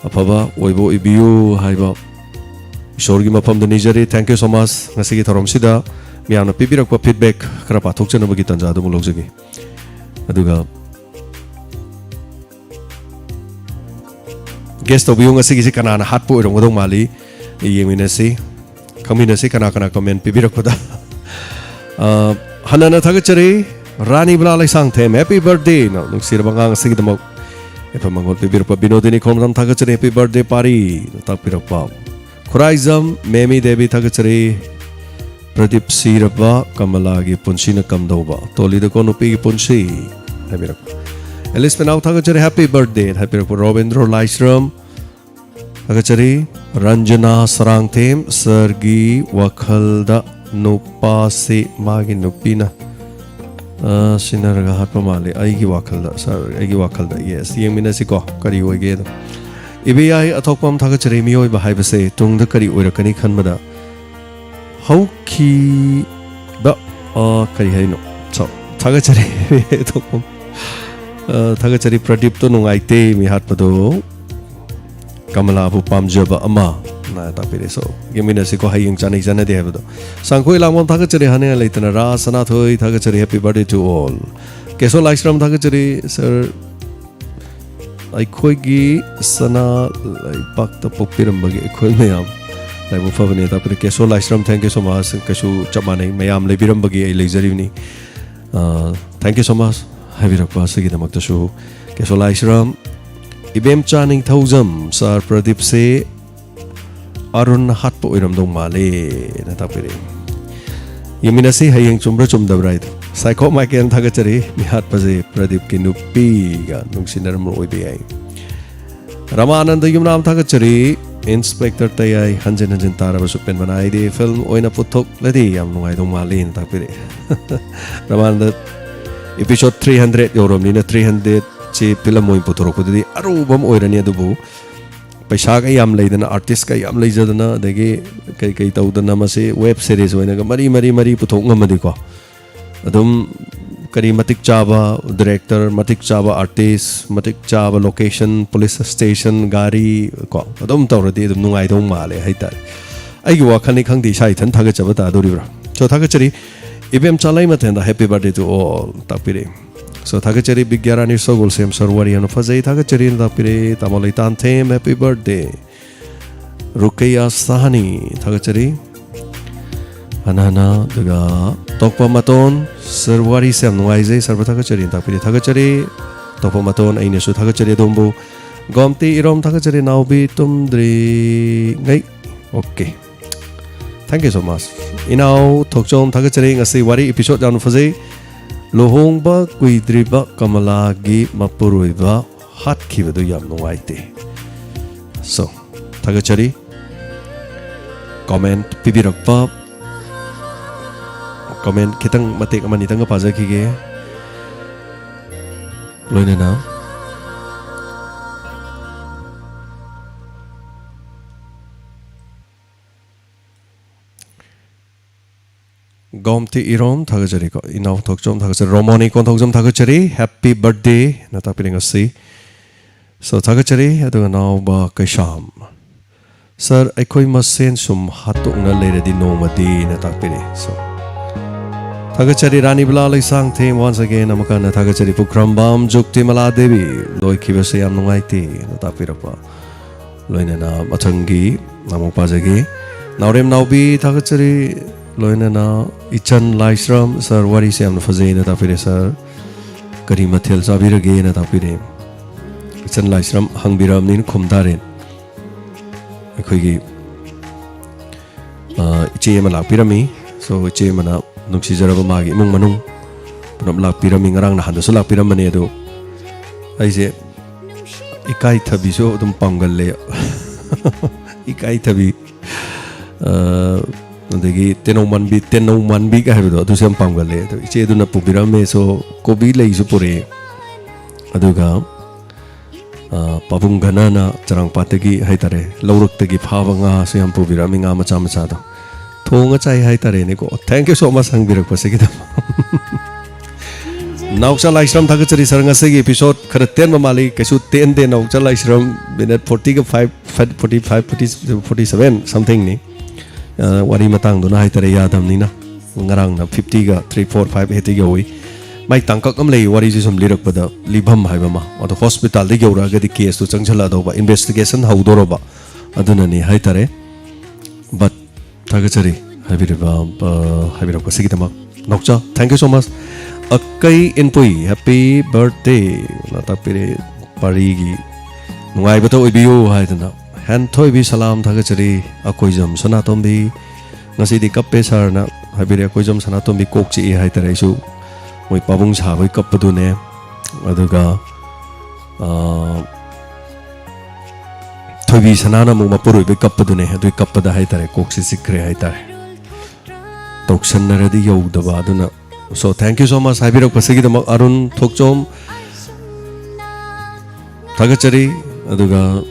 ꯑꯐꯕ ꯑꯣꯏꯕ ꯑꯣꯏꯕꯤꯌꯨ ꯍꯥꯏꯕ ꯏꯁꯣꯔꯒꯤ ꯃꯐꯝꯗ ꯅꯤꯖꯔꯤ꯫ Thank you so much꯫ ꯉꯁꯤꯒꯤ ꯊꯧꯔꯝꯁꯤꯗ ꯃꯤꯌꯥꯝꯅ ꯄꯤꯕꯤꯔꯛꯄ ꯐꯤꯗꯕꯦꯛ ꯈꯔ ꯄꯥꯊꯣꯛꯆꯅꯕꯒꯤ ꯇꯥꯟꯖꯥ ꯑꯗꯨꯃꯛ ꯂꯧꯖꯒꯦ꯫ ꯑꯗꯨꯒ ꯒꯦꯁ ꯇꯧꯕꯤꯌꯨ, ꯉꯁꯤꯒꯤꯁꯤ ꯀꯅꯥꯅ ꯍꯥꯠꯄ ꯑꯣꯏꯔꯝꯒꯗꯧ ꯃꯥꯜꯂꯤ? ꯌꯦꯡꯃꯤꯟꯅꯁꯤ, ꯈꯪꯃꯤꯟꯅꯁꯤ ꯀꯅꯥ ꯀꯅꯥ ꯀꯃꯦꯟ ꯄꯤꯕꯤꯔꯛꯄꯗ꯫ ꯑ, ꯍꯟꯅ ꯍꯟꯅ ꯊꯥꯒꯠꯆꯔꯤ꯫ ꯔꯥꯅꯤ ꯕꯂꯥ ꯂꯩꯁꯥꯡꯊꯦꯝ, "Happy birthday" ꯅ ꯅꯨꯡꯁꯤꯔꯕ ꯑꯉꯥꯡ ꯑꯁꯤꯒꯤꯗꯃꯛ ꯌꯥꯏꯐ ꯃꯪꯒꯣꯜ ꯄꯤꯕꯤꯔꯛꯄ꯫ ꯕꯤꯅꯣꯗꯤꯅꯤ ꯈꯣꯡꯅꯥꯝ ꯊꯥꯒꯠꯆꯔꯤ, "Happy birthday ꯄꯥꯔꯤ" ꯅ ꯇꯥꯛꯄꯤꯔꯛꯄ꯫ ꯈꯨꯔꯥꯏꯖꯝ ꯃꯦꯃꯤ ꯗꯦꯕꯤ ꯊꯥꯒꯠꯆꯔꯤ꯫ ꯄ꯭ꯔꯗꯤꯞ ꯁꯤꯔꯕ ꯀꯃꯂꯥꯒꯤ ꯄꯨꯟꯁꯤꯅ ꯀꯝꯗꯧꯕ? ꯇꯣꯜꯂꯤꯗꯀꯣ ꯅꯨꯄꯤꯒꯤ ꯄꯨꯟꯁꯤ ꯍꯥꯏꯕꯤꯔꯛꯄ꯫ ꯑꯦꯂꯤꯁ ꯄꯦꯅꯥꯎ ꯊꯥꯒꯠꯆꯔꯤ, ꯍꯦꯄꯤ ꯕꯔꯊꯗꯦ ꯍꯥꯏꯕꯤꯔꯛꯄ꯫ ꯔꯣꯕꯤꯟꯗ꯭ꯔꯣ ꯂꯥꯏꯁ꯭ꯔꯝ ꯊꯥꯒꯠꯆꯔꯤ꯫ ꯔꯟꯖꯅꯥ ꯁꯔꯥꯡꯊꯦꯝ, ꯁꯥꯔꯒꯤ ꯋꯥꯈꯜꯗ ꯅꯨꯄꯥꯁꯤ ꯃꯥꯒꯤ ꯅꯨꯄꯤꯅ, ꯑ, ꯁꯤꯟꯅꯔꯒ ꯍꯥꯠꯄ ꯃꯥꯜꯂꯤ꯫ ꯑꯩꯒꯤ ꯋꯥꯈꯜꯗ, ꯁꯥꯔ, ꯑꯩꯒꯤ ꯋꯥꯈꯜꯗ꯫ ꯌꯦꯁ, ꯌꯦꯡꯃꯤꯟꯅꯁꯤꯀꯣ ꯀꯔꯤ ꯑꯣꯏꯒꯦꯗꯣ꯫ ꯏꯕꯦꯌꯥꯏ ꯑꯊꯣꯛꯄꯝ ꯊꯥꯒꯠꯆꯔꯤ꯫ ꯃꯤꯑꯣꯏꯕ ꯍꯥꯏꯕꯁꯦ ꯇꯨꯡꯗ ꯀꯔꯤ ꯑꯣꯏꯔꯛꯀꯅꯤ ꯈꯟꯕꯗ ꯍꯧꯈꯤꯕ, ꯑ, ꯀꯔꯤ ꯍꯥꯏꯅꯣ? ꯁꯣ, ꯊꯥꯒꯠꯆꯔꯤ꯫ ꯑꯊꯣꯛꯄꯝ, ꯑ, ꯊꯥꯒꯠꯆꯔꯤ꯫ ꯄ꯭ꯔꯗꯤꯞꯇꯣ ꯅꯨꯡꯉꯥꯏꯇꯦ ꯃꯤ ꯍꯥꯠꯄꯗꯣ꯫ ꯀꯃꯂꯥꯕꯨ ꯄꯥꯝꯖꯕ ꯑꯃ ꯅ ꯇꯥꯛꯄꯤꯔꯦ꯫ ꯁꯣ, ꯌꯦꯡꯃꯤꯟꯅꯁꯤꯀꯣ ꯍꯌꯦꯡ ꯆꯥꯅꯩ ꯆꯥꯅꯗꯦ ꯍꯥꯏꯕꯗꯣ꯫ ꯁꯥꯡꯈꯣꯏ ꯂꯥꯡꯕꯝ ꯊꯥꯒꯠꯆꯔꯤ꯫ ꯍꯥꯏꯅꯤꯡꯉꯥꯏ ꯂꯩꯇꯅ꯫ ꯔꯥ ꯁꯅꯥꯊꯣꯏ ꯊꯥꯒꯠꯆꯔꯤ, ꯍꯦꯄꯤ ꯕꯥꯔꯗꯦ ꯇꯨ ꯑꯣꯜ꯫ ꯀꯦꯁꯣ ꯂꯥꯏꯁ꯭ꯔꯝ ꯊꯥꯒꯠꯆꯔꯤ꯫ ꯁꯥꯔ, ꯑꯩꯈꯣꯏꯒꯤ ꯁꯅꯥ ꯂꯩꯕꯥꯛꯇ ꯄꯣꯛꯄꯤꯔꯝꯕꯒꯤ ꯑꯩꯈꯣꯏ ꯃꯌꯥꯝ ꯂꯥꯏꯕꯛ ꯐꯕꯅꯦ ꯇꯥꯛꯄꯤꯔꯦ꯫ ꯀꯦꯁꯣ ꯂꯥꯏꯁ꯭ꯔꯝ, thank you so much꯫ ꯀꯩꯁꯨ ꯆꯞ ꯃꯥꯟꯅꯩ, ꯃꯌꯥꯝ ꯂꯩꯕꯤꯔꯝꯕꯒꯤ ꯑꯩ ꯂꯩꯖꯔꯤꯕꯅꯤ꯫ ꯑ, thank you so much ꯍꯥꯏꯕꯤꯔꯛꯄ ꯑꯁꯤꯒꯤꯗꯃꯛꯇꯁꯨ꯫ ꯀꯦꯁꯣ ꯂꯥꯏꯁ꯭ꯔꯝ, ꯏꯕꯦꯝꯆꯥ ꯅꯤꯡꯊꯧꯖꯝ, ꯁꯥꯔ ꯄ꯭ꯔꯗꯤꯞꯁꯦ ꯑꯔꯨꯟ ꯍꯥꯠꯄ ꯑꯣꯏꯔꯝꯗꯧ ꯃꯥꯜꯂꯦꯅ ꯇꯥꯛꯄꯤꯔꯛꯏ꯫ ꯌꯦꯡꯃꯤꯟꯅꯁꯤ ꯍꯌꯦꯡ ꯆꯨꯝꯕ꯭ꯔꯥ ꯆꯨꯝꯗꯕ꯭ꯔꯥ ꯍꯥꯏꯗꯣ꯫ ꯁꯥꯏꯈꯣ ꯃꯥꯏꯀꯦꯜ ꯊꯥꯒꯠꯆꯔꯤ꯫ ꯃꯤ ꯍꯥꯠꯄꯁꯦ ꯄ꯭ꯔꯗꯤꯞꯀꯤ ꯅꯨꯄꯤꯒ ꯅꯨꯡꯁꯤꯅꯔꯝꯕ ꯑꯣꯏꯕ ꯌꯥꯏ꯫ ꯔꯃꯥꯅꯟꯗ ꯌꯨꯝꯅꯥꯝ ꯊꯥꯒꯠꯆꯔꯤ꯫ ꯏꯟꯁꯄꯦꯛꯇꯔ ꯇꯌꯥꯏ ꯍꯟꯖꯤꯟ ꯍꯟꯖꯤꯟ ꯇꯥꯔꯕꯁꯨ ꯄꯦꯟꯕ ꯅꯥꯏꯗꯦ꯫ ꯐꯤꯜꯝ ꯑꯣꯏꯅ ꯄꯨꯊꯣꯛꯂꯗꯤ ꯌꯥꯝ ꯅꯨꯡꯉꯥꯏꯗꯧ ꯃꯥꯜꯂꯤꯅ ꯇꯥꯛꯄꯤꯔꯛꯑꯦ꯫ ꯔꯃꯥꯅꯟꯗ, episode three hundred ꯌꯧꯔꯕꯅꯤꯅ, three hundred ꯁꯤ ꯐꯤꯂꯝ ꯑꯣꯏꯅ ꯄꯨꯊꯣꯔꯛꯄꯗꯗꯤ ꯑꯔꯨꯕ ꯑꯃ ꯑꯣꯏꯔꯅꯤ꯫ ꯑꯗꯨꯕꯨ ꯄꯩꯁꯥꯒ ꯌꯥꯝ ꯂꯩꯗꯅ, ꯑꯥꯔꯇꯤꯁꯀ ꯌꯥꯝ ꯂꯩꯖꯗꯅ, ꯑꯗꯒꯤ ꯀꯩ ꯀꯩ ꯇꯧꯗꯅ, ꯃꯁꯤ ꯋꯦꯕ ꯁꯤꯔꯤꯁ ꯑꯣꯏꯅꯒ ꯃꯔꯤ ꯃꯔꯤ ꯃꯔꯤ ꯄꯨꯊꯣꯛ ꯉꯝꯃꯗꯤꯀꯣ, ꯑꯗꯨꯝ ꯀꯔꯤ ꯃꯇꯤꯛ ꯆꯥꯕ ꯗꯤꯔꯦꯛꯇꯔ, ꯃꯇꯤꯛ ꯆꯥꯕ ꯑꯥꯔꯇꯤꯁ, ꯃꯇꯤꯛ ꯆꯥꯕ ꯂꯣꯀꯦꯁꯟ, ꯄꯨꯂꯤꯁ ꯁ꯭ꯇꯦꯁꯟ, ꯒꯥꯔꯤ ꯀꯣ, ꯑꯗꯨꯝ ꯇꯧꯔꯗꯤ ꯑꯗꯨꯝ ꯅꯨꯡꯉꯥꯏꯗꯧ ꯃꯥꯜꯂꯦ ꯍꯥꯏꯇꯥꯔꯦ꯫ ꯑꯩꯒꯤ ꯋꯥꯈꯜꯅꯤ ꯈꯪꯗꯦ, ꯏꯁꯥ ꯏꯊꯟ ꯊꯥꯒꯠꯆꯕ ꯇꯥꯗꯣꯔꯤꯕ꯭ꯔꯥ? ꯁꯣ, ꯊꯥꯒꯠꯆꯔꯤ꯫ ꯏꯕꯦꯝ ꯆꯥꯂꯩ ꯃꯊꯦꯟꯗ happy birthday to all ꯇꯥꯛꯄꯤꯔꯦ꯫ ꯁꯣ, ꯊꯥꯒꯠꯆꯔꯤ꯫ ꯕꯤꯒ꯭ꯌꯥꯔꯥꯅꯤ ꯁꯒꯣꯜꯁꯦꯝ, ꯁꯥꯔ ꯋꯥꯔꯤ ꯌꯥꯝꯅ ꯐꯖꯩ, ꯊꯥꯒꯠꯆꯔꯤ ꯇꯥꯛꯄꯤꯔꯦ꯫ ꯇꯥꯃꯣ ꯂꯩꯇꯥꯟꯊꯦꯝ, happy birthday꯫ ꯔꯨꯀꯩꯌꯥ ꯁꯍꯥꯅꯤ, ꯊꯥꯒꯠꯆꯔꯤ꯫ ꯍꯅꯥꯅ, ꯑꯗꯨꯒ ꯇꯣꯛꯄ ꯃꯇꯣꯟ, ꯁꯥꯔ ꯋꯥꯔꯤꯁꯦ ꯌꯥꯝ ꯅꯨꯡꯉꯥꯏꯖꯩ, ꯁꯥꯔꯕꯨ ꯊꯥꯒꯠꯆꯔꯤ ꯇꯥꯛꯄꯤꯔꯦ, ꯊꯥꯒꯠꯆꯔꯤ꯫ ꯇꯣꯛꯄ ꯃꯇꯣꯟ, ꯑꯩꯅꯁꯨ ꯊꯥꯒꯠꯆꯔꯤ ꯑꯗꯣꯝꯕꯨ꯫ ꯒꯣꯝꯇꯤ ꯏꯔꯣꯝ, ꯊꯥꯒꯠꯆꯔꯤ ꯅꯥꯎꯕꯤ ꯇꯨꯝꯗ꯭ꯔꯤꯉꯩ꯫ Okay. Thank you so much. ꯏꯅꯥꯎ ꯊꯣꯛꯆꯣꯝ, ꯊꯥꯒꯠꯆꯔꯤ꯫ ꯉꯁꯤ ꯋꯥꯔꯤ episode ꯌꯥꯝꯅ ꯐꯖꯩ꯫ ꯂꯨꯍꯣꯡꯕ ꯀꯨꯏꯗ꯭ꯔꯤꯕ ꯀꯃꯂꯥꯒꯤ ꯃꯄꯨꯔꯣꯏꯕ ꯍꯥꯠꯈꯤꯕꯗꯨ ꯌꯥꯝ ꯅꯨꯡꯉꯥꯏꯇꯦ꯫ So, ꯊꯥꯒꯠꯆꯔꯤ꯫ Comment ꯄꯤꯕꯤꯔꯛꯄ, comment ꯈꯤꯇꯪ, ꯃꯇꯦꯛ ꯑꯃꯅꯤꯇꯪꯒ ꯄꯥꯖꯈꯤꯒꯦ꯫ ꯂꯣꯏꯅꯅ ꯒꯣꯝꯇꯤ ꯏꯔꯣꯝ ꯊꯥꯒꯠꯆꯔꯤꯀꯣ꯫ ꯏꯅꯥꯎ ꯊꯣꯛꯆꯣꯝ ꯊꯥꯒꯠꯆꯔꯤ꯫ ꯔꯣꯃꯣꯅꯤ ꯀꯣꯟꯊꯧꯖꯝ ꯊꯥꯒꯠꯆꯔꯤ꯫ Happy birthday ꯅ ꯇꯥꯛꯄꯤꯔꯦ ꯉꯁꯤ꯫ So, ꯊꯥꯒꯠꯆꯔꯤ꯫ ꯑꯗꯨꯒ ꯅꯥꯎꯕ ꯀꯩꯁꯥꯝ꯫ Sir, ꯑꯩꯈꯣꯏ ꯃꯁꯦꯟ ꯁꯨꯝ ꯍꯥꯠꯇꯣꯛꯅ ꯂꯩꯔꯗꯤ ꯅꯣꯡꯃꯗꯤ ꯅ ꯇꯥꯛꯄꯤꯔꯦ꯫ So, ꯊꯥꯒꯠꯆꯔꯤ꯫ ꯔꯥꯅꯤꯕꯂꯥ ꯂꯩꯁꯥꯡꯊꯦꯝ, once again ꯑꯃꯨꯛꯀ ꯍꯟꯅ ꯊꯥꯒꯠꯆꯔꯤ꯫ ꯄꯨꯈ꯭ꯔꯝꯕꯥꯝ ꯖꯣꯛꯇꯤꯃꯂꯥ ꯗꯦꯕꯤ, ꯂꯣꯏꯈꯤꯕꯁꯦ ꯌꯥꯝ ꯅꯨꯡꯉꯥꯏꯇꯦ ꯅ ꯇꯥꯛꯄꯤꯔꯛꯄ꯫ ꯂꯣꯏꯅꯅ ꯃꯊꯪꯒꯤ ꯑꯃꯨꯛ ꯄꯥꯖꯒꯦ꯫ ꯅꯥꯎꯔꯦꯝ ꯅꯥꯎꯕꯤ ꯊꯥꯒꯠꯆꯔꯤ꯫ ꯂꯣꯏꯅꯅ ꯏꯆꯟ ꯂꯥꯏꯁ꯭ꯔꯝ, sir, ꯋꯥꯔꯤꯁꯦ ꯌꯥꯝꯅ ꯐꯖꯩꯅ ꯇꯥꯛꯄꯤꯔꯦ꯫ Sir, ꯀꯔꯤ ꯃꯊꯦꯜ ꯆꯥꯕꯤꯔꯒꯦꯅ ꯇꯥꯛꯄꯤꯔꯦ꯫ ꯏꯆꯟ ꯂꯥꯏꯁ꯭ꯔꯝ ꯍꯪꯕꯤꯔꯕꯅꯤꯅ ꯈꯨꯝ ꯇꯥꯔꯦ꯫ ꯑꯩꯈꯣꯏꯒꯤ, ꯑ, ꯏꯆꯦ ꯑꯃ ꯂꯥꯛꯄꯤꯔꯝꯃꯤ꯫ So, ꯏꯆꯦ ꯑꯃꯅ ꯅꯨꯡꯁꯤꯖꯔꯕ ꯃꯥꯒꯤ ꯏꯃꯨꯡ ꯃꯅꯨꯡ ꯄꯨꯂꯞ ꯂꯥꯛꯄꯤꯔꯝꯃꯤ꯫ ꯉꯔꯥꯡ ꯅꯍꯥꯟꯗꯁꯨ ꯂꯥꯛꯄꯤꯔꯝꯕꯅꯦ꯫ ꯑꯗꯣ ꯑꯩꯁꯦ ꯏꯀꯥꯏꯊꯕꯤꯁꯨ ꯑꯗꯨꯝ ꯄꯥꯝꯒꯜꯂꯦ꯫ ꯏꯀꯥꯏꯊꯕꯤ, ꯑ, ꯑꯗꯒꯤ ꯇꯦꯅꯧ ꯃꯥꯟꯕꯤ, ꯇꯦꯅꯧ ꯃꯥꯟꯕꯤꯒ ꯍꯥꯏꯕꯗꯣ, ꯑꯗꯨꯁꯨ ꯌꯥꯝ ꯄꯥꯝꯒꯜꯂꯦ꯫ ꯑꯗꯣ ꯏꯆꯦ ꯑꯗꯨꯅ ꯄꯨꯕꯤꯔꯝꯃꯦ꯫ So, ꯀꯣꯕꯤ ꯂꯩꯁꯨ ꯄꯨꯔꯛꯑꯦ꯫ ꯑꯗꯨꯒ, ꯑ, ꯄꯥꯕꯨꯡ ꯘꯅꯅ ꯆꯔꯥꯡꯄꯥꯠꯇꯒꯤ ꯍꯥꯏꯇꯥꯔꯦ, ꯂꯧꯔꯛꯇꯒꯤ ꯐꯥꯕ ꯉꯥꯁꯨ ꯌꯥꯝ ꯄꯨꯕꯤꯔꯛꯑꯝꯃꯤ, ꯉꯥ ꯃꯆꯥ ꯃꯆꯥꯗꯣ꯫ ꯊꯣꯡꯉ ꯆꯥꯏ ꯍꯥꯏꯇꯥꯔꯦꯅꯦꯀꯣ꯫ Thank you so much ꯍꯪꯕꯤꯔꯛꯄꯁꯤꯒꯤꯗꯃꯛ꯫ ꯅꯥꯎꯆꯥ ꯂꯥꯏꯁ꯭ꯔꯝ ꯊꯥꯒꯠꯆꯔꯤ꯫ Sir, ꯉꯁꯤꯒꯤ episode ꯈꯔ ꯇꯦꯟꯕ ꯃꯥꯜꯂꯤ꯫ ꯀꯩꯁꯨ ꯇꯦꯟꯗꯦ, ꯅꯥꯎꯆꯥ ꯂꯥꯏꯁ꯭ꯔꯝ꯫ Minute forty ꯒ five, forty five, forty, forty seven something ꯅꯤ꯫ ꯑ, ꯋꯥꯔꯤ ꯃꯇꯥꯡꯗꯨꯅ ꯍꯥꯏꯇꯥꯔꯦ, ꯌꯥꯗꯕꯅꯤꯅ꯫ ꯉꯔꯥꯡꯅ fifty ꯒ three, four, five ꯍꯦꯛꯇ ꯌꯧꯏ꯫ ꯃꯥꯏ ꯇꯥꯡꯀꯛ ꯑꯃ ꯂꯩ, ꯋꯥꯔꯤꯁꯦ ꯁꯨꯝ ꯂꯤꯔꯛꯄꯗ ꯂꯤꯐꯝ ꯍꯥꯏꯕ ꯑꯃ꯫ ꯑꯗꯣ hospital ꯗ ꯌꯧꯔꯛꯑꯒꯗꯤ case ꯇꯨ ꯆꯪꯁꯤꯜꯂꯛꯑꯗꯧꯕ, investigation ꯍꯧꯗꯣꯔꯕ꯫ ꯑꯗꯨꯅꯅꯤ ꯍꯥꯏꯇꯥꯔꯦ꯫ But ꯊꯥꯒꯠꯆꯔꯤ ꯍꯥꯏꯕꯤꯔꯤꯕ, ꯑ, ꯍꯥꯏꯕꯤꯔꯛꯄꯁꯤꯒꯤꯗꯃꯛ꯫ ꯅꯥꯎꯆꯥ, thank you so much꯫ ꯑꯀꯩ Inpui, happy birthday ꯅ ꯇꯥꯛꯄꯤꯔꯦ꯫ ꯄꯥꯔꯤꯒꯤ ꯅꯨꯡꯉꯥꯏꯕꯇ ꯑꯣꯏꯕꯤꯌꯨ ꯍꯥꯏꯗꯅ꯫ ꯍꯦꯟꯊꯣꯏꯕꯤ ꯁꯂꯥꯝ ꯊꯥꯒꯠꯆꯔꯤ꯫ ꯑꯀꯣꯏꯖꯝ ꯁꯅꯥꯇꯣꯝꯕꯤ, ꯉꯁꯤꯗꯤ ꯀꯞꯄꯦ ꯁꯥꯔꯅ ꯍꯥꯏꯕꯤꯔꯦ꯫ ꯑꯩꯈꯣꯏ ꯁꯣꯝ ꯁꯅꯥꯇꯣꯝꯕꯤ ꯀꯣꯛ ꯆꯤꯛꯏ ꯍꯥꯏꯇꯥꯔꯦ꯫ ꯑꯩꯁꯨ ꯃꯣꯏ ꯄꯥꯕꯨꯡ ꯁꯥꯕꯒꯤ ꯀꯞꯄꯗꯨꯅꯦ, ꯑꯗꯨꯒ ꯑꯥ, ꯊꯣꯏꯕꯤ ꯁꯅꯥꯅ ꯑꯃꯨꯛ ꯃꯄꯨꯔꯣꯏꯕꯩ ꯀꯞꯄꯗꯨꯅꯦ꯫ ꯑꯗꯨꯒꯤ ꯀꯞꯄꯗ ꯍꯥꯏꯇꯥꯔꯦ, ꯀꯣꯛꯁꯤ ꯆꯤꯛꯈ꯭ꯔꯦ ꯍꯥꯏꯇꯥꯔꯦ꯫ ꯇꯧꯁꯟꯅꯔꯗꯤ ꯌꯧꯗꯕ꯫ ꯑꯗꯨꯅ, so thank you so much ꯍꯥꯏꯕꯤꯔꯛꯄꯁꯤꯒꯤꯗꯃꯛ꯫ Arun ꯊꯣꯛꯆꯣꯝ, ꯊꯥꯒꯠꯆꯔꯤ꯫ ꯑꯗꯨꯒ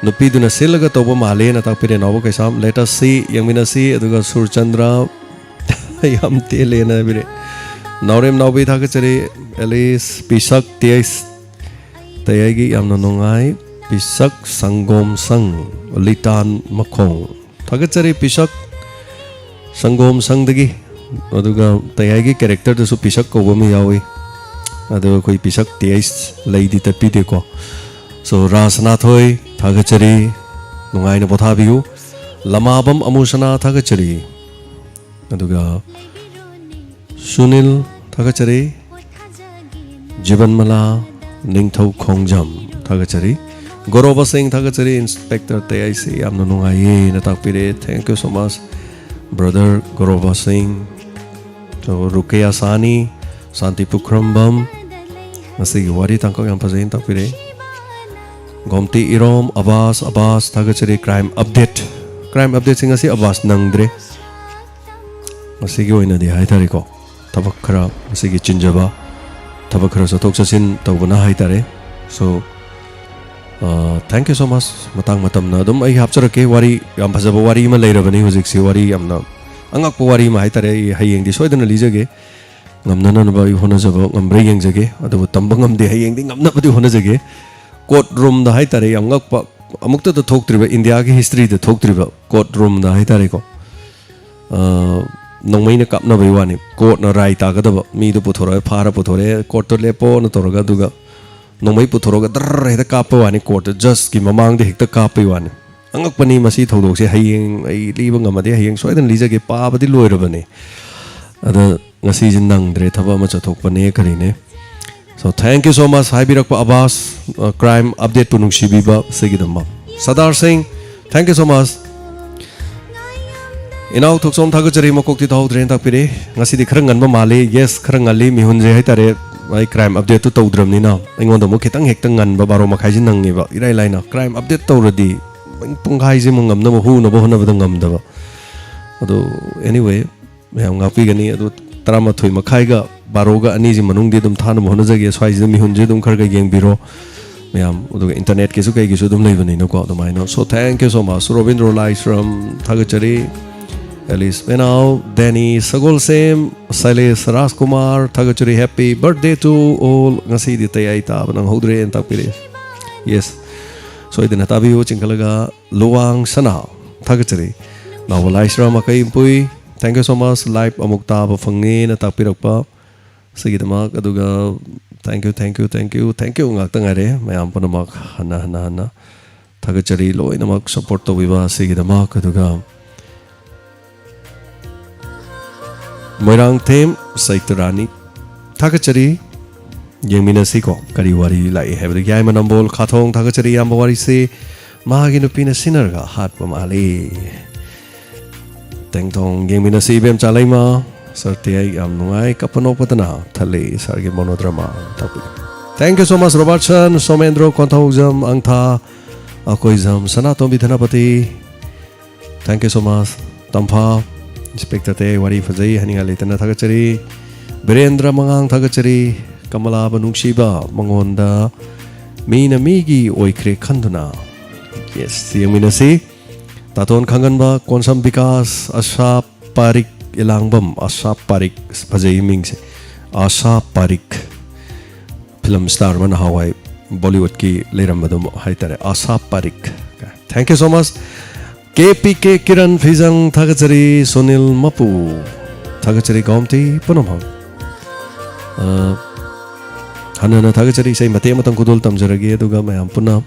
ꯅꯨꯄꯤꯗꯨꯅ ꯁꯤꯜꯂꯒ ꯇꯧꯕ ꯃꯥꯜꯂꯦꯅ ꯇꯥꯛꯄꯤꯔꯦ ꯅꯥꯎꯕ ꯀꯩꯁꯥꯝ꯫ Let us see, ꯌꯦꯡꯃꯤꯟꯅꯁꯤ꯫ ꯑꯗꯨꯒ ꯁꯨꯔꯆꯟꯗ꯭ꯔ, ꯌꯥꯝ ꯇꯦꯜꯂꯦꯅ ꯍꯥꯏꯕꯤꯔꯦ꯫ ꯅꯥꯎꯔꯦꯝ ꯅꯥꯎꯕꯤ ꯊꯥꯒꯠꯆꯔꯤ꯫ ꯑꯦꯂꯤꯁ ꯄꯤꯁꯛ, ꯇꯦꯁ ꯇꯌꯥꯏꯒꯤ ꯌꯥꯝꯅ ꯅꯨꯡꯉꯥꯏ꯫ ꯄꯤꯁꯛ ꯁꯪꯒꯣꯝ ꯁꯪ, ꯂꯤꯇꯥꯟ ꯃꯈꯣꯡ꯫ ꯊꯥꯒꯠꯆꯔꯤ ꯄꯤꯁꯛ ꯁꯪꯒꯣꯝ ꯁꯪꯗꯒꯤ꯫ ꯑꯗꯨꯒ ꯇꯌꯥꯏꯒꯤ ꯀꯦꯔꯦꯛꯇꯔꯗꯁꯨ ꯄꯤꯁꯛ ꯀꯧꯕ ꯑꯃ ꯌꯥꯎꯏ꯫ ꯑꯗꯣ ꯑꯩꯈꯣꯏ ꯄꯤꯁꯛ ꯇꯦꯁ ꯂꯩꯗꯤ ꯇꯠꯄꯤꯗꯦꯀꯣ꯫ So, ꯔꯥꯁꯅꯥꯊꯣꯏ ꯊꯥꯒꯠꯆꯔꯤ, ꯅꯨꯡꯉꯥꯏꯅ ꯄꯣꯊꯥꯕꯤꯌꯨ꯫ ꯂꯃꯥꯕꯝ ꯑꯃꯨꯁꯅꯥ ꯊꯥꯒꯠꯆꯔꯤ꯫ ꯑꯗꯨꯒ ꯁꯨꯅꯤꯜ ꯊꯥꯒꯠꯆꯔꯤ꯫ ꯖꯤꯕꯟꯃꯂꯥ ꯅꯤꯡꯊꯧ ꯈꯣꯡꯖꯝ ꯊꯥꯒꯠꯆꯔꯤ꯫ ꯒꯣꯔꯣꯕ ꯁꯤꯡ ꯊꯥꯒꯠꯆꯔꯤ꯫ ꯏꯟꯁꯄꯦꯛꯇꯔ ꯇꯌꯥꯏꯁꯤ ꯌꯥꯝꯅ ꯅꯨꯡꯉꯥꯏꯌꯦꯅ ꯇꯥꯛꯄꯤꯔꯦ꯫ Thank you so much brother ꯒꯣꯔꯣꯕ ꯁꯤꯡ꯫ So, ꯔꯨꯀꯦꯌꯥ ꯁꯥꯅꯤ, ꯁꯥꯟꯇꯤ ꯄꯨꯈ꯭ꯔꯝꯕꯝ, ꯉꯁꯤꯒꯤ ꯋꯥꯔꯤ ꯇꯥꯡꯀꯛ ꯌꯥꯝ ꯐꯖꯩꯅ ꯇꯥꯛꯄꯤꯔꯦ꯫ ꯒꯣꯝꯇꯤ ꯏꯔꯣꯝ, ꯑꯕꯥꯁ, ꯑꯕꯥꯁ ꯊꯥꯒꯠꯆꯔꯤ꯫ Crime update, crime updateꯁꯤ ꯉꯁꯤ ꯑꯕꯥꯁ ꯅꯪꯗ꯭ꯔꯦ꯫ ꯉꯁꯤꯒꯤ ꯑꯣꯏꯅꯗꯤ ꯍꯥꯏꯇꯥꯔꯦꯀꯣ, ꯊꯕꯛ ꯈꯔ ꯉꯁꯤꯒꯤ ꯆꯤꯟꯖꯕ, ꯊꯕꯛ ꯈꯔ ꯆꯠꯊꯣꯛ ꯆꯠꯁꯤꯟ ꯇꯧꯕꯅ ꯍꯥꯏꯇꯥꯔꯦ꯫ So, thank you so much꯫ ꯃꯇꯥꯡ ꯃꯇꯝꯅ ꯑꯗꯨꯝ ꯑꯩ ꯍꯥꯞꯆꯔꯛꯀꯦ꯫ ꯋꯥꯔꯤ, ꯌꯥꯝ ꯐꯖꯕ ꯋꯥꯔꯤ ꯑꯃ ꯂꯩꯔꯕꯅꯤ ꯍꯧꯖꯤꯛꯁꯤ꯫ ꯋꯥꯔꯤ ꯌꯥꯝꯅ ꯑꯉꯛꯄ ꯋꯥꯔꯤ ꯑꯃ ꯍꯥꯏꯇꯥꯔꯦ꯫ ꯑꯩ ꯍꯌꯦꯡꯗꯤ ꯁꯣꯏꯗꯅ ꯂꯤꯖꯒꯦ꯫ ꯉꯝꯅꯅꯕ ꯑꯩ ꯍꯣꯠꯅꯖꯕ ꯉꯝꯕ꯭ꯔꯥ ꯌꯦꯡꯖꯒꯦ꯫ ꯑꯗꯨꯕꯨ ꯇꯝꯕ ꯉꯝꯗꯦ꯫ ꯍꯌꯦꯡꯗꯤ ꯉꯝꯅꯕꯗꯤ ꯍꯣꯠꯅꯖꯒꯦ꯫ ꯀꯣꯔꯠ ꯔꯨꯝꯗ ꯍꯥꯏꯇꯥꯔꯦ, ꯌꯥꯝ ꯉꯛꯄ, ꯑꯃꯨꯛꯇꯗ ꯊꯣꯛꯇ꯭ꯔꯤꯕ, ꯏꯟꯗꯤꯌꯥꯒꯤ ꯍꯤꯁꯇ꯭ꯔꯤꯗ ꯊꯣꯛꯇ꯭ꯔꯤꯕ ꯀꯣꯔꯠ ꯔꯨꯝꯗ ꯍꯥꯏꯇꯥꯔꯦꯀꯣ꯫ ꯑ, ꯅꯣꯡꯃꯩꯅ ꯀꯥꯞꯅꯕꯩ ꯋꯥꯅꯤ꯫ ꯀꯣꯔꯠꯅ ꯔꯥꯏ ꯇꯥꯒꯗꯕ ꯃꯤꯗꯣ ꯄꯨꯊꯣꯔꯛꯑꯦ, ꯐꯥꯔ ꯄꯨꯊꯣꯔꯛꯑꯦ, ꯀꯣꯔꯠꯇ ꯂꯦꯞꯄꯣꯅ ꯇꯧꯔꯒ, ꯑꯗꯨꯒ ꯅꯣꯡꯃꯩ ꯄꯨꯊꯣꯔꯛꯑꯒ ꯗꯔꯔ ꯍꯦꯛꯇ ꯀꯥꯞꯄ ꯋꯥꯅꯤ꯫ ꯀꯣꯔꯠꯇ ꯖꯁꯀꯤ ꯃꯃꯥꯡꯗ ꯍꯦꯛꯇ ꯀꯥꯞꯄꯩ ꯋꯥꯅꯤ꯫ ꯑꯉꯛꯄꯅꯤ ꯃꯁꯤ ꯊꯧꯗꯣꯛꯁꯦ꯫ ꯍꯌꯦꯡ ꯑꯩ ꯂꯤꯕ ꯉꯝꯃꯗꯤ ꯍꯌꯦꯡ ꯁꯣꯏꯗꯅ ꯂꯤꯖꯒꯦ꯫ ꯄꯥꯕꯗꯤ ꯂꯣꯏꯔꯕꯅꯦ꯫ ꯑꯗ ꯉꯁꯤꯁꯦ ꯅꯪꯗ꯭ꯔꯦ, ꯊꯕꯛ ꯑꯃ ꯆꯠꯊꯣꯛꯄꯅꯦ ꯀꯔꯤꯅꯦ꯫ So, thank you so much ꯍꯥꯏꯕꯤꯔꯛꯄ ꯑꯕꯥꯁ, ꯑ, crime updateꯄꯨ ꯅꯨꯡꯁꯤꯕꯤꯕ ꯁꯤꯒꯤꯗꯃꯛ꯫ ꯁꯗꯥꯔ ꯁꯤꯡ, thank you so much꯫ ꯏꯅꯥꯎ ꯊꯣꯛꯆꯣꯝ, ꯊꯥꯒꯠꯆꯔꯤ꯫ ꯃꯀꯣꯛꯇꯤ ꯇꯥꯍꯧꯗ꯭ꯔꯦꯅ ꯇꯥꯛꯄꯤꯔꯦ꯫ ꯉꯁꯤꯗꯤ ꯈꯔ ꯉꯟꯕ ꯃꯥꯜꯂꯤ꯫ Yes, ꯈꯔ ꯉꯜꯂꯤ꯫ ꯃꯤꯍꯨꯟꯁꯦ ꯍꯥꯏꯇꯥꯔꯦ, ꯑꯩ crime update ꯇꯨ ꯇꯧꯗ꯭ꯔꯕꯅꯤꯅ ꯑꯩꯉꯣꯟꯗ ꯑꯃꯨꯛ ꯈꯤꯇꯪ ꯍꯦꯛꯇ ꯉꯟꯕ, ꯕꯥꯔꯣ ꯃꯈꯥꯏꯁꯤ ꯅꯪꯉꯦꯕ꯫ ꯏꯔꯥꯏ ꯂꯥꯏꯅ crime update ꯇꯧꯔꯗꯤ ꯄꯨꯡꯈꯥꯏꯁꯤꯃ ꯉꯝꯅꯕ, ꯍꯨꯅꯕ ꯍꯣꯠꯅꯕꯗ ꯉꯝꯗꯕ꯫ ꯑꯗꯣ, anyway, ꯃꯌꯥꯝ ꯉꯥꯛꯄꯤꯒꯅꯤ꯫ ꯑꯗꯣ, ꯇꯔꯥꯃꯥꯊꯣꯏ ꯃꯈꯥꯏꯒ ꯕꯥꯔꯣꯒ ꯑꯅꯤꯁꯤ ꯃꯅꯨꯡꯗꯤ ꯑꯗꯨꯝ ꯊꯥꯅꯕ ꯍꯣꯠꯅꯖꯒꯦ꯫ ꯁ꯭ꯋꯥꯏꯁꯤꯗ ꯃꯤꯍꯨꯟꯁꯦ ꯑꯗꯨꯝ ꯈꯔ ꯈꯔ ꯌꯦꯡꯕꯤꯔꯣ ꯃꯌꯥꯝ꯫ ꯑꯗꯨꯒ internetꯀꯤꯁꯨ ꯀꯩꯒꯤꯁꯨ ꯑꯗꯨꯝ ꯂꯩꯕꯅꯤꯅꯀꯣ, ꯑꯗꯨꯃꯥꯏꯅ꯫ So, thank you so much, Robindro ꯂꯥꯏꯁ꯭ꯔꯝ, ꯊꯥꯒꯠꯆꯔꯤ꯫ ꯑꯦꯂꯤꯁ ꯄꯦꯅꯥꯎ, ꯗꯦꯅꯤ ꯁꯒꯣꯜꯁꯦꯝ, ꯁꯩꯂꯦꯁ ꯔꯥꯖꯀꯨꯃꯥꯔ, ꯊꯥꯒꯠꯆꯔꯤ꯫ Happy birthday to all꯫ ꯉꯁꯤꯗꯤ ꯇꯌꯥꯏ ꯇꯥꯕ ꯅꯪꯍꯧꯗ꯭ꯔꯦꯅ ꯇꯥꯛꯄꯤꯔꯛꯑꯦ꯫ Yes, ꯁꯣꯏꯗꯅ ꯇꯥꯕꯤꯌꯨ꯫ ꯆꯤꯡꯈꯠꯂꯒ ꯂꯨꯋꯥꯡ ꯁꯅꯥ, ꯊꯥꯒꯠꯆꯔꯤ꯫ ꯅꯥꯎꯕ ꯂꯥꯏꯁ꯭ꯔꯝ ꯑꯀꯩ ꯄꯨꯏ, thank you so much, live ꯑꯃꯨꯛ ꯇꯥꯕ ꯐꯪꯉꯦꯅ ꯇꯥꯛꯄꯤꯔꯛꯄ꯫ ꯁꯤꯒꯤꯗꯃꯛ꯫ ꯑꯗꯨꯒ thank you, thank you, thank you, thank you ꯉꯥꯛꯇ ꯉꯥꯏꯔꯦ꯫ ꯃꯌꯥꯝ ꯄꯨꯝꯅꯃꯛ ꯍꯟꯅ ꯍꯟꯅ ꯍꯟꯅ ꯊꯥꯒꯠꯆꯔꯤ, ꯂꯣꯏꯅꯃꯛ support ꯇꯧꯕꯤꯕ ꯑꯁꯤꯒꯤꯗꯃꯛ꯫ ꯑꯗꯨꯒ ꯃꯣꯏꯔꯥꯡꯊꯦꯝ ꯁꯩꯇꯔꯥꯅꯤ, ꯊꯥꯒꯠꯆꯔꯤ꯫ ꯌꯦꯡꯃꯤꯟꯅꯁꯤꯀꯣ, ꯀꯔꯤ ꯋꯥꯔꯤ ꯂꯥꯛꯏ ꯍꯥꯏꯕꯗꯨ꯫ ꯌꯥꯏꯃ ꯅꯝꯕꯣꯜ ꯈꯥꯊꯣꯡ, ꯊꯥꯒꯠꯆꯔꯤ꯫ ꯏꯌꯥꯝꯕ, ꯋꯥꯔꯤꯁꯤ ꯃꯥꯒꯤ ꯅꯨꯄꯤꯅ ꯁꯤꯟꯅꯔꯒ ꯍꯥꯠꯄ ꯃꯥꯜꯂꯤ꯫ ꯇꯦꯡꯊꯣꯡ, ꯌꯦꯡꯃꯤꯟꯅꯁꯤ꯫ ꯏꯕꯦꯝꯆꯥ ꯂꯩꯃ, ꯁꯔꯇꯤ, ꯑꯩ ꯌꯥꯝ ꯅꯨꯡꯉꯥꯏ, ꯀꯞꯄ ꯅꯣꯛꯄꯗꯅ ꯊꯜꯂꯤ꯫ ꯏꯁꯥꯒꯤ monodrama ꯇꯥꯛꯄꯤ꯫ Thank you so much, Robertson, Somendro, Konthoujam, ꯑꯪꯊꯥ, Akoijam, Sanatombi, Thenapati. Thank you so much, Tampha, inspector Tayai, ꯋꯥꯔꯤ ꯐꯖꯩ, ꯍꯥꯏꯅꯤꯡꯉꯥꯏ ꯂꯩꯇꯅ ꯊꯥꯒꯠꯆꯔꯤ꯫ ꯕꯤꯔꯦꯟꯗ꯭ꯔ ꯃꯉꯥꯡ, ꯊꯥꯒꯠꯆꯔꯤ꯫ ꯀꯃꯂꯥꯕ ꯅꯨꯡꯁꯤꯕ, ꯃꯉꯣꯟꯗ ꯃꯤꯅ ꯃꯤꯒꯤ ꯑꯣꯏꯈ꯭ꯔꯦ ꯈꯟꯗꯨꯅ꯫ Yes, ꯌꯦꯡꯃꯤꯟꯅꯁꯤ꯫ ꯇꯥꯇꯣꯟ ꯈꯪꯍꯟꯕ, ꯀꯣꯟꯁꯝ ꯕꯤꯀꯥꯁ, ꯑꯁꯥ ꯄꯥꯔꯤꯛ, ꯏꯂꯥꯡꯕꯝ ꯑꯁꯥ ꯄꯥꯔꯤꯛ, ꯐꯖꯩ ꯃꯤꯡꯁꯦ, ꯑꯁꯥ ꯄꯥꯔꯤꯛ꯫ Film star ꯑꯃ ꯅꯍꯥꯟꯋꯥꯏ Bollywoodꯀꯤ ꯂꯩꯔꯝꯕꯗꯣ ꯍꯥꯏꯇꯥꯔꯦ, ꯑꯁꯥ ꯄꯥꯔꯤꯛ꯫ Thank you so much꯫ K P K Kiran ꯐꯤꯖꯪ, ꯊꯥꯒꯠꯆꯔꯤ꯫ ꯁꯨꯅꯤꯜ ꯃꯄꯨ, ꯊꯥꯒꯠꯆꯔꯤ꯫ ꯒꯥꯎꯝꯇꯤ ꯄꯨꯝꯅꯃꯛ, ꯑ, ꯍꯟꯅ ꯍꯟꯅ ꯊꯥꯒꯠꯆꯔꯤ꯫ ꯏꯁꯩ ꯃꯇꯦꯛ ꯑꯃꯇꯪ ꯈꯨꯗꯣꯜ ꯇꯝꯖꯔꯒꯦ, ꯑꯗꯨꯒ ꯃꯌꯥꯝ ꯄꯨꯟꯅ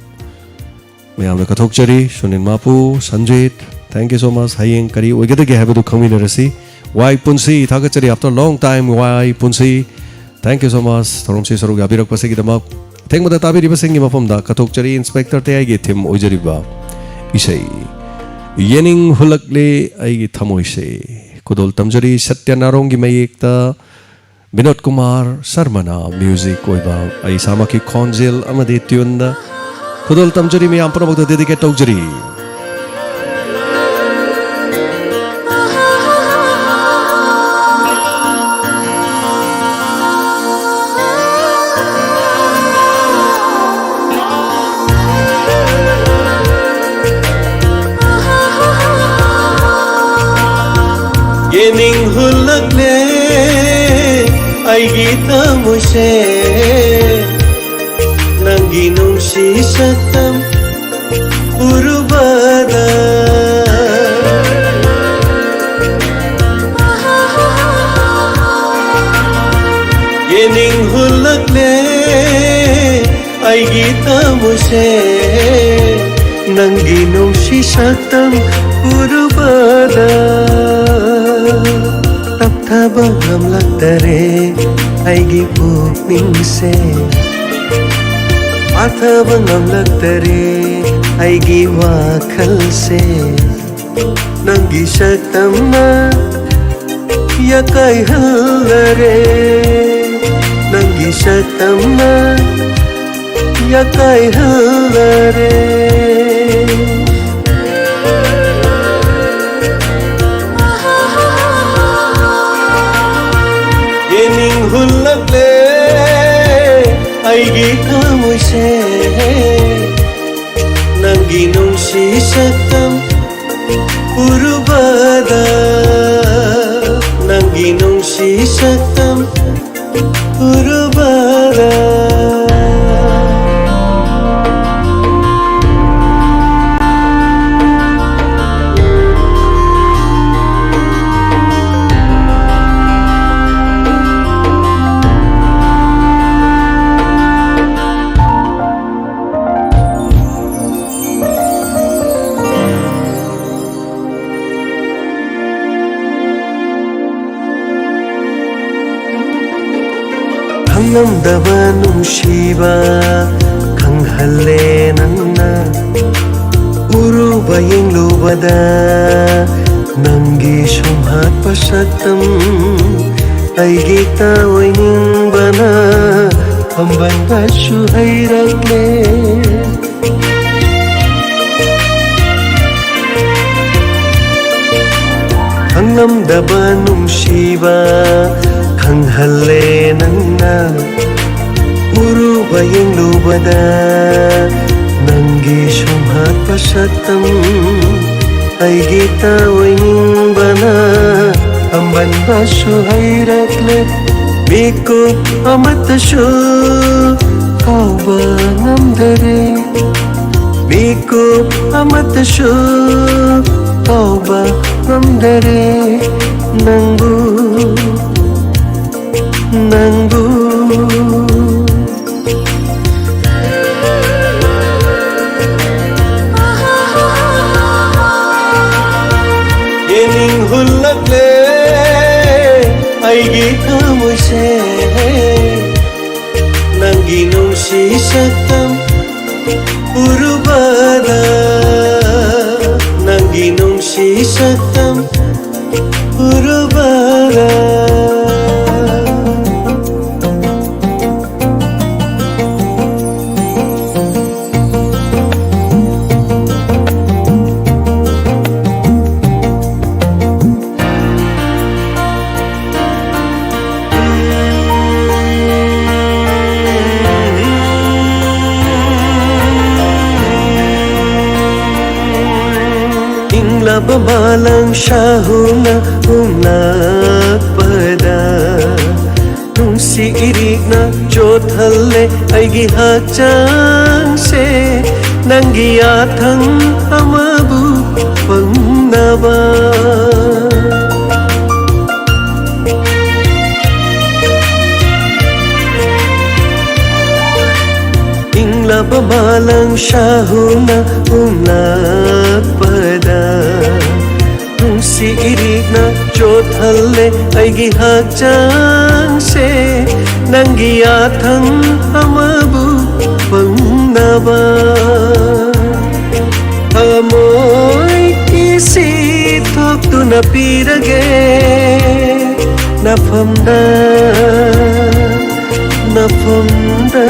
ꯃꯌꯥꯝꯗ ꯀꯠꯊꯣꯛꯆꯔꯤ꯫ Sunil ꯃꯥꯄꯨ, Sanjit, thank you so much꯫ ꯍꯌꯦꯡ ꯀꯔꯤ ꯑꯣꯏꯒꯗꯒꯦ ꯍꯥꯏꯕꯗꯨ ꯈꯪꯃꯤꯟꯅꯔꯁꯤ꯫ ꯋꯥꯏ ꯄꯨꯟꯁꯤ, ꯊꯥꯒꯠꯆꯔꯤ꯫ After long time, ꯋꯥꯏ ꯄꯨꯟꯁꯤ, thank you so much꯫ ꯊꯧꯔꯝꯁꯤ ꯁꯔꯨꯛ ꯌꯥꯕꯤꯔꯛꯄꯁꯤꯒꯤꯗꯃꯛ꯫ ꯑꯊꯦꯡꯕꯗ ꯇꯥꯕꯤꯔꯤꯕꯁꯤꯡꯒꯤ ꯃꯐꯝꯗ ꯀꯠꯊꯣꯛꯆꯔꯤ꯫ ꯏꯟꯁꯄꯦꯛꯇꯔ ꯇꯌꯥꯏꯒꯤ theme ꯑꯣꯏꯖꯔꯤꯕ ꯏꯁꯩ꯫ ꯌꯦꯅꯤꯡ ꯍꯨꯜꯂꯛꯂꯦ ꯑꯩꯒꯤ ꯊꯃꯣꯏꯁꯦ꯫ ꯈꯨꯗꯣꯜ ꯇꯝꯖꯔꯤ ꯁꯇ꯭ꯌ ꯅꯥꯔꯣꯡꯒꯤ ꯃꯌꯦꯛꯇ, ꯕꯤꯅꯣꯗ ꯀꯨꯃꯥꯔ ꯁꯔꯃꯅ ꯃ꯭ꯌꯨꯖꯤꯛ ꯑꯣꯏꯕ, ꯑꯩ ꯏꯁꯥꯃꯛꯀꯤ ꯈꯣꯟꯖꯦꯜ ꯑꯃꯗꯤ ꯇ꯭ꯌꯨꯟꯗ꯫ ꯈꯨꯗꯣꯜ ꯇꯝꯖꯔꯤ, ꯃꯌꯥꯝ ꯄꯨꯝꯅꯃꯛꯇ ꯗꯦꯗꯤꯀꯦꯠ ꯇꯧꯖꯔꯤ꯫ ꯌꯦꯅꯤꯡ ꯍꯨꯜꯂꯛꯂꯦ ꯑꯩꯒꯤ ꯊꯃꯣꯏꯁꯦ, ꯅꯪꯒꯤ ꯅꯨꯡꯁꯤ ꯁꯛꯇꯝ ꯎꯔꯨꯕꯗ꯫ ꯌꯦꯅꯤꯡ ꯍꯨꯜꯂꯛꯂꯦ ꯑꯩꯒꯤ ꯊꯃꯣꯏꯁꯦ, ꯅꯪꯒꯤ ꯅꯨꯡꯁꯤ ꯁꯛꯇꯝ ꯎꯔꯨꯕꯗ꯫ ꯇꯞꯊꯕ ꯉꯝꯂꯛꯇꯔꯦ ꯑꯩꯒꯤ ꯄꯨꯛꯅꯤꯡꯁꯦ, ꯄꯥꯊꯕ ꯉꯝꯂꯛꯇꯔꯦ ꯑꯩꯒꯤ ꯋꯥꯈꯜꯁꯦ꯫ ꯅꯪꯒꯤ ꯁꯛꯇꯝꯅ ꯌꯥꯀꯥꯏꯍꯜꯂꯔꯦ, ꯅꯪꯒꯤ ꯁꯛꯇꯝꯅ ꯌꯥꯀꯥꯏꯍꯜꯂꯔꯦ꯫ ꯌꯦꯅꯤꯡ ꯍꯨꯜꯂꯛꯂꯦ ꯑꯩꯒꯤ ꯊꯃꯣꯏꯁꯦ, ꯅꯪꯒꯤ ꯅꯨꯡꯁꯤ ꯁꯛꯇꯝ ꯎꯔꯨꯕꯗ, ꯅꯪꯒꯤ ꯅꯨꯡꯁꯤ ꯁꯛꯇꯝ ꯎꯔꯨꯕꯗ꯫ ꯈꯪꯂꯝꯗꯕ ꯅꯨꯡꯁꯤꯕ ꯈꯪꯍꯜꯂꯦ ꯅꯪꯅ꯫ ꯎꯔꯨ ꯎꯕ ꯌꯦꯡꯂꯨꯕꯗ ꯅꯪꯒꯤ ꯁꯨꯝꯍꯠꯄ ꯁꯛꯇꯝ ꯑꯩꯒꯤ ꯇꯥ ꯑꯣꯏꯅꯤꯡꯕꯅ ꯄꯥꯝꯕꯟꯕꯁꯨ ꯍꯩꯔꯛꯂꯦ꯫ ꯈꯪꯂꯝꯗꯕ ꯅꯨꯡꯁꯤꯕ ꯈꯪꯍꯜꯂꯦ ꯅꯪꯅ꯫ ꯎꯔꯨꯕ ꯌꯦꯡꯂꯨꯕꯗ ꯅꯪꯒꯤ ꯁꯨꯝꯍꯠꯄ ꯁꯛꯇꯝ ꯑꯩꯒꯤ ꯇꯥ ꯑꯣꯏꯅꯤꯡꯕꯅ ꯄꯥꯝꯕꯟꯕꯁꯨ ꯍꯩꯔꯛꯂꯦ꯫ ꯃꯤꯀꯨꯞ ꯑꯃꯠꯇꯁꯨ ꯀꯥꯎꯕ ꯉꯝꯗꯔꯦ꯫ ꯃꯤꯀꯨꯞ ꯑꯃꯠꯇꯁꯨ ꯀꯥꯎꯕ ꯉꯝꯗꯔꯦ ꯅꯪꯕꯨ, ꯅꯪꯕꯨ꯫ ꯌꯦꯡꯅꯤꯡ ꯍꯨꯜꯂꯛꯂꯦ ꯑꯩꯒꯤ ꯊꯃꯣꯏꯁꯦ꯫ ꯅꯪꯒꯤ ꯅꯨꯡꯁꯤ ꯁꯛꯇꯝ ꯎꯔꯨꯕꯗ, ꯅꯪꯒꯤ ꯅꯨꯡꯁꯤ ꯁꯛꯇꯝ ꯎꯔꯨꯕꯗ꯫ ꯏꯪꯂꯕ ꯃꯥꯂꯪ ꯁꯥꯍꯨꯅ ꯍꯨꯝꯂꯛꯄꯗ ꯅꯨꯡꯁꯤ ꯏꯔꯤꯛꯅ ꯆꯣꯠꯍꯜꯂꯦ ꯑꯩꯒꯤ ꯍꯛꯆꯥꯡꯁꯦ꯫ ꯅꯪꯒꯤ ꯌꯥꯊꯪ ꯑꯃꯕꯨ ꯐꯪꯅꯕ꯫ ꯏꯪꯂꯕ ꯃꯥꯂꯪ ꯁꯥꯍꯨꯅ ꯍꯨꯝꯂꯛꯄꯗ ꯅꯨꯡꯁꯤ ꯏꯔꯤꯛꯅ ꯆꯣꯠꯍꯜꯂꯦ ꯑꯩꯒꯤ ꯍꯛꯆꯥꯡꯁꯦ꯫ ꯅꯪꯒꯤ ꯌꯥꯊꯪ ꯑꯃꯕꯨ ꯐꯪꯅꯕ ꯊꯃꯣꯏ ꯄꯤꯔꯒꯦ ꯅꯐꯝꯗ, ꯅꯐꯝꯗ꯫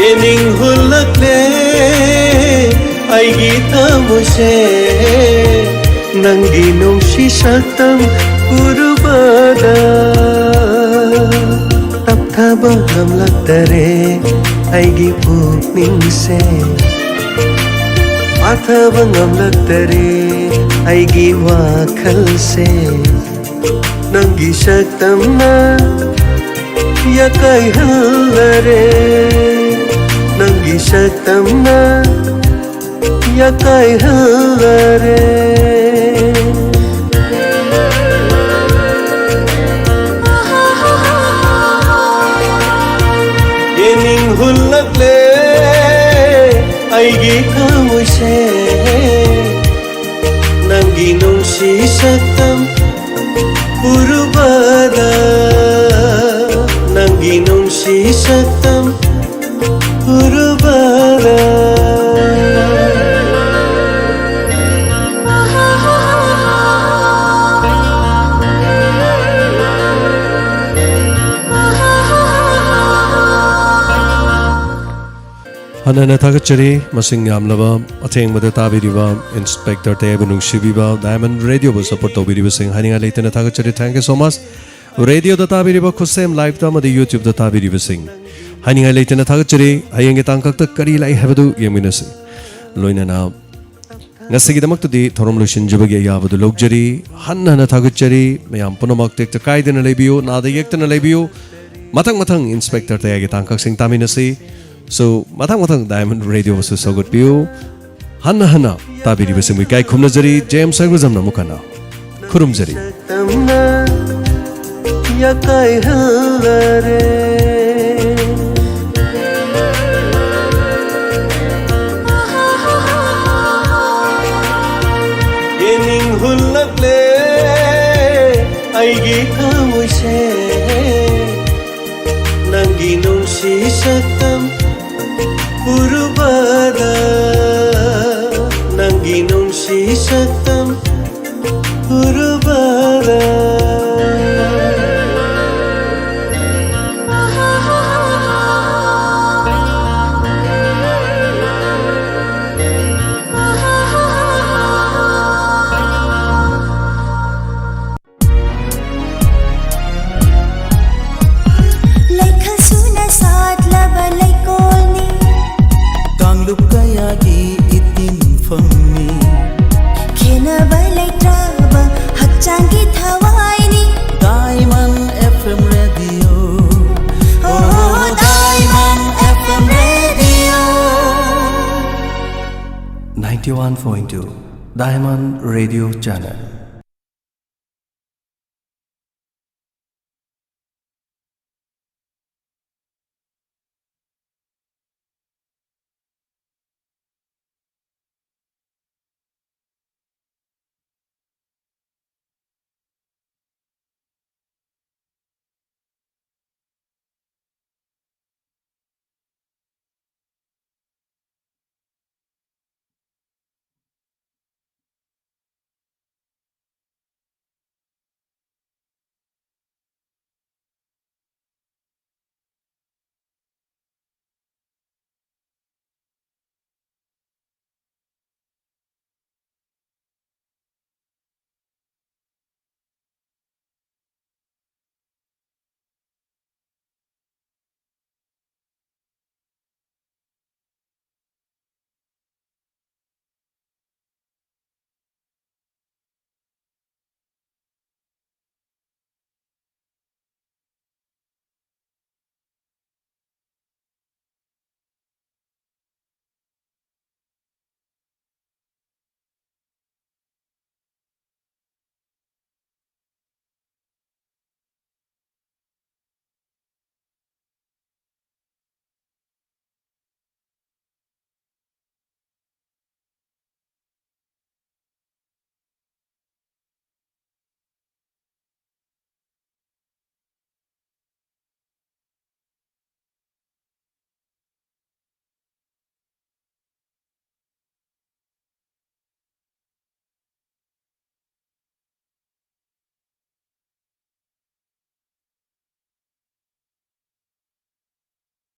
ꯌꯦꯅꯤꯡ ꯍꯨꯜꯂꯛꯂꯦ ꯑꯩꯒꯤ ꯊꯃꯣꯏꯁꯦ, ꯅꯪꯒꯤ ꯅꯨꯡꯁꯤ ꯁꯛꯇꯝ ꯎꯔꯨꯕꯗ꯫ ꯇꯞꯊꯕ ꯉꯝꯂꯛꯇꯔꯦ ꯑꯩꯒꯤ ꯄꯨꯛꯅꯤꯡꯁꯦ, ꯐꯥꯊꯕ ꯉꯝꯂꯛꯇꯔꯦ ꯑꯩꯒꯤ ꯋꯥꯈꯜꯁꯦ꯫ ꯅꯪꯒꯤ ꯁꯛꯇꯝꯅ ꯌꯥꯀꯥꯏꯍꯜꯂꯔꯦ, ꯅꯪꯒꯤ ꯁꯛꯇꯝꯅ ꯌꯥꯀꯥꯏꯍꯜꯂꯔꯦ꯫ ꯌꯦꯅꯤꯡ ꯍꯨꯜꯂꯛꯂꯦ ꯑꯩꯒꯤ ꯊꯃꯣꯏꯁꯦ, ꯅꯪꯒꯤ ꯅꯨꯡꯁꯤ ꯁꯛꯇꯝ ꯎꯔꯨꯕꯗ, ꯅꯪꯒꯤ ꯅꯨꯡꯁꯤ ꯁꯛꯇꯝ ꯎꯔꯨꯕꯗ꯫ ꯍꯟꯅ ꯍꯟꯅ ꯊꯥꯒꯠꯆꯔꯤ꯫ ꯃꯁꯤꯡ ꯌꯥꯝꯂꯕ ꯑꯊꯦꯡꯕꯗ ꯇꯥꯕꯤꯔꯤꯕ ꯏꯟꯁꯄꯦꯛꯇꯔ ꯇꯌꯥꯏꯕꯨ ꯅꯨꯡꯁꯤꯕꯤꯕ, ꯗꯥꯏꯃꯟ ꯔꯦꯗꯤꯑꯣꯕꯨ ꯁꯄꯣꯔꯠ ꯇꯧꯕꯤꯔꯤꯕꯁꯤꯡ ꯍꯥꯏꯅꯤꯡꯉꯥꯏ ꯂꯩꯇꯅ ꯊꯥꯒꯠꯆꯔꯤ꯫ Thank you so much꯫ ꯔꯦꯗꯤꯑꯣꯗ ꯇꯥꯕꯤꯔꯤꯕ, ꯈꯨꯠꯁꯦꯝ ꯂꯥꯏꯞꯇ ꯑꯃꯗꯤ ꯌꯨꯇ꯭ꯌꯨꯕꯇ ꯇꯥꯕꯤꯔꯤꯕꯁꯤꯡ ꯍꯥꯏꯅꯤꯡꯉꯥꯏ ꯂꯩꯇꯅ ꯊꯥꯒꯠꯆꯔꯤ꯫ ꯍꯌꯦꯡꯒꯤ ꯇꯥꯡꯀꯛꯇ ꯀꯔꯤ ꯂꯥꯛꯏ ꯍꯥꯏꯕꯗꯨ ꯌꯦꯡꯃꯤꯟꯅꯁꯤ꯫ ꯂꯣꯏꯅꯅ ꯉꯁꯤꯒꯤꯗꯃꯛꯇꯗꯤ ꯊꯧꯔꯝ ꯂꯣꯏꯁꯤꯟꯖꯕꯒꯤ ꯑꯌꯥꯕꯗꯨ ꯂꯧꯖꯔꯤ꯫ ꯍꯟꯅ ꯍꯟꯅ ꯊꯥꯒꯠꯆꯔꯤ꯫ ꯃꯌꯥꯝ ꯄꯨꯝꯅꯃꯛ ꯇꯦꯛꯇ ꯀꯥꯏꯗꯅ ꯂꯩꯕꯤꯌꯨ, ꯅꯥꯗ ꯌꯦꯛꯇꯅ ꯂꯩꯕꯤꯌꯨ꯫ ꯃꯊꯪ ꯃꯊꯪ ꯏꯟꯁꯄꯦꯛꯇꯔ ꯇꯌꯥꯏꯒꯤ ꯇꯥꯡꯀꯛꯁꯤꯡ ꯇꯥꯃꯤꯟꯅꯁꯤ꯫ So, ꯃꯊꯪ ꯃꯊꯪ ꯗꯥꯏꯃꯟ ꯔꯦꯗꯤꯑꯣꯕꯨꯁꯨ ꯁꯧꯒꯠꯄꯤꯌꯨ꯫ ꯍꯟꯅ ꯍꯟꯅ ꯇꯥꯕꯤꯔꯤꯕꯁꯤꯡꯕꯨ ꯏꯀꯥꯏ ꯈꯨꯝꯅꯖꯔꯤ꯫ ꯖꯦꯝꯁ ꯑꯒ꯭ꯔꯖꯝꯅ ꯑꯃꯨꯛ ꯍꯟꯅ ꯈꯨꯔꯨꯝꯖꯔꯤ꯫ ꯁꯛꯇꯝꯅ ꯌꯥꯀꯥꯏꯍꯜꯂꯔꯦ꯫ ꯌꯦꯅꯤꯡ ꯍꯨꯜꯂꯛꯂꯦ ꯑꯩꯒꯤ ꯊꯃꯣꯏꯁꯦ, ꯅꯪꯒꯤ ꯅꯨꯡꯁꯤ ꯅꯨꯡꯁꯤ ꯁꯛꯇꯝ ꯎꯔꯨꯕꯗ, ꯅꯪꯒꯤ ꯅꯨꯡꯁꯤ ꯁꯛꯇꯝ ꯎꯔꯨꯕꯗ꯫ ꯂꯩꯈꯜ ꯁꯨꯅ ꯁꯥꯠꯂꯕ ꯂꯩꯀꯣꯜꯅꯤ꯫ ꯀꯥꯡꯂꯨꯞ ꯀꯌꯥꯒꯤ ꯏꯇꯤꯟꯐꯝꯅꯤ꯫ ꯈꯦꯟꯅꯕ ꯂꯩꯇ꯭ꯔꯕ ꯍꯛꯆꯥꯡꯒꯤ ꯊꯋꯥꯏꯅꯤ꯫ Diamond F M Radio. Oh, Diamond F M Radio. Ninety-one point two Diamond Radio Channel.